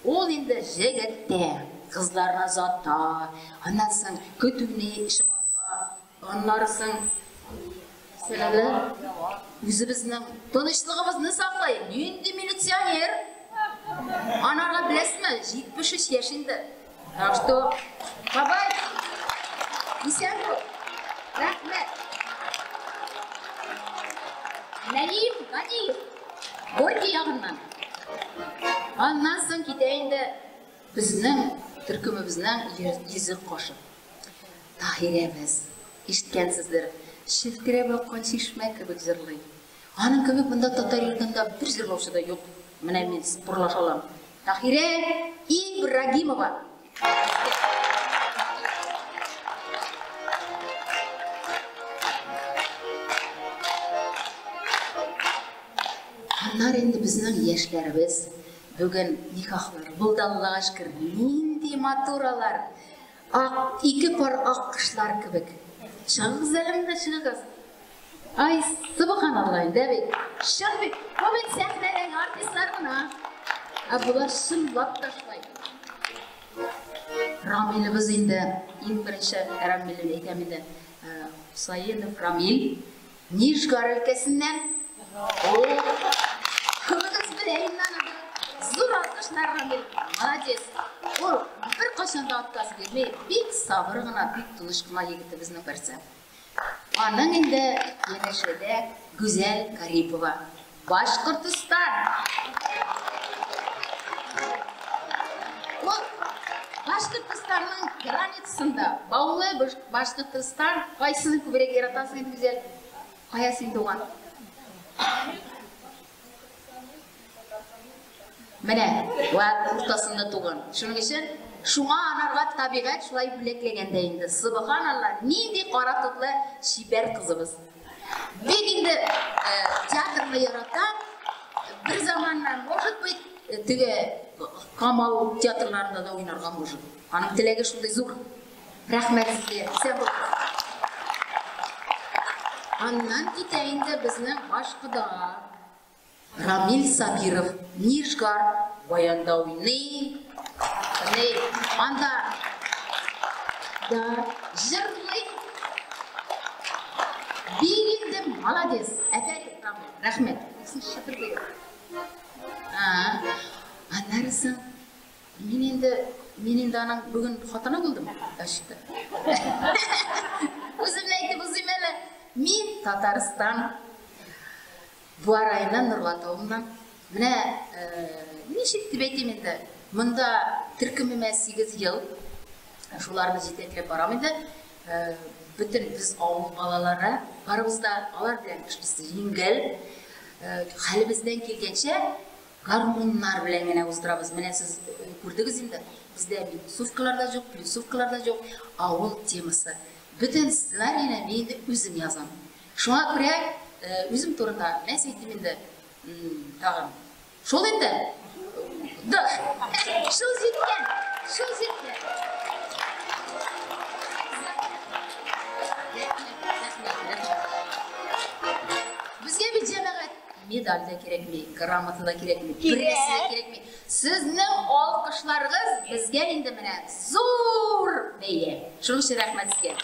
Ул инде җегеттә, кызларны озата, аннан соң көтүне чыгара, аннары соң сәләле үзебезнең тынычлыгыбызны саклый. Нинди милиционер? Анарга беләсезме, 73 яшь инде. Так что, бабай, исән бул. Рәхмәт. Нәим Ганиев, Горький ягыннан. Аннан соң китә инде безнең төркемебезнең йөзе кашы. Таһирәбез, ишеткәнсездер, челтерәп аккан чишмә кебек җырлый. Аның кебек монда татар йортында бер җырлаучы да юк. Менә мин спорлаша алам. Таһирә Ибрагимова. Аннары инде безнең яшьләребез бүген никахлары булды, Аллага шөкер. Нинди матур алар. Ак, ике пар ак кошлар кебек. Чыгыгыз әле монда, чыгыгыз. Ай, субханалла инде бит. Чын бит. Бу бит сәхнәдәге артистлар гына. Ә болар чынлап та шулай. Рамилебез инде иң беренче Рамилне әйтәм инде. Хусаинов Рамил Нижгар өлкәсеннән. О, күбегез белә инде аны. Зур алкышлар, Рамил. Молодец. Ул бер Беркайчан да отказ бирми, бик сабыр гына, бик тыныч кына егетебезнең берсе. Аның инде янәшәдә Гүзәл Карипова. Башкортостан! Ул Башкортостанның границасында, Баулы, Башкортостан, кайсысын күбрәк яратасың инде, Гүзәл? Кая син туган? Менә, вә уртасында туган. Шуның өчен шуңа анарга табигать шулай бүләкләгән дә инде. Субханалла, нинди кара тотлы чибәр кызыбыз. Бик инде театрны ярата. Бер заманнан, может быть, теге Камал театрларында да уйнарга может. Аның теләге шундый зур. Рәхмәт сезгә. Исән булыгыз. Аннан китә инде безнең баш кода. Рамил Сабиров, Нижгар, баянда уйный, ни, анда да җырлый. Бик инде молодец. Әфәрин, Рамил, рәхмәт. Аннары соң мин инде мин инде аның бүген хатыны булдым. Әште. Үземне әйтеп узыйм әле. Мин Татарстан Буа районыннан, Нурлат авылыннан. Менә ничек дип әйтим инде, монда төркемемә 8 ел, шуларны җитәкләп барам инде. Бөтен без авыл балалары, барыбыз да алар белән эшлисе җиңел. Хәлебездән килгәнчә гармуннар белән генә уздырабыз. Менә сез күрдегез инде, бездә минусовкалар да юк, плюсовкалар да юк, авыл темасы. Бөтен сценарийны мин инде үзем язам. Шуңа күрә үзем турында нәрсә әйтим инде тагын. Шул инде. Да. Шул җиткән. Шул җиткән. Безгә бит җәмәгать медаль дә кирәкми, грамота да кирәкми, бернәрсә дә кирәкми. Сезнең алкышларыгыз безгә инде менә зур бәя. Шуның өчен рәхмәт сезгә.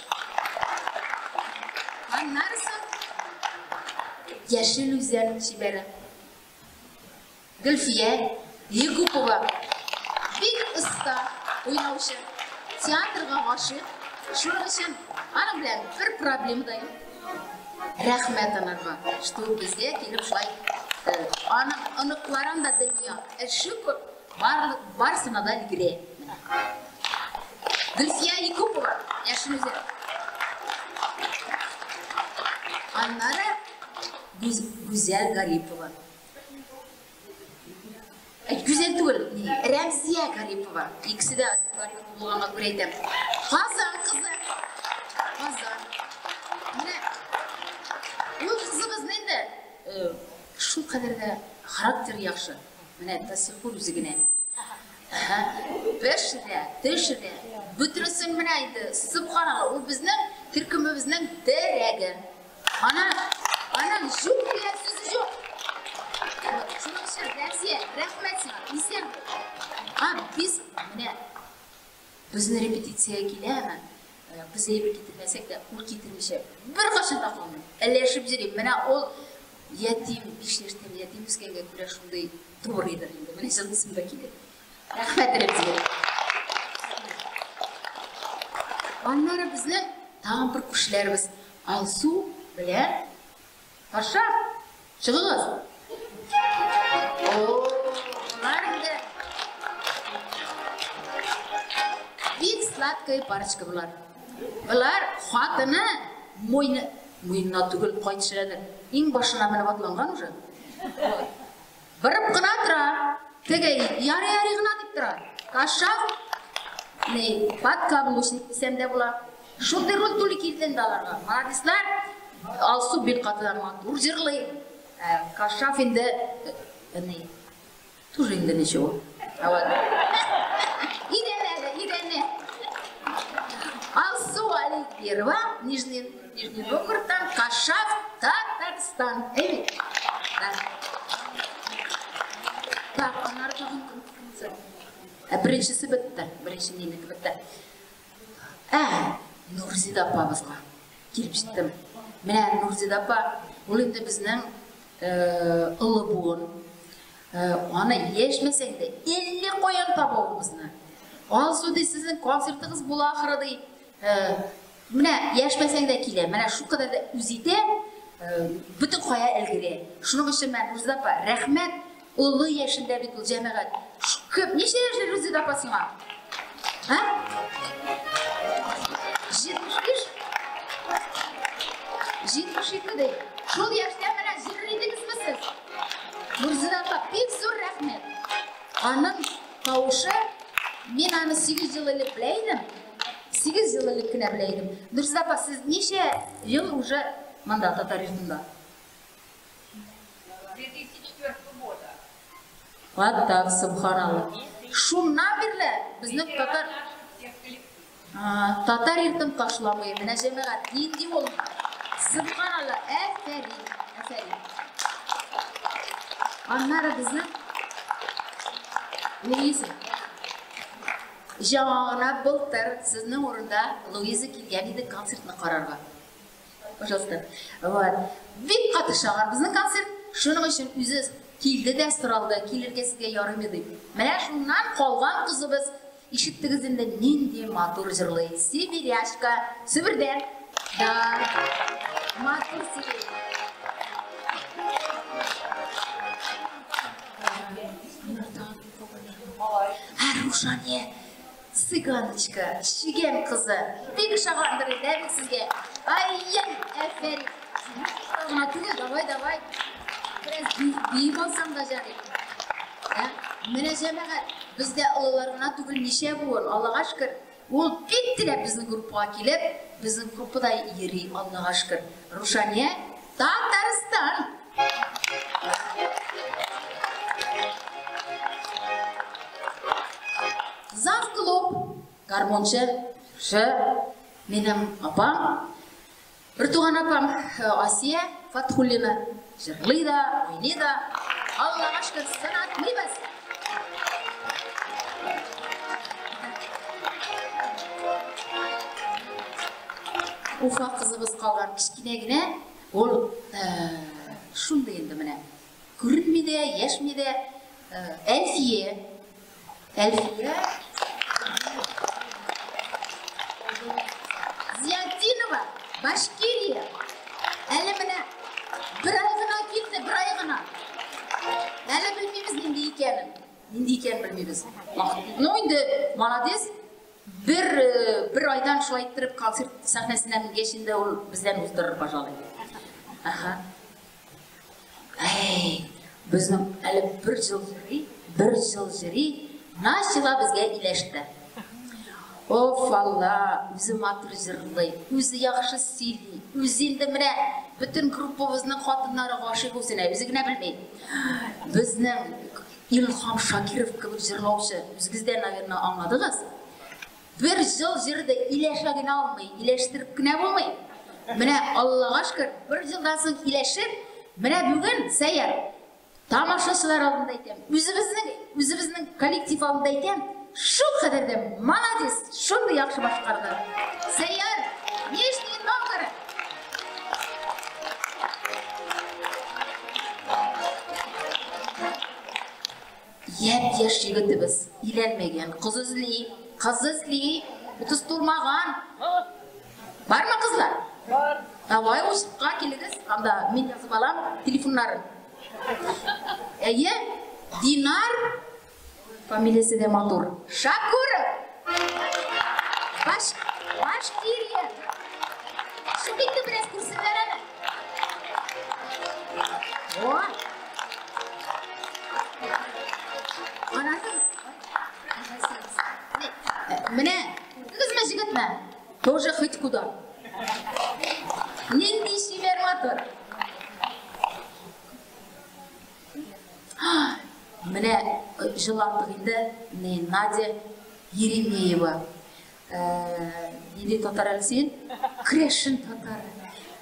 Аннары соң Яшел Үзән чибәре Гөлфия Егупова бик оста уйнаучы, театрга гашыйк. Шуның өчен аның белән бер проблема да юк. Рәхмәт анарга, что безгә килеп шулай аның оныкларын да дөнья эше күп, барлык барысына да өлгерә. Гөлфия Якупова, Яшел Үзән. Аннары Гүзәл Гарипова. Гүзәл түгел, Рәмзия Гарипова. Икесе дә Гарипова булганга күрә әйтәм. Казан кызы. Казан. Менә ул кызыбызны инде шул кадәр дә характер яхшы. Менә до сих пор үзе генә. Пешерә, төшерә. Бөтересен менә инде, субханалла, ул безнең төркемебезнең терәге. Ана, аның юк дигән сүзе юк. Шуның өчен Рәмзия, рәхмәт сиңа, исән бул. А без менә безне репетициягә киләме? Без әйбер китермәсәк тә, ул китермичә беркайчан да калмый. Әләшеп йөри. Менә ул ятим, 5 яшьтән ятим үскәнгә күрә шундый добрыйдыр инде. Менә җылысым да килә. Рәхмәт Рәмзия. Аннары безнең тагын бер күршеләребез Алсу белән Паша, чыгыгыз. О, болар инде бик сладкая парочка болар. Болар хатыны муйны, муенына түгел, кай төшерәдер, иң башына менеп атланган уже. Борып кына тора. Теге ярый-ярый гына дип тора. Кашаф, не, подкаблучник дисәм дә була. Шундый роль түли килде инде аларга. Молодецлар. Алсу бик каты матур җырлый. Ә Кашаф инде не, тоже инде ничего. А вот. Өйрәнә әле, өйрәнә. Алсу Аликберова, Нижний, Нижний Новгородтан, Кашаф, Татарстан. Әйе. Да. Так, аннары тагын кем кемсе? Ә беренчесе бетте, беренче минеке бетте. Ә, Нурзида апабызга килеп җиттем. Менә Нурзида апа, ул инде безнең олы буын. Аны яшьмәсәң дә, әллә каян таба ул безне. Алсу ди, сезнең концертыгыз була ахыры ди. Менә яшьмәсәң дә килә. Менә шул кадәр дә үз итә, бөтен кая өлгерә. Шуның өчен мен Рузида апа, рәхмәт, олы яшендә бит ул җәмәгать. Күп, ничә яшь Рузида апа сиңа? Һа? 75? 72 ди. Шул яшьтә менә җырлый идегезме сез? Рузида апа, бик зур рәхмәт. Аның тавышы, мин аны 8 ел элек белә идем. 8 ел элек кенә белә идем. Нурзида апа, сез ничә ел уже монда татар йортында? 2004 года. Вот так, субханалла. Шуннан бирле безнең татар татар йортын ташламый. Менә җәмәгать, нинди ул? Субханалла, афәрин, афәрин. Аннары безнең Луиза. Жаңа былтыр сезнең урында Луиза килгән иде концертны карарга. Пожалуйста. Вот. Бик каты ошаган безнең концерт. Шуның өчен үзе килде дә соралды, килергә сезгә ярыймы дип. Менә шуннан калган кызыбыз, ишеттегез инде нинди матур җырлый. Сибиряшка, Себердән. Да. Матур сөйли. Ә Рушания, цыганочка, чегән кызы. Бик ошагандыр инде, ә бит сезгә. Ай-яй, афәрин. Гына түгел, давай, давай. Бераз биеп алсаң да жарый. Ә? Менә җәмәгать, бездә олылар гына түгел, ничә буын, Аллага шөкер. Ул бик теләп безнең группага килеп, безнең группада йөри, Аллага шөкер. Рушания, Татарстан. Зав клуб, гармончы, шы, минем апам, бер туган апам Асия Фатхуллина җырлый да, уйный да. Аллага шөкер, сынатмыйбыз. Уфа кызыбыз калган кечкенә генә, ул шундый инде менә. Күренми дә, яшьми дә. Әлфия. Әлфия Зиятдинова, Башкирия. Әле менә бер ай гына килде, бер ай гына. Әле белмибез нинди икәнен. Нинди икәнен белмибез. Ну инде молодец. Бер айдан шулай иттереп концерт сәхнәсенә менгәч инде ул бездән уздырыр, пожалуй. Ага. Әй, безнең әле бер ел йөри, бер ел йөри, начала безгә иләште. Оф, Алла, үзе матур җырлый, үзе яхшы сөйли, үзе инде менә бөтен группабызның хатыннары гашыйк үзенә, үзе генә белми. Безнең Илһам Шакиров кебек җырлаучы, үзегез дә, наверное, аңладыгыз. Бер ел җырды, иләшә генә алмый, иләштереп кенә булмый. Менә Аллага шөкер, бер елдан соң иләшеп, менә бүген Сәяр тамашачылар алдында әйтәм, үзебезнең коллектив алдында әйтәм, шул кадәр дә молодец, шундый яхшы башкарды. Сәяр, Нижний Новгород. Япь-яшь егетебез, өйләнмәгән, кыз эзли, кыз эзли, 30 тулмаган. Бармы кызлар? Бар. Давай учка килегез, анда мин язып алам телефоннарын. Әйе, Динар, фамилиясе дә матур. Шакуров. Башкирия. Чыгып инде бераз күрсеннәр әле. О! Анасы. Менә, күрдегезме җегетне? Тоже хоть куда. Нинди чибәр матур. Менә җыл артык инде Надя Еремеева. Нинди татар әле син? Крәшен татары.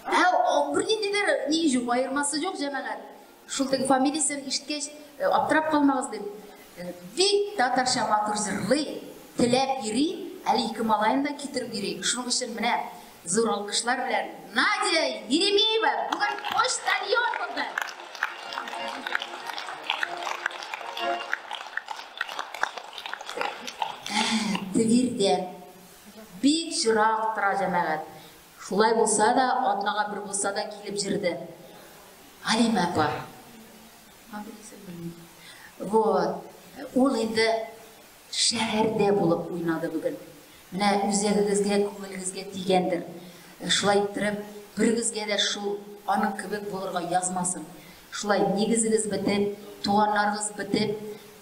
Ә бер ниндидер ни юк, аермасы юк җәмәгать. Шул теге фамилиясен ишеткәч, аптырап калмагыз дип. Бик татарча матур җырлый, теләп йөри, әле ике малаен да китереп йөри. Шуның өчен менә зур алкышлар белән Надя Еремеева бүген почтальон булды. Твердән. Бик җырак тора җәмәгать. Шулай булса да, атнага бер булса да килеп җырды. Алимә апа. Вот. Ул инде шәһәрдә булып уйнады бүген. Менә үзәгегезгә, күңелегезгә тигәндер. Шулай иттереп, берегезгә дә шул аның кебек булырга язмасын. Шулай нигезегез бетеп, туганнарыгыз бетеп,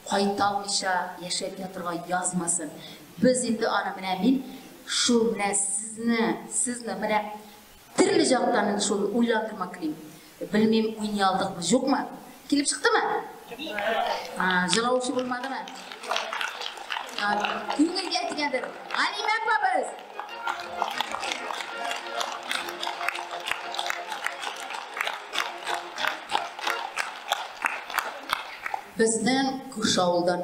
кайта алмыйча яшәп ятырга язмасын. Без инде аны менә мин шул менә сезне, сезне менә төрле жактан инде шул уйландырмак телим. Белмим, уйный алдыкмы, юкмы? Килеп чыктымы? Җылаучы булмадымы? Күңелгә тигәндер. Алимә апабыз! Безнең күрше авылдан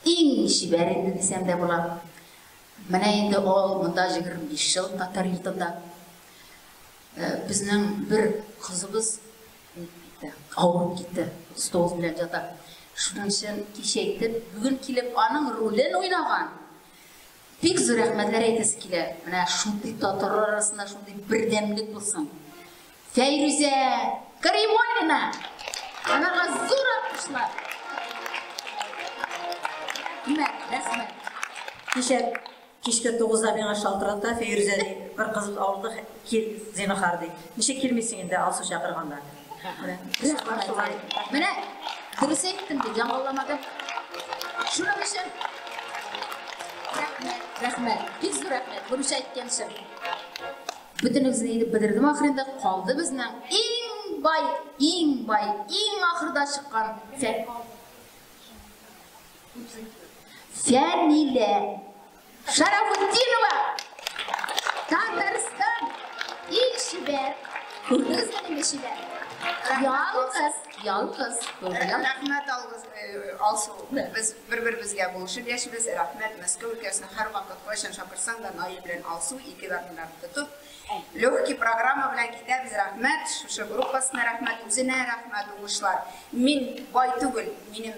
иң чибәр инде дисәм дә була. Менә инде ул монда 25 ел татар йортында. Безнең бер кызыбыз авырып китте, стол белән ята. Шуның өчен кичә әйтеп, бүген килеп аның ролен уйнаган. Бик зур рәхмәтләр әйтәсе килә. Менә шундый татарлар арасында шундый бердәмлек булсын. Фәйрүзә Каримуллина! Анарга зур алкышлар. Рәхмәт, рәхмәт. Кичә кичке 9-да миңа шалтырата Фәйрүзә ди, бер кызыбыз авырды, кил, зинһар ди. Ничек килмисең инде Алсу чакырганда? Менә. Менә дөрес әйттем бит, яңалламадым. Шуның өчен рәхмәт, рәхмәт, бик зур рәхмәт, бурыча әйткән өчен. Бөтенегезне әйтеп бетердем ахырында, калды безнең иң бай, иң бай, иң ахырда чыккан Фәнилә Шарафутдинова! Татарстан иң чибәр. Күрдегезме нинди чибәр? Ялгыз, ялгыз. Рәхмәт, Алсу. Без бер-беребезгә булышып яшибез. Рәхмәт, Мәскәү өлкәсенә һәрвакыт кайчан чакырсаң да, Наил белән Алсу ике гармуннарын тотып, легкий программа белән китәбез. Рәхмәт, шушы группасына рәхмәт, үзенә рәхмәт, уңышлар. Мин бай түгел, минем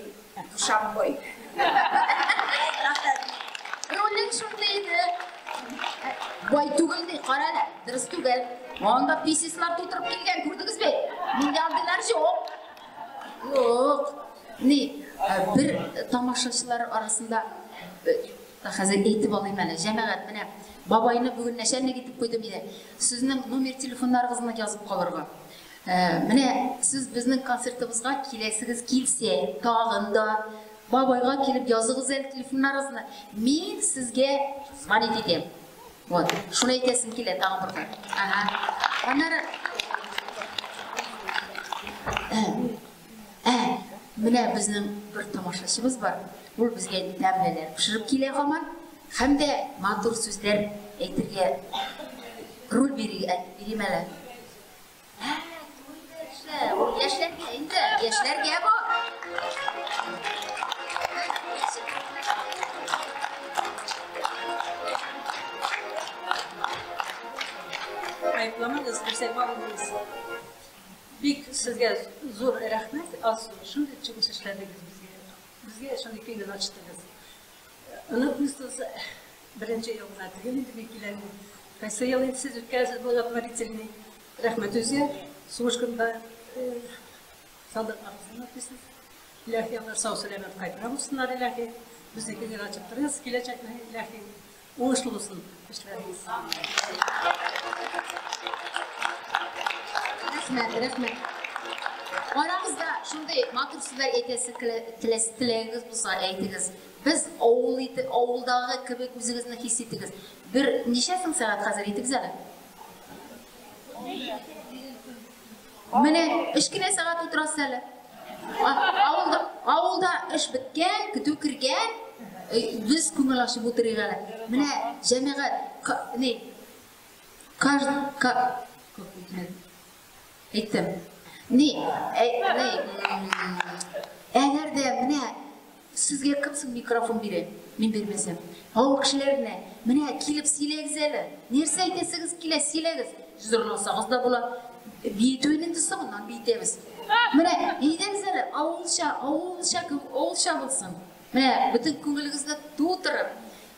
душам бай. Рәхмәт. Ролең шундый иде. Бай түгел ди, кара әле, дөрес түгел. Анда писеслар тутырып килгән, күрдегез бит? Миндә андыйлар юк. Юк. Ни, бер тамашачылар арасында хәзер әйтеп алыйм әле, җәмәгать, менә бабайны бүген нәчәлник итеп куйдым иде. Сезнең номер телефоннарыгызны язып калырга. Менә сез безнең концертыбызга киләсегез килсә, тагын да бабайга килеп языгыз әле телефоннарыгызны. Мин сезгә звонить итәм. Вот, шуны әйтәсем килә тагын бер кат. Ага. Аннары менә безнең бер тамашачыбыз бар. Ул безгә тәмлеләр пешереп килә һаман. Һәм дә матур сүзләр әйтергә роль бирим әле. Ул яшьләргә инде, яшьләргә бу. Айыпламагыз, берсә барыгыз. Бик сезгә зур рәхмәт, Алсу, шундый чыгыш эшләдегез безгә. Безгә шундый күңел ачтыгыз. Онытмыйсыз, беренче ел гына түгел инде мин киләм. Кайсы ел инде сез үткәрәсез благотворительный. Рәхмәт үзе, сугыш көнендә солдатларыбызны онытмыйсыз. Илаһи, алар сау-сәламәт кайтырга булсыннар, илаһи. Безне күңел ачып торыгыз, киләчәкне, илаһи. Уңышлы булсын эшләрегез. Рәхмәт, рәхмәт. Арагызда шундый матур сүзләр әйтәсе теләгегез булса, әйтегез. Без авыл авылдагы кебек үзегезне хис итегез. Бер ничә соң сәгать хәзер әйтегез әле? Менә өч кенә сәгать утырасы әле. Авылда, авылда эш беткән, көтү кергән, без күңел ачып утырыйк әле. Менә җәмәгать, ни, каждый, әйттем. Ни, ни, әгәр дә менә сезгә кем соң микрофон бирә? Мин бирмәсәм. Авыл кешеләренә, менә килеп сөйләгез әле. Нәрсә әйтәсегез килә, сөйләгез. Җырласагыз да була. Биетүен инде соңыннан биетәбез. Менә әйдәгез әле, авылча, авылча, авылча булсын. Менә бөтен күңелегезне тутырып,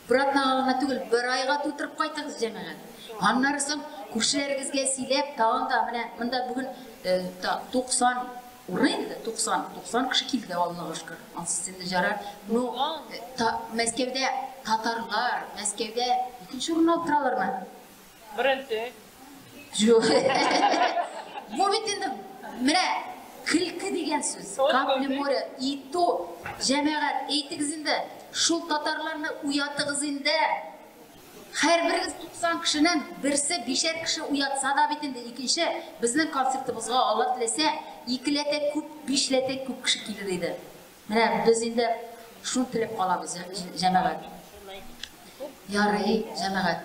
бер атнага гына түгел, бер айга тутырып кайтыгыз, җәмәгать. Аннары соң күршеләрегезгә сөйләп, тагын да менә монда бүген 90 урын инде, 90, 90 кеше килде, Аллага шөкер. Ансыз инде жарар. Ну, Мәскәүдә татарлар, Мәскәүдә икенче урын алып торалармы? Беренче. Юк. Бу бит инде менә көлке дигән сүз. Капля море. И то, җәмәгать, әйтегез инде, шул татарларны уятыгыз инде. Һәрберегез 90 кешенең берсе бишәр кеше уятса да бит инде икенче безнең концертыбызга Алла теләсә икеләтә күп, бишләтә күп кеше килер иде. Менә без инде шуны теләп калабыз, җәмәгать. Ярый, җәмәгать.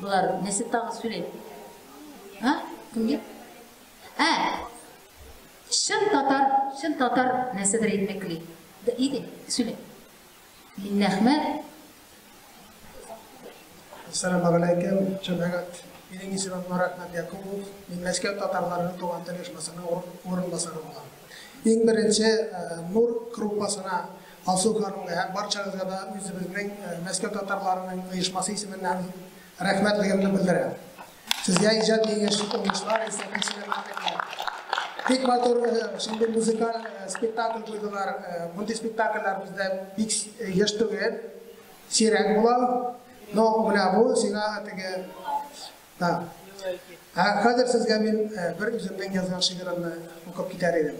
Болар нәрсә тагы сөйли? А? Кемгә? Ә, чын татар, чын татар нәрсәдер әйтмәк тели. Иде, сөйлә. Миннәхмәт. Ассаламу җәмәгать. Минем исемем Нурәхмәт Якубов. Мин Мәскәү татарларының туган тел оешмасының урынбасары булам. Иң беренче Нур группасына, Алсу ханымга һәм барчагызга да үзебезнең Мәскәү татарларының оешмасы исеменнән рәхмәтлегемне белдерәм. Сезгә иҗат уңышлар, исәнлек, сәламәтлекләр. Бик матур шундый музыкаль спектакль куйдылар. Мондый спектакльләр бездә бик еш түгел, сирәк була. Но менә бу сиңа теге да. Ә хәзер сезгә мин бер үземнең язган шигыремне укып китәр идем.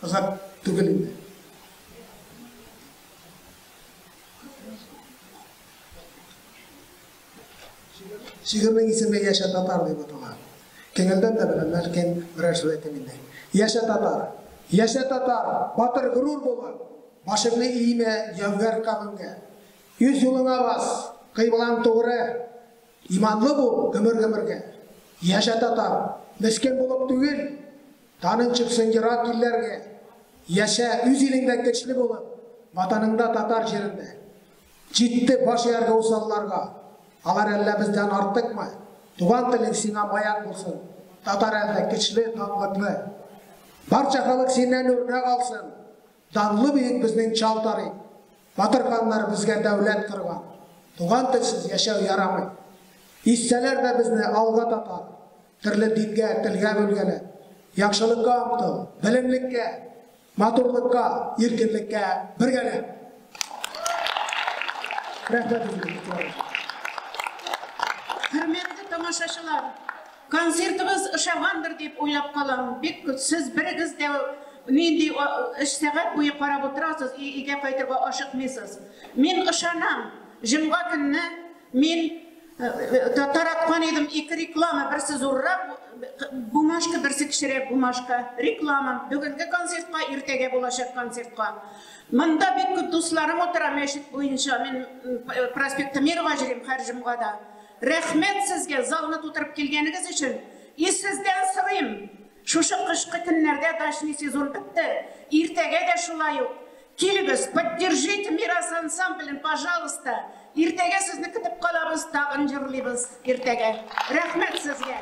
Озак түгел инде. Шигырьнең исеме Яшә татар дип атала. Кеңелдән дә беләм, ләкин берәр сүз әйтим инде. Яшә татар! Яшә татар! Батыр горур булып, башыңны иемә яугәр кавемгә. Үз юлыңа бас, кыйблаң тугры, иманлы бул гомер-гомергә. Яшә татар! Мескен булып түгел, даның чыксын ерак илләргә. Яшә үз илеңдә көчле булып, ватаныңда татар җирендә. Җитте баш ияргә усалларга. Алар әллә бездән артыкмы? Туган телең сиңа маяк булсын. Татар әлдә көчле, данлыклы. Барча халык синнән үрнәк алсын. Данлы бөек безнең чал тарих. Батыр ханнар безгә дәүләт корган. Туган телсез яшәү ярамый. Изсәләр дә безне алга татар. Төрле дингә, телгә бүлгәләп. Яхшылыкка омтыл, белемлеккә, матурлыкка, иркенлеккә бергәләп. Рәхмәт сезгә. Хөрмәтле тамашачылар, концертыбыз ошагандыр дип уйлап калам. Бик сез берегез дә нинди 3 сәгать буе карап утырасыз, өйгә кайтырга ашыкмыйсыз. Мин ышанам, җомга көнне мин тараткан идем ике реклама, берсе зуррак бумажка, берсе кечерәк бумажка. Реклама бүгенге концертка, иртәгә булачак концертка. Монда бик күп дусларым утыра мәчет буенча. Мин проспекта Мирга йөрим һәр җомгада. Рәхмәт сезгә залны тутырып килгәнегез өчен. И сездән сорыйм, шушы кышкы көннәрдә дачный сезон бетте. Иртәгә дә шулай ук. Килегез, поддержите Мирас ансамблен, пожалуйста. Иртәгә сезне көтеп калабыз, тагын җырлыйбыз иртәгә. Рәхмәт сезгә.